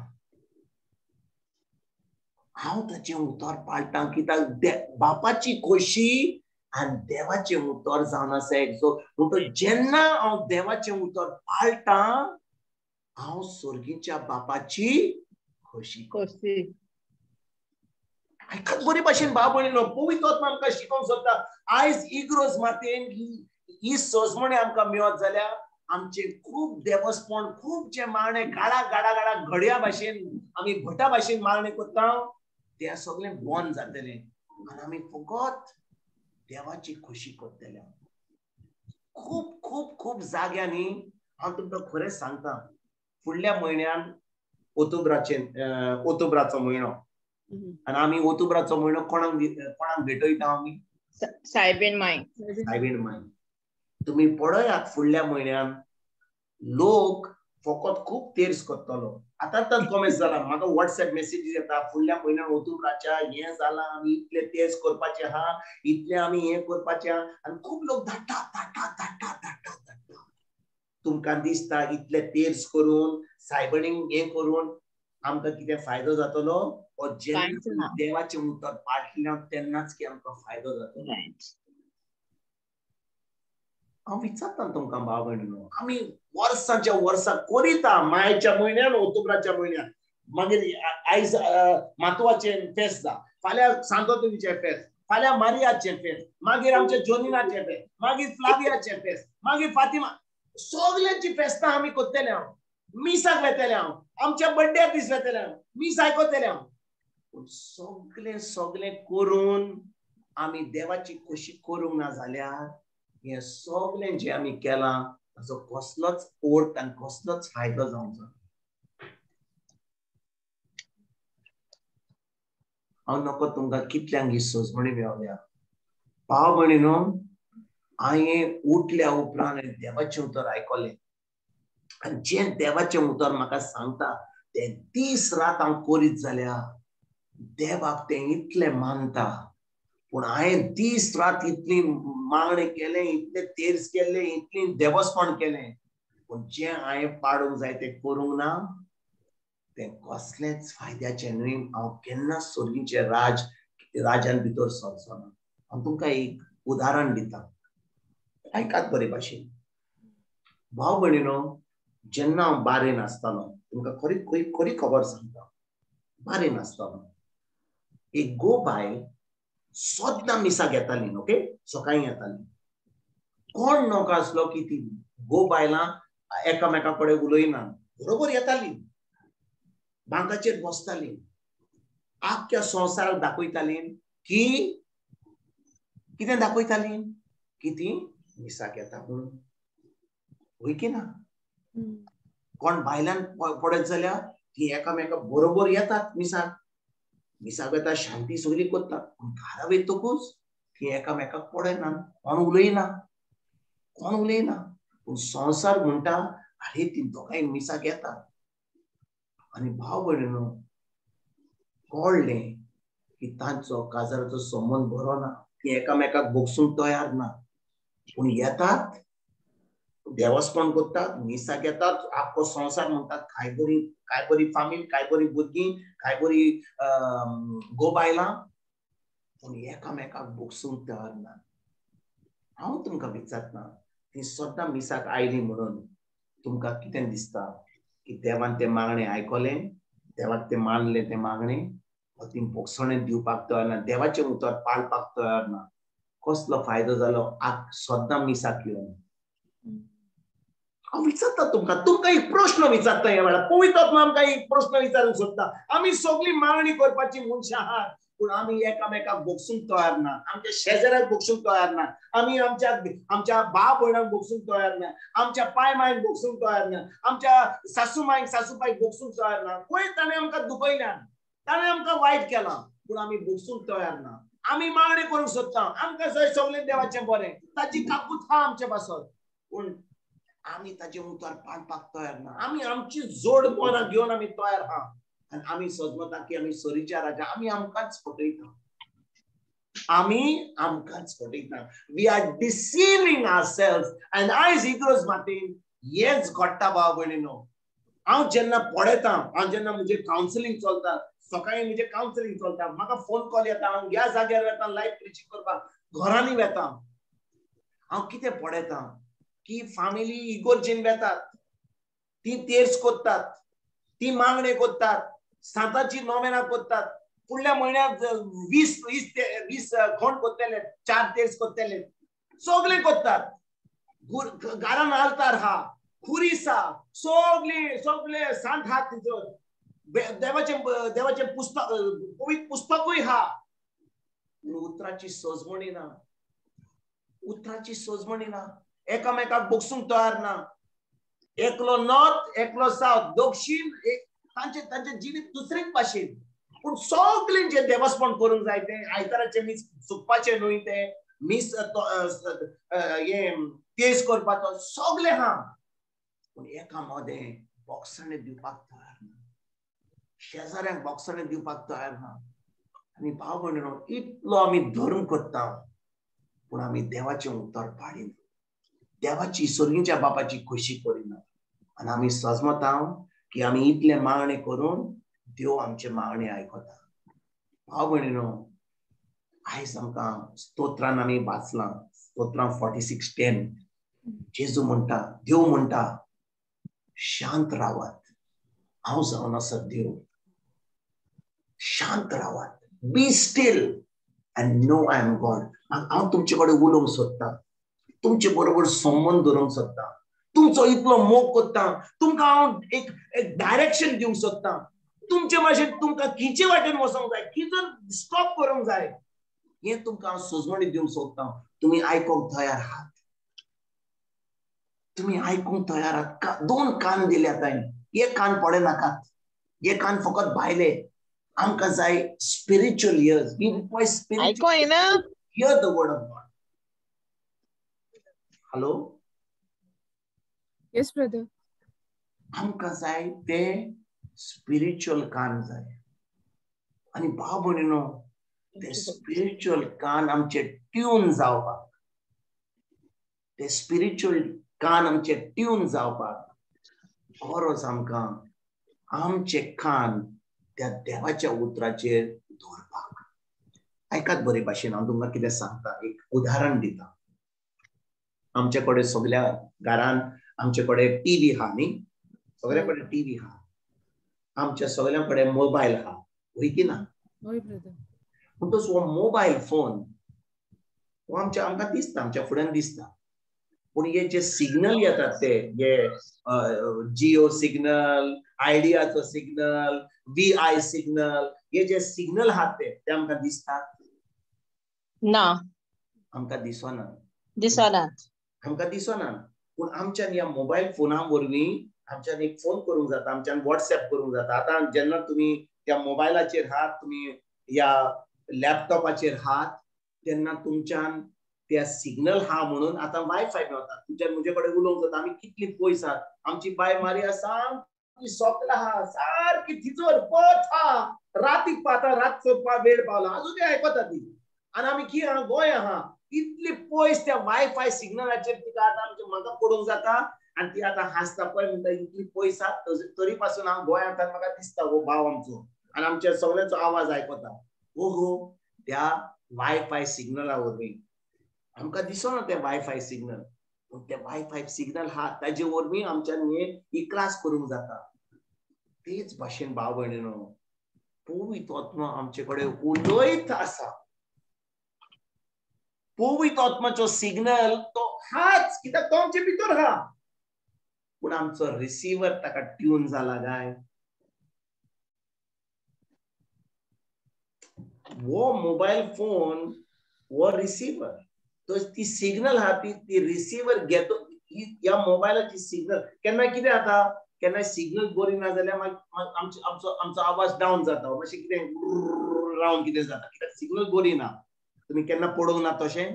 हांव ताचें उतर पाळटा कित्याक बापाची खोशी आनी देवाचें उतर जावन आसा एक. सो म्हणटच जेन्ना हांव देवाचें उतर पाळटा हांव स्वर्गीच्या बापाची खोशी खोशी. आयकात बरे भाशेन भाव भयणीनो, पवित्र आत्मा आमकां शिकोवंक सोदता. आयज इग्रोज मातयेन ही सजमणी आमकां मेळत जाल्यार आमचे खूब देवस्पण, खूब जे मागणे गाडा गाडा गाडा घडया भाशेन आमी भटा भाशेन मागणें करता तें सगळें बंद जातलें आनी आमी फकत देवाची खोशी करतले. खूब खूब खूब जाग्यांनी हांव तुमकां खरेंच सांगता, फुडल्या म्हयन्यान ओतोब्राचो म्हयनो, आनी आमी ओतोब्राचो म्हयनो कोणाक कोणाक भेटयता आमी? सायबीण माई. सायबीण माई. तुमी पळयात फुडल्या म्हयन्यान लोक फकत खूब तेर्स करतलो. आतां तर कॉमेंट्स जाला, म्हाका वॉट्सएप मेसेजीस येता, फुडल्या म्हयन्यान ओतोब्राच्या हें जालां, आमी इतले तेर्स करपाचे आहा, इतले आमी हें करपाचें आहा, आनी खूब लोक धाडटा धाडटा धाडटा धाडटा धाडटा. तुमकां दिसता इतले तेर्स करून सायबणींग हें करून आमकां कितें फायदो जातलो? ओ जेन्ना देवाचें उतर पाळटलें तेन्नाच की आमकां फायदो जातलो. हांव विचारता तुमकां भाव भयणीनो, आमी वर्साच्या वर्सा करिता, मायच्या म्हयन्यान ओतोब्राच्या म्हयन्यान, मागीर आयज मातवाचें फेस्त जा, फाल्यां सांतोतुनीचें फेस्त, फाल्यां मारियाचें फेस्त, मागीर आमच्या जोनिनाचें फेस्त, मागीर फ्लावियाचें फेस्त, मागीर फातिमा, सगल्यांची फेस्तां आमी करतले. हांव मिसाक वेतले, हांव आमच्या बड्ड्या दीस वेतले, हांव मीस आयकतले. हांव पूण सगळें सगळें करून आमी देवाची खोशी करूंक ना जाल्यार हें सगळें जें आमी केलां ताचो कसलोच अर्थ आनी कसलोच फायदो जावचो. हांव नको तुमकां कितल्यांक ही सोजमणी मेवल्या. भाव भयणीनो, हांवें उठल्या उपरांत देवाचें उतर आयकलें आनी जें देवाचें उतर म्हाका सांगता तें दीस रात हांव करीत जाल्यार देवाक तें इतलें मानता. पूण हांवें दीस रात इतली मागणें केलें, इतलें तेर्स केलें, इतलें देवस्पण केलें, पूण जें हांवें पाडूंक जाय तें करूंक ना, तें कसलेंच फायद्याचें न्हय. हांव केन्ना सोर्गीचें राजान भितर सरचो ना. हांव तुमकां एक उदाहरण दिता, आयकात बरे भाशेन. भाव भयणीनो, जेन्ना हांव बारेन आसतालो, तुमकां खरी खरी खबर सांगता, बारेन आसतालो, एक गो बायल सद्दां मिसाक येताली. ओके, सकाळीं येताली. कोण नोको आसलो की ती गो बायलां एकामेका कडेन उलयना, बरोबर येताली, बांकाचेर बसताली, आख्ख्या संवसाराक दाखयताली की कितें दाखयताली की ती मिसाक येता म्हणून. वय की ना? कोण बायलान पडत जाल्यार ती एकामेका बरोबर येतात मिसाक, मिसाक येता, शांती सगळी करतात, पूण घरा वयतकूच ती एकामेकाक पळयना, कोण उलयना, कोण उलयना. पूण संवसार म्हणटा अरे ती दोगांय मिसाक येतात. आनी भाव भयणीनो, कळ्ळें की तांचो काजाराचो संबंद बरो ना, ती एकामेकाक बोगसूंक तयार ना, पूण येतात, देवस्पण करतात, मिसाक येतात, आख्खो संवसार म्हणटात काय बरी, काय बरी फामील, काय बरी भुरगीं, काय बरी गो बायलां, पूण एकामेकाक बोगसूंक तयार ना. हांव तुमकां विचारता, ती सद्दां मिसाक आयली म्हणून तुमकां कितें दिसता की देवान तें मागणें आयकलें, देवाक तें मानलें तें मागणें, ती बोगसणें दिवपाक तयार ना, देवाचें उतर पाळपाक तयार ना, कसलो फायदो जालो सद्दां मिसाक येवन? हांव विचारता तुमकां, तुमकां एक प्रश्न विचारता ह्या वेळार, पवित्र आत्मा आमकां एक प्रश्न विचारूंक सोदता. आमी सगळीं मागणी करपाची मनशां आहात, पूण आमी एकामेकाक बोगसूंक तयार ना, आमच्या शेजाऱ्याक बोगसूंक तयार ना, आमी आमच्या आमच्या भाव भयणांक बोगसूंक तयार ना, आमच्या पाय मायक बोगसूंक तयार ना, आमच्या सासू मायक सासू पायक बोगसूंक तयार ना. पळय ताणें आमकां दुखयल्यान, ताणें आमकां वायट केलां, पूण आमी बोगसूंक तयार ना. आमी मागणी करूंक सोदता, आमकां जाय सगळें देवाचें बरें, ताची काकूत आहा आमचे पासत, पूण आमी ताचें उतर पाळपाक तयार ना. आमी आमची जोड मनां घेवन आमी तयार आहा आनी आमी सजमता की आमी सरीच्या राजा. आमी आमकांच फटयता, आमी आमकांच फटयता. We are deceiving ourselves. आनी आयज इग्रोज मातीन हेंच घडटा भाव भयणीनो. हांव जेन्ना पळयता, हांव जेन्ना म्हजें कावन्सिलींग चलता, सकाळीं म्हजें कावन्सिलींग चलता, म्हाका फोन कॉल येता, हांव ह्या जाग्यार वता लायव्ह प्रिचींग करपाक, घरांनी वता, हांव कितें पळयता की फामिली इगोर्जेन वेतात, ती तेर्स करतात, ती मागणें करतात, सांताची नोवेनां करतात, फुडल्या म्हयन्याक 20 20 20 खोंड करतले, 4 तेर्स करतले, सगळे करतात. घरान आल्तार हा, खुरीस हा, सगळे सगळे सांत हा, तिचो देवाचें देवाचें पुस्तक पवित्र पुस्तकूय हा, पूण उतराची सोजमणी ना, उतराची सोजमणी ना, एकामेकाक बोगसूंक तयार ना. एकलो नॉर्थ, एकलो सावथ, दक्षिण, तांचे तांचे जिवीत दुसरेच भाशेन, पूण सगळें जे देवस्पण करूंक जाय तें आयताराचें मीस चुकपाचें न्हय, तें मीस हें तेज करपाचो सगळें आहा, पूण एका मदें बोगसणें दिवपाक तयार ना, शेजाऱ्यांक बोगसणें दिवपाक तयार ना. आनी भाव भयणीनो, इतलो आमी धर्म करता, पूण आमी देवाचें उतर पाळिना, देवाची सोर्गीच्या बापाची खोशी करिना. आनी आमी सजमता की आमी इतले मागणें करून देव आमचे मागणें आयकता. भाव भयणीनो, आयज आमकां स्तोत्रान आमी वाचलां, स्तोत्रां 46:10, जेजू म्हणटा, देव म्हणटा, शांत रावात, हांव जावन आसा देव, शांत रावात, be still and know I am God. हांव तुमचे कडेन उलोवंक सोदता, तुमचे बरोबर संबंद दवरूंक सोदता, तुमचो इतलो मोग करता, तुमकां हांव एक एक डायरेक्शन दिवंक सोदता, तुमचे भाशेन तुमकां खंयचे वाटेन वचोंक जाय, खंयचो स्टॉप करूंक जाय, हें तुमकां हांव सोजमणी दिवंक सोदता. तुमी आयकोंक तयार आहात? तुमी आयकूंक तयार आहात? दोन कान दिल्यात हांवें, एक कान पडे नाकात, एक कान फकत भायले. आमकां जाय spiritual ears. We require spiritual hear the word of God. Hello? Yes brother. आमकां जाय ते स्पिरिच्युअल कान जाय. आनी भाव भयणीनो, ते स्पिरिच्युअल कान आमचे ट्यून जावपाक, ते स्पिरिच्युअल कान आमचे ट्यून जावपाक गरज आमकां आमचे कान त्या देवाच्या उतराचेर दवरपाक. आयकात बरे भाशेन, हांव तुमकां कितें सांगता, एक उदाहरण दिता. आमचे कडेन सगल्या घरान आमचे कडेन टीव्ही आहा न्ही, सगळ्या कडेन टीव्ही आहा, आमच्या सगळ्यां कडेन मोबायल आहा, वय की ना? म्हणटच हो मोबायल फोन हो आमच्या आमकां दिसता, आमच्या फुड्यान दिसता. पूण हे जे सिग्नल येतात ते हे जिओ सिग्नल, आयडियाचो सिग्नल, VI signal, हे जे सिग्नल आहात ते आमकां दिसतात ना? आमकां दिसना, दिसनात, आमकां दिसना. पूण आमच्यान ह्या मोबायल फोना वरवीं आमच्यान एक फोन करूंक जाता, आमच्यान वॉट्सएप करूंक जाता. आतां जेन्ना तुमी त्या मोबायलाचेर आहात, तुमी ह्या लॅपटॉपाचेर आहात, तेन्ना तुमच्यान त्या सिग्नल हा म्हणून आतां वायफाय मेळटा, तुमच्यान म्हजे कडेन उलोवंक जाता. आमी कितली पयस आहात, आमची बाय मारिया सामकी सोकला आहा, सारकी थिजोर पथ आहा, रातीक पाता, रातचो वेळ पावला अजूनय आयकता ती. आनी आमी की आहा, गोंय आहा, इतली पयस त्या वायफाय सिग्नलाचेर तिका आतां आमच्या म्हाका पडूंक जाता. आनी ती आतां हांसता पळय, म्हणटा इतली पयस आहा तरी पासून हांव गोंयांत म्हाका दिसता हो भाव आमचो, आनी आमच्या सगळ्यांचो आवाज आयकता. ओहो, त्या वायफाय सिग्नला वरवीं आमकां दिसना ते वायफाय सिग्नल, पूण ते वायफाय सिग्नल आहा ताजे वरवीं आमच्यान ही क्लास करूंक जाता. तेच भाशेन भाव भयणीनो, पवित्र आत्मा आमचे कडेन उलयत आसा. पवित्र आत्माचो सिग्नल तो हाच, कित्याक तो आमचे भितर आहा, पूण आमचो रिसिवर ताका ट्यून जाला काय? वो मोबायल फोन वो रिसिवर, तो ती सिग्नल आहा ती रिसिवर घेतो. ह्या मोबायलाची सिग्नल केन्ना कितें जाता, केन्ना सिग्नल बरी ना जाल्यार मागीर आमचो आमचो आवाज डावन जाता, मातशें कितें रावंड कितें जाता, कित्याक सिग्नल बरी ना. तुमी केन्ना पडोवंक ना तशें?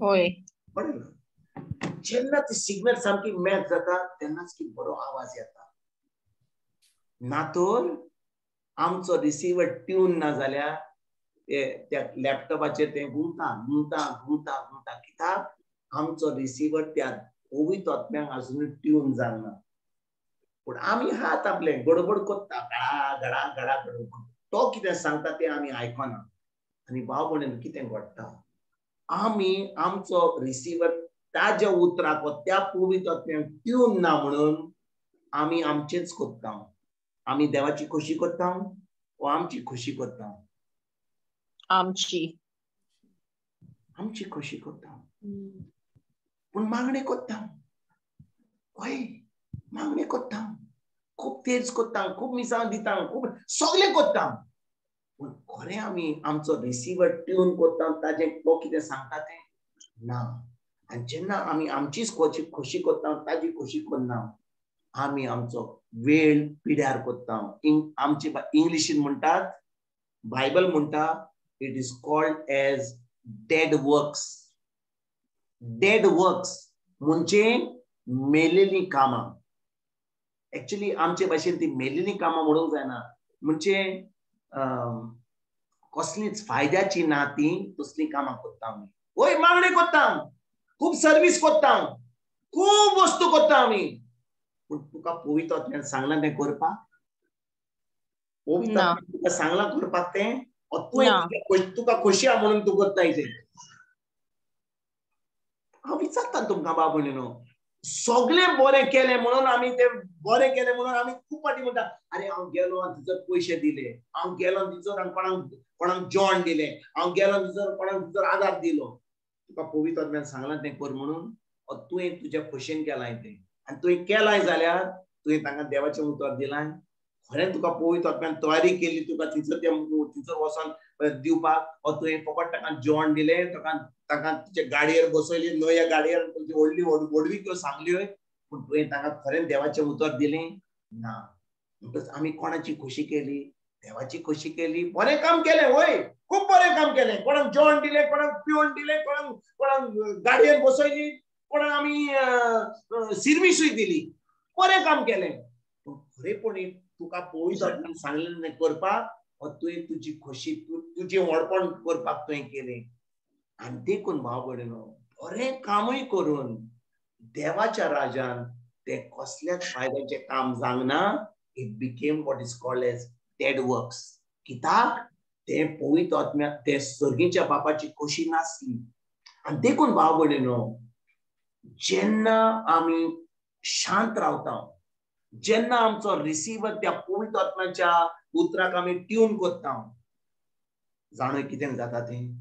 हय, पडना. जेन्ना ती सिग्नल सामकी मॅच जाता तेन्नाच की बरो आवाज येता. ना तर आमचो रिसिवर ट्यून ना जाल्यार त्या लॅपटॉपाचेर ते घुंवता घुंवता घुंवता घुंवता, कित्याक आमचो रिसिवर त्या पवित्र आत्म्याक अजून ट्यून जावना. पूण आमी हात आपले गडबड करता, घडा घडा घडा गडबड, तो कितें सांगता तें आमी आयकना. आनी भाव भयणीन कितें घडटा, आमी आमचो रिसिवर ताज्या उतराक त्या पवित्र आत्म्याक ट्यून ना म्हणून आमी आमचेच करता. आमी देवाची खोशी करता वो आमची खोशी करता? आमची आमची खोशी करता, पूण मागणी करता. हय, मागणी करता, खूब तेज करता, खूब मिसांव दिता, खूब सगळें करता, पूण खरें आमी आमचो रिसिवर ट्यून करता ताजें तो कितें सांगता तें ना. आनी जेन्ना आमी आमचीच खोशी करता, ताजी खोशी करना, आमी आमचो वेळ पिड्यार करता. आमचे इंग्लिशीन म्हणटात, बायबल म्हणटा, it is called as dead works. Dead works म्हणजे मेलेली कामां. एक्चुअली आमचे भाशेन ती मेलेली कामां म्हणूंक जायना, म्हणजे कसलीच फायद्याची ना ती, तसली कामां करता आमी. वय मागणी करता, खूब सर्वीस करता, खूब वस्तू करता आमी, पूण तुका पवित्र आत्म्यान सांगलां तें करपाक? पवित्र आत्म्यान तुका सांगलां करपाक तें? तुवें तुका खोशी आहा म्हणून तूं करता तें? हांव विचारता तुमकां बाब भयणीनो, सगळें बरें केलें म्हणून आमी तें बरें केलें म्हणून आमी खूब फावटी म्हणटा, अरे हांव गेलो आनी तिचो पयशे दिले, हांव गेलो आनी तिचो कोणाक कोणाक जेवण दिलें, हांव गेलो आनी तिचो कोणाक तिचो आदार दिलो. तुका पवित्र आत्म्यान सांगलां तें कर म्हणून, तुवें तुज्या खोशेन केलां तें? आनी तुवें केलां जाल्यार तुवें तांकां देवाचें उतर दिलां? खरें तुका पवित्र आत्म्यान तयारी केली तुका थंयसर त्या थंयसर वचोन दिवपाक, ओ तुवें फकत ताका जेवण दिलें, ताका तुजे गाडयेर बसयली, न्हंय गाडयेर तुजी व्हडली व्हडविक्यो सांगल्यो, पूण तुवें ताका खरें देवाचें उतर दिलें ना. म्हणटकच आमी कोणाची खोशी केली? देवाची खोशी केली. बरें काम केलें, वय खूब बरें काम केलें. कोणाक जेवण दिलें, कोणाक पिवण दिलें, कोणाक कोणाक गाडयेर बसयली, कोणाक आमी सिरविसूय दिली, बरें काम केलें. पूण खरेपणी तुका पवित्र आत्म्यान सांगलें करपाक, तुवें तुजी खोशी तुजें व्हडपण करपाक तुवें केलें. आनी देखून भाव भयणीनो, बरें कामूय करून देवाच्या राजान तें कसल्याच फायद्याचें काम जावंक ना. It became what is called as dead works. कित्याक तें पवित्र आत्म्या तें सर्गीच्या बापाची खोशी नासली. आनी देखून भाव भयणीनो, जेन्ना आमी शांत रावता, जेन्ना आमचो रिसिवर त्या पवित्र आत्म्याच्या उतराक आमी ट्यून करता, जाणो कितें जाता तें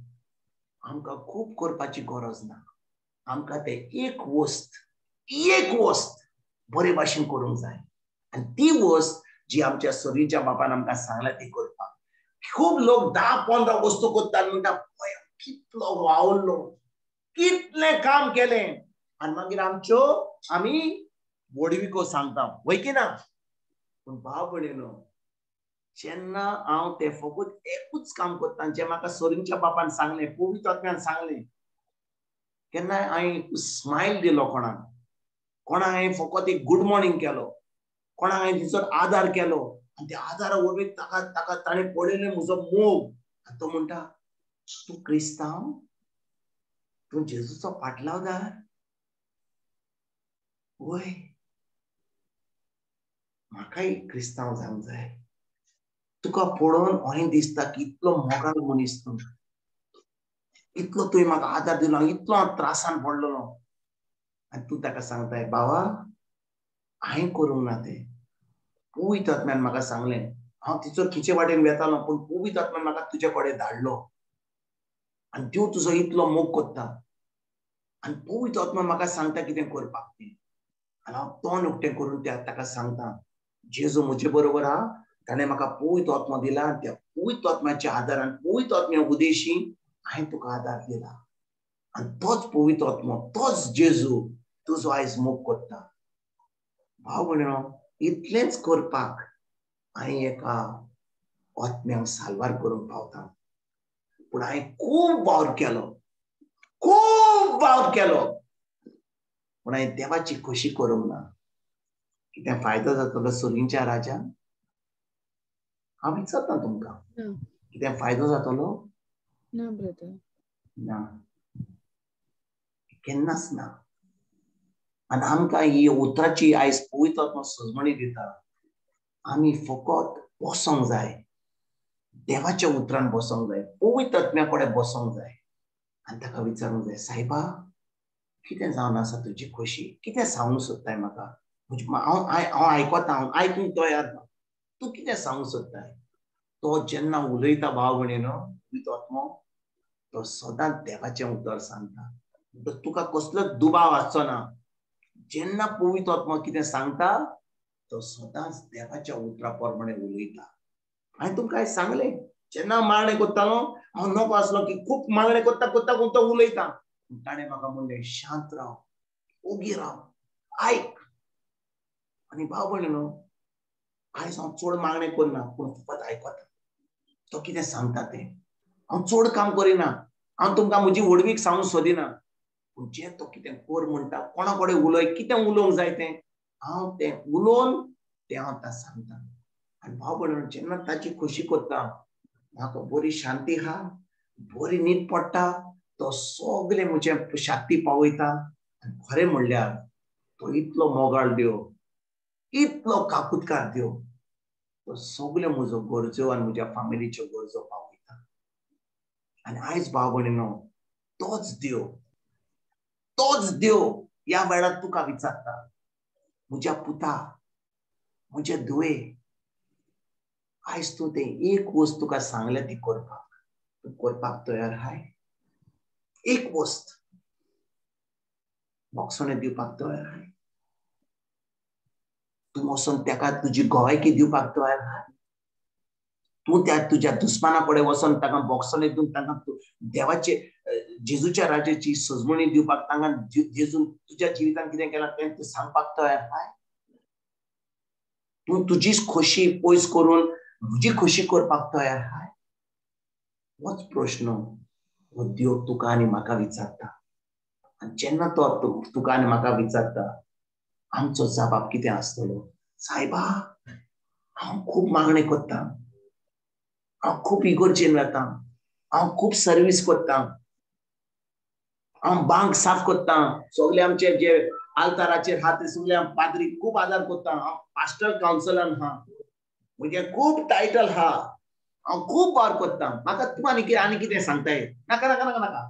आमकां खूब करपाची गरज ना. आमकां तें एक वस्त, एक वस्त बरे भाशेन करूंक जाय, आनी ती वस्त जी आमच्या सर्गीच्या बापान आमकां सांगल्या ती करपाक. खूब लोक 10-15 वस्तू करतात, म्हणटा पळय कितलो वावरलो, कितलें काम केलें, आनी मागीर आमच्यो आमी व्हडविको सांगता, वय की ना? पूण भाव भयणीनो, जेन्ना हांव तें फकत एकूच काम करता जें म्हाका सर्गीच्या बापान सांगलें, पवित्र आत्म्यान सांगलें, केन्नाय हांवें स्मायल दिलो कोणाक, कोणाक हांवें फकत एक गूड मॉर्निंग केलो, कोणाक हांवें तिचो आदार केलो, आनी त्या आदारा वरवीं ताका ताका ताणें पळयलें म्हजो मोग, आनी तो म्हणटा तूं क्रिस्तांव, तूं जेजूचो पाटलावदार, वय म्हाकाय क्रिस्तांव जावंक जाय. तुका पळोवन अहें दिसता की इतलो मोगाळ मनीस तूं, इतलो तुवें म्हाका आदार दिलो, इतलो हांव त्रासान पडलेलो, आनी तूं ताका सांगताय बाबा हांवें करूंक ना तें, पवित्र आत्म्यान म्हाका सांगलें. हांव तिचो खिचे वाटेन वेतालो, पूण पवित्र आत्म्यान म्हाका तुजे कडेन धाडलो, आनी देव तुजो इतलो मोग करता, आनी पवित्र आत्मा म्हाका सांगता कितें करपाक तें, आनी हांव तोंड उक्तें करून त्या ताका सांगता जेजू म्हजे बरोबर आहा, ताणें म्हाका पवित्र आत्मा दिला, आनी त्या पवित्र आत्म्याच्या आदारान, पवित्र आत्म्या उदेशी हांवें तुका आदार दिला, आनी तोच पवित्र आत्मो, तोच जेजू तुजो आयज मोग करता. भाव भयणीनो, इतलेंच करपाक हांवें एका आत्म्यांक साल्वार करूंक पावता, पूण हांवें खूब वावर केलो, खूब वावर केलो, पूण हांवें देवाची खोशी करूंक ना. कितें फायदो जातलो सर्गीच्या राजान? हांव विचारता तुमकां, कितें फायदो जातलो? ना ब्रदर, ना, केन्नाच ना. आनी आमकां ही उतराची आयज पवित्र आत्मो सजमणी दिता. आमी फकत बसोंक जाय, देवाच्या उतरान बसोंक जाय, पवित्र आत्म्या कडेन बसोंक जाय, आनी ताका विचारूंक जाय, सायबा कितें जावन आसा तुजी खोशी, कितें सांगूंक सोदताय म्हाका, हांव हांव आयकता, हांव आयकूंक तयार ना, तूं कितें सांगूंक सोदताय. तो जेन्ना उलयता भाव भयणीनो, पवित्र आत्मो तो सदांच देवाचें उतर सांगता, तुका कसलोच दुबाव आसचो ना. जेन्ना पवित्र आत्मो कितें सांगता तो सदांच देवाच्या उतरा प्रमाणे उलयता. हांवें तुमकां सांगलें, जेन्ना मागणें करतालो हांव नको आसलो की खूब मागणें करता करता कोण तो उलयता, ताणें म्हाका म्हणलें शांत राव, ओगी राव, आयक. आनी भाव भयणीनो, आयज हांव चड मागणें करना, पूण फकत आयकता तो कितें सांगता तें. हांव चड काम करिना, हांव तुमकां म्हजी व्हडवीक सांगूंक सोदिना, पूण जें तो कितें कर म्हणटा, कोणा कडेन उलय, कितें उलोवंक जाय तें हांव तें उलोवन तें हांव ताका सांगता. आनी भाव भयणीनो, जेन्ना ताची खोशी करता म्हाका बरी शांती आहा, बरी न्हीद पडटा, तो सगळे म्हजे शांती पावयता. आनी खरें म्हणल्यार तो इतलो मोगाळ देव, इतलो काकुतकार देव, तो सगळे म्हजो गरजो आनी म्हज्या फामिलीच्यो गरजो पावयता. आनी आयज भाव भयणीनो, तोच देव, तोच देव ह्या वेळार तुका विचारता, म्हज्या पुता, म्हज्या धुवे, आयज तूं तें एक वस्त तुका सांगल्या ती करपाक, तूं करपाक तयार आहाय? एक वस्त भोगसणें दिवपाक तयार आहाय? तूं वचोन ताका तुजी गोवायकी दिवपाक तयार आहाय? तूं त्या तुज्या दुस्माना कडेन वचोन ताका बॉक्सांनी दिवन तांकां देवाचे जेजूच्या राज्याची सजमणी दिवपाक, तांकां जेजून तुज्या जिवितांत कितें केलां तें तूं सांगपाक तयार आहाय? तूं तुजीच खोशी पयस करून म्हजी खोशी करपाक तयार आहाय? होच प्रश्न हो देव तुका आनी म्हाका विचारता. आनी जेन्ना तो तुका आनी म्हाका विचारता, आमचो जबाब कितें आसतलो? सायबा, हांव खूब मागणें करतां, हांव खूब इगर्जेन वता, हांव खूब सर्वीस करतां, हांव बांक साफ करतां, सगळे आमचे जे आल्ताराचेर हात सगळे हांव पाद्री खूब आदार करतां, हांव पास्टर कावन्सिलान आहा, म्हजें खूब टायटल आहा, हांव खूब वावर करतां, म्हाका तूं आनी आनी कितें सांगताय? नाका नाका नाका नाका,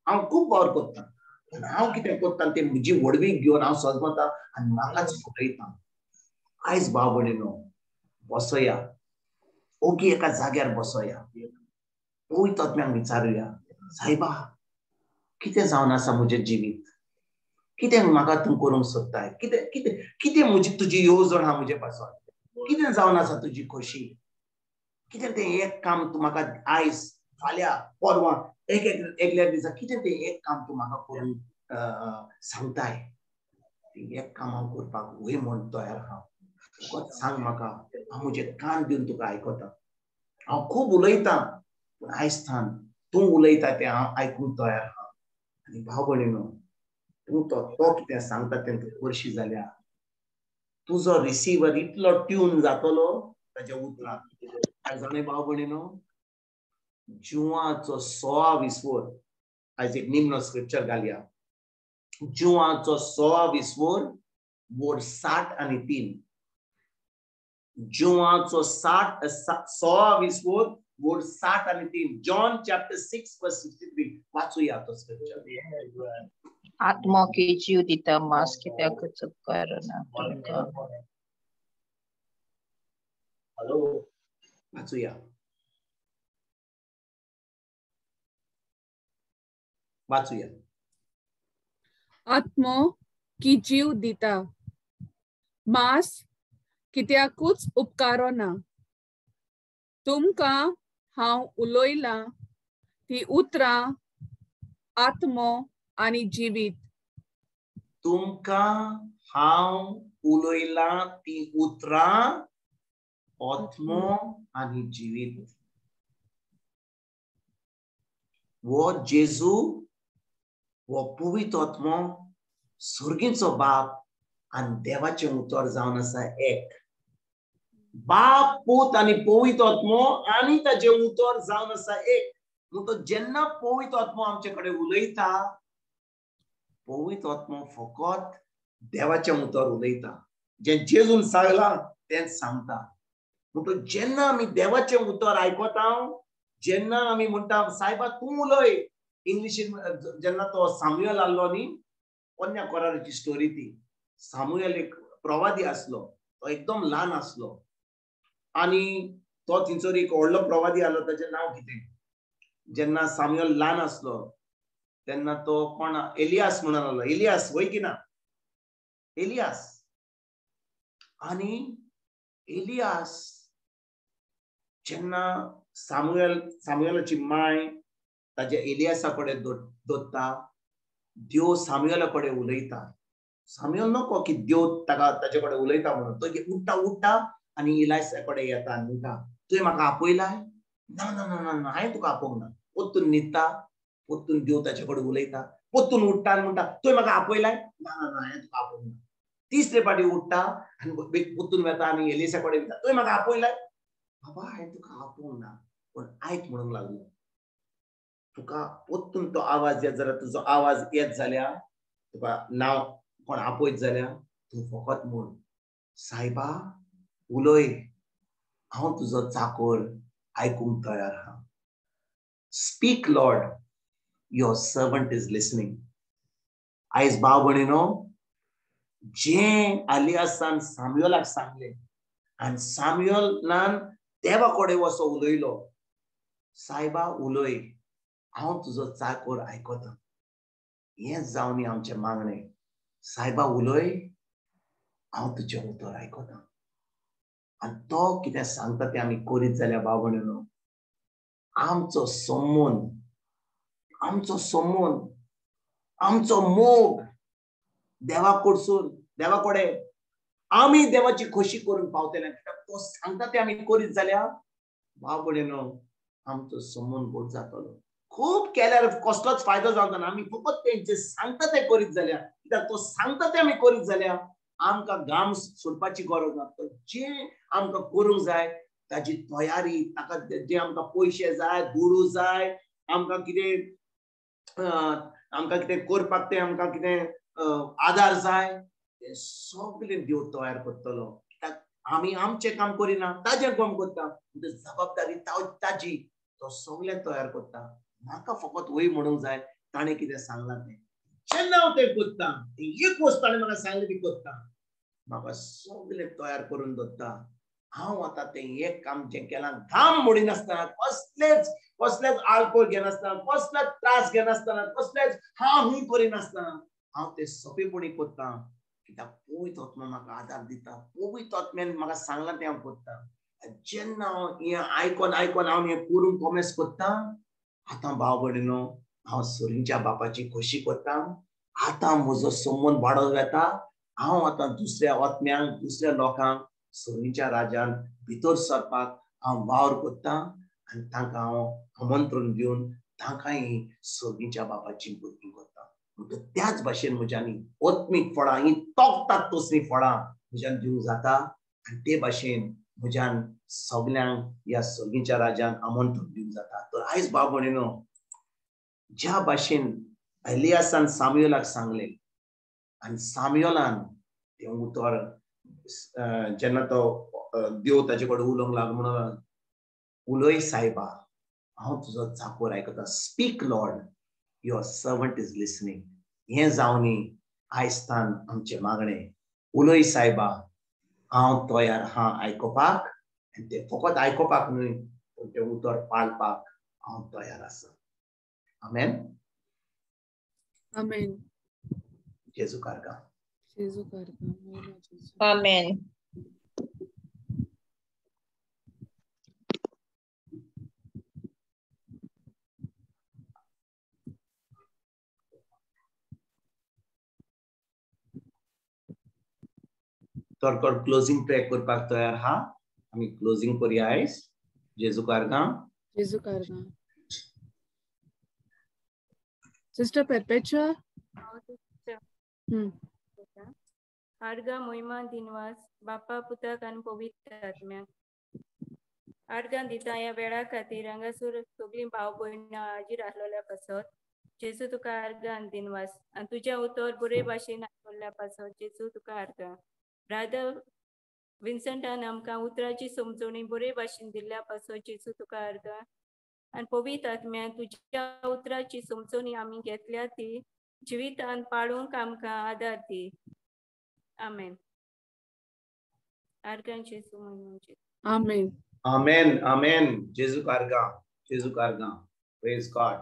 हांव खूब वावर करतां, पूण हांव कितें करतां तें म्हजी व्हडवीक घेवन हांव सजमता आनी म्हाकाच फटयता. आयज भाव भयणीनो, बसया, ओगी एका जाग्यार बसया, पवित्र आत्म्याक विचारुया, सायबा कितें जावन आसा म्हजें जिवीत? कितें म्हाका तूं करूंक सोदताय? कितें कितें कितें म्हजी तुजी येवजण आहा म्हजे पासत? कितें जावन आसा तुजी खोशी? कितें तें एक काम तूं म्हाका आयज, फाल्यां, परवां, एक एकल्या दिसा कितें तें एक काम तूं म्हाका करून सांगताय? एक काम हांव करपाक वय म्हूण तयार आहा. फकत सांग म्हाका, हांव म्हजे कान दिवन तुका आयकता. हांव खूब उलयतां, पूण आयज थान तूं उलयता तें हांव आयकूंक तयार आहा. आनी भाव भयणीनो, तूं तो कितें सांगता तें तूं करशी जाल्यार तुजो रिसिवर इतलो ट्यून जातलो ताच्या उतराक. जाणें भाव भयणीनो, जुवाचो 26 आयज एक निमणो स्क्रिप्चर घालया. जुवाचो 26 वर 60 आणि 3. जुवाचो 26 वर 60 आणि 3. John chapter 6 verse 63. वाचूया तो स्क्रिप्चर. आत्मो की जीव दिता, मांस कित्याकच उपकारना तुमकां. वाचूया, वाचूया. आत्मो की जीव दिता, मांस कित्याकूच उपकारना. तुमकां हांव उलयलां ती उतरां आत्मो आनी जिवीत. तुमकां हांव उलयलां ती उतरां आत्मो आनी जिवीत. वो जेजू, वो पवित्र आत्मो, सुर्गीचो बाप आनी देवाचें उतर जावन आसा एक. बाप, पूत आनी पवित्र आत्मो आनी ताजें उतर जावन आसा एक. म्हणटच जेन्ना पवित्र आत्मो आमचे कडेन उलयता, पवित्र आत्मो फकत देवाचें उतर उलयता, जें जेजून सांगलां तेंच सांगता. म्हणटच जेन्ना आमी देवाचें उतर आयकता, जेन्ना आमी म्हणटा सायबा तूं उलय, इंग्लिशीन जेन्ना तो सामुयल आहलो न्ही, पोन्न्या कोराराची स्टोरी ती. सामुयल एक प्रवादी आसलो, तो एकदम ल्हान आसलो आनी तो थंयसर एक व्हडलो प्रवादी आहलो, ताचें नांव कितें? जेन्ना सामुयल ल्हान आसलो तेन्ना तो कोण, एलियास म्हणून आहलो. एलियास वय की ना? एलियास. आनी एलियास जेन्ना सामुयल, सामुयलाची माय ताज्या एलियासा कडेन दोत्ता, देव सामुयला कडेन उलयता. सामुयल नको की देव ताका ताजे कडेन उलयता म्हणून. तो उठ्ठा उठ्ठा आनी इलायसा कडेन येता आनी म्हणटा, तुवें म्हाका आपयलाय? ना ना ना ना, हांवें तुका आपोवंक ना. परतून न्हिदता, परतून देव ताचे कडेन उलयता, परतून उठ्ठा आनी म्हणटा, तुवें म्हाका आपयलाय? ना ना ना, हांवें तुका आपोवंक ना. तिसरे फावटी उठ्ठा आनी परतून वता आनी एलिसा कडेन वता, तुवें म्हाका आपयलाय? बाबा, हांवें तुका आपोवंक ना, पूण आयक म्हणूंक लागलो, तुका परतून तो आवाज येत जाल्यार, तुजो आवाज येत जाल्यार, तुका नांव कोण आपयत जाल्यार तूं फकत म्हूण, सायबा उलय, हांव तुजो चाकर आयकूंक तयार आहा. Speak Lord, your servant is listening. आयज भाव भयणीनो, जें आलियासान साम्युलाक सांगलें आनी साम्युलान देवा कडेन वचो उलयलो, सायबा उलय, हांव तुजो चाकर आयकता. हें जावनी आमचें मागणें, सायबा उलय, हांव तुजें उतर आयकता. आनी तो कितें सांगता तें आमी करीत जाल्यार भाव भयणीनो, आमचो संबंद, आमचो संबंद, आमचो मोग देवा कडसून, देवा कडेन आमी देवाची खोशी करून पावतले. कित्याक तो सांगता तें आमी करीत जाल्यार भाव भयणीनो आमचो संबंद गोड जातलो. खूब केल्यार कसलोच फायदो जावचो ना. आमी फकत तेंचे सांगता तें करीत जाल्यार, कित्याक तो सांगता तें आमी करीत जाल्यार आमकां घाम सोडपाची गरज ना. तर जें आमकां करूंक जाय ताजी तयारी, ताका जे आमकां पयशे जाय, दुडू जाय, आमकां कितें आमकां कितें करपाक तें आमकां कितें आदार जाय, तें सगळें देव तयार करतलो. कित्याक आमी आमचें काम करिना, ताजें काम करता. जबाबदारी ताजी, तो सगळें तयार करता. म्हाका फकत वय म्हणूंक जाय ताणें कितें सांगलां तें. जेन्ना हांव तें करता, एक वस्त ताणें म्हाका सांगलें ती करता, म्हाका सगळें तयार करून दवरता. हांव आतां तें एक काम जें केलां, घाम मोडिनासतना, कसलेच कसलेच आल्कोहोल घेनासतना, कसलेच त्रास घेनासतना, कसलेच हांव हूं करिनासतना हांव तें सोंपेपणी करता. कित्याक पवित्र आत्मा म्हाका आदार दिता, पवित्र आत्म्यान म्हाका सांगलां तें हांव करता. जेन्ना हांव हें आयकोन आयकोन हांव हें करूंक कोमेस करता, आतां भाव भयणीनो हांव सुरींच्या बापाची खोशी करता. आतां म्हजो संबंद वाडत वता. हांव आतां दुसऱ्या आत्म्यांक, दुसऱ्या लोकांक सुरींच्या राजान भितर सरपाक हांव वावर करता आनी तांकां हांव आमंत्रण दिवन तांकांय सर्गीच्या बापाची भुरगीं करता. म्हणटकच त्याच भाशेन म्हज्यांनी आत्मीक फळां ही तोखतात तसलीं फळां म्हज्यान दिवंक जाता आनी ते भाशेन म्हज्यान सगल्यांक ह्या सर्गीच्या राजान आमंत्रण दिवंक जाता. तर आयज भाव भयणीनो, ज्या भाशेन एलियासान सामुएलाक सांगलें आनी सामुएलान तें उतर जेन्ना तो देव ताजे कडेन उलोवंक लागलो म्हणून, उलय सायबा, हांव तुजो चाकोर आयकता, speak Lord, your servant is listening. हें जावनी आयज तान आमचें मागणें, उलय सायबा, हांव तयार हा आयकुपाक, आनी तें फकत आयकुपाक न्हय पूण तें उतर पाळपाक हांव तयार आसा. आमेन. आमेन. जेजू कारगा. जेजू कारगा. आमेन. तर क्लोजिंग प्रे करपाक तयार हा. आमी क्लोजिंग करूया आयज. जेजू कारगा. जेजू कारगा. सिस्टर परपेचुआ. आर्गा मोहिमा दिनवास बापा पुताक आनी पवित्र आत्म्याक आर्गां दिता ह्या वेळा खातीर. हांगासर सगळीं भाव भयणां हाजीर आसलेल्या पासत जेजू तुका आर्गां आनी दिनवास. आनी तुजें उतर बरे भाशेन आयकल्ल्या पासत जेजू तुका आर्गां. ब्रादर विन्संटान आमकां उतराची समजणी बरे भाशेन दिल्ल्या पासत जेजू तुका आर्गां. आनी पवित्र आत्म्यान तुज्या उतराची समजणी आमी घेतल्या ती जिवितान पाळूंक आमकां आदार दी. आमेन. आर्गां जेजू म्हणून. आमेन. आमेन. आमेन. जेजू कारगा. जेजू कारगा. Praise God.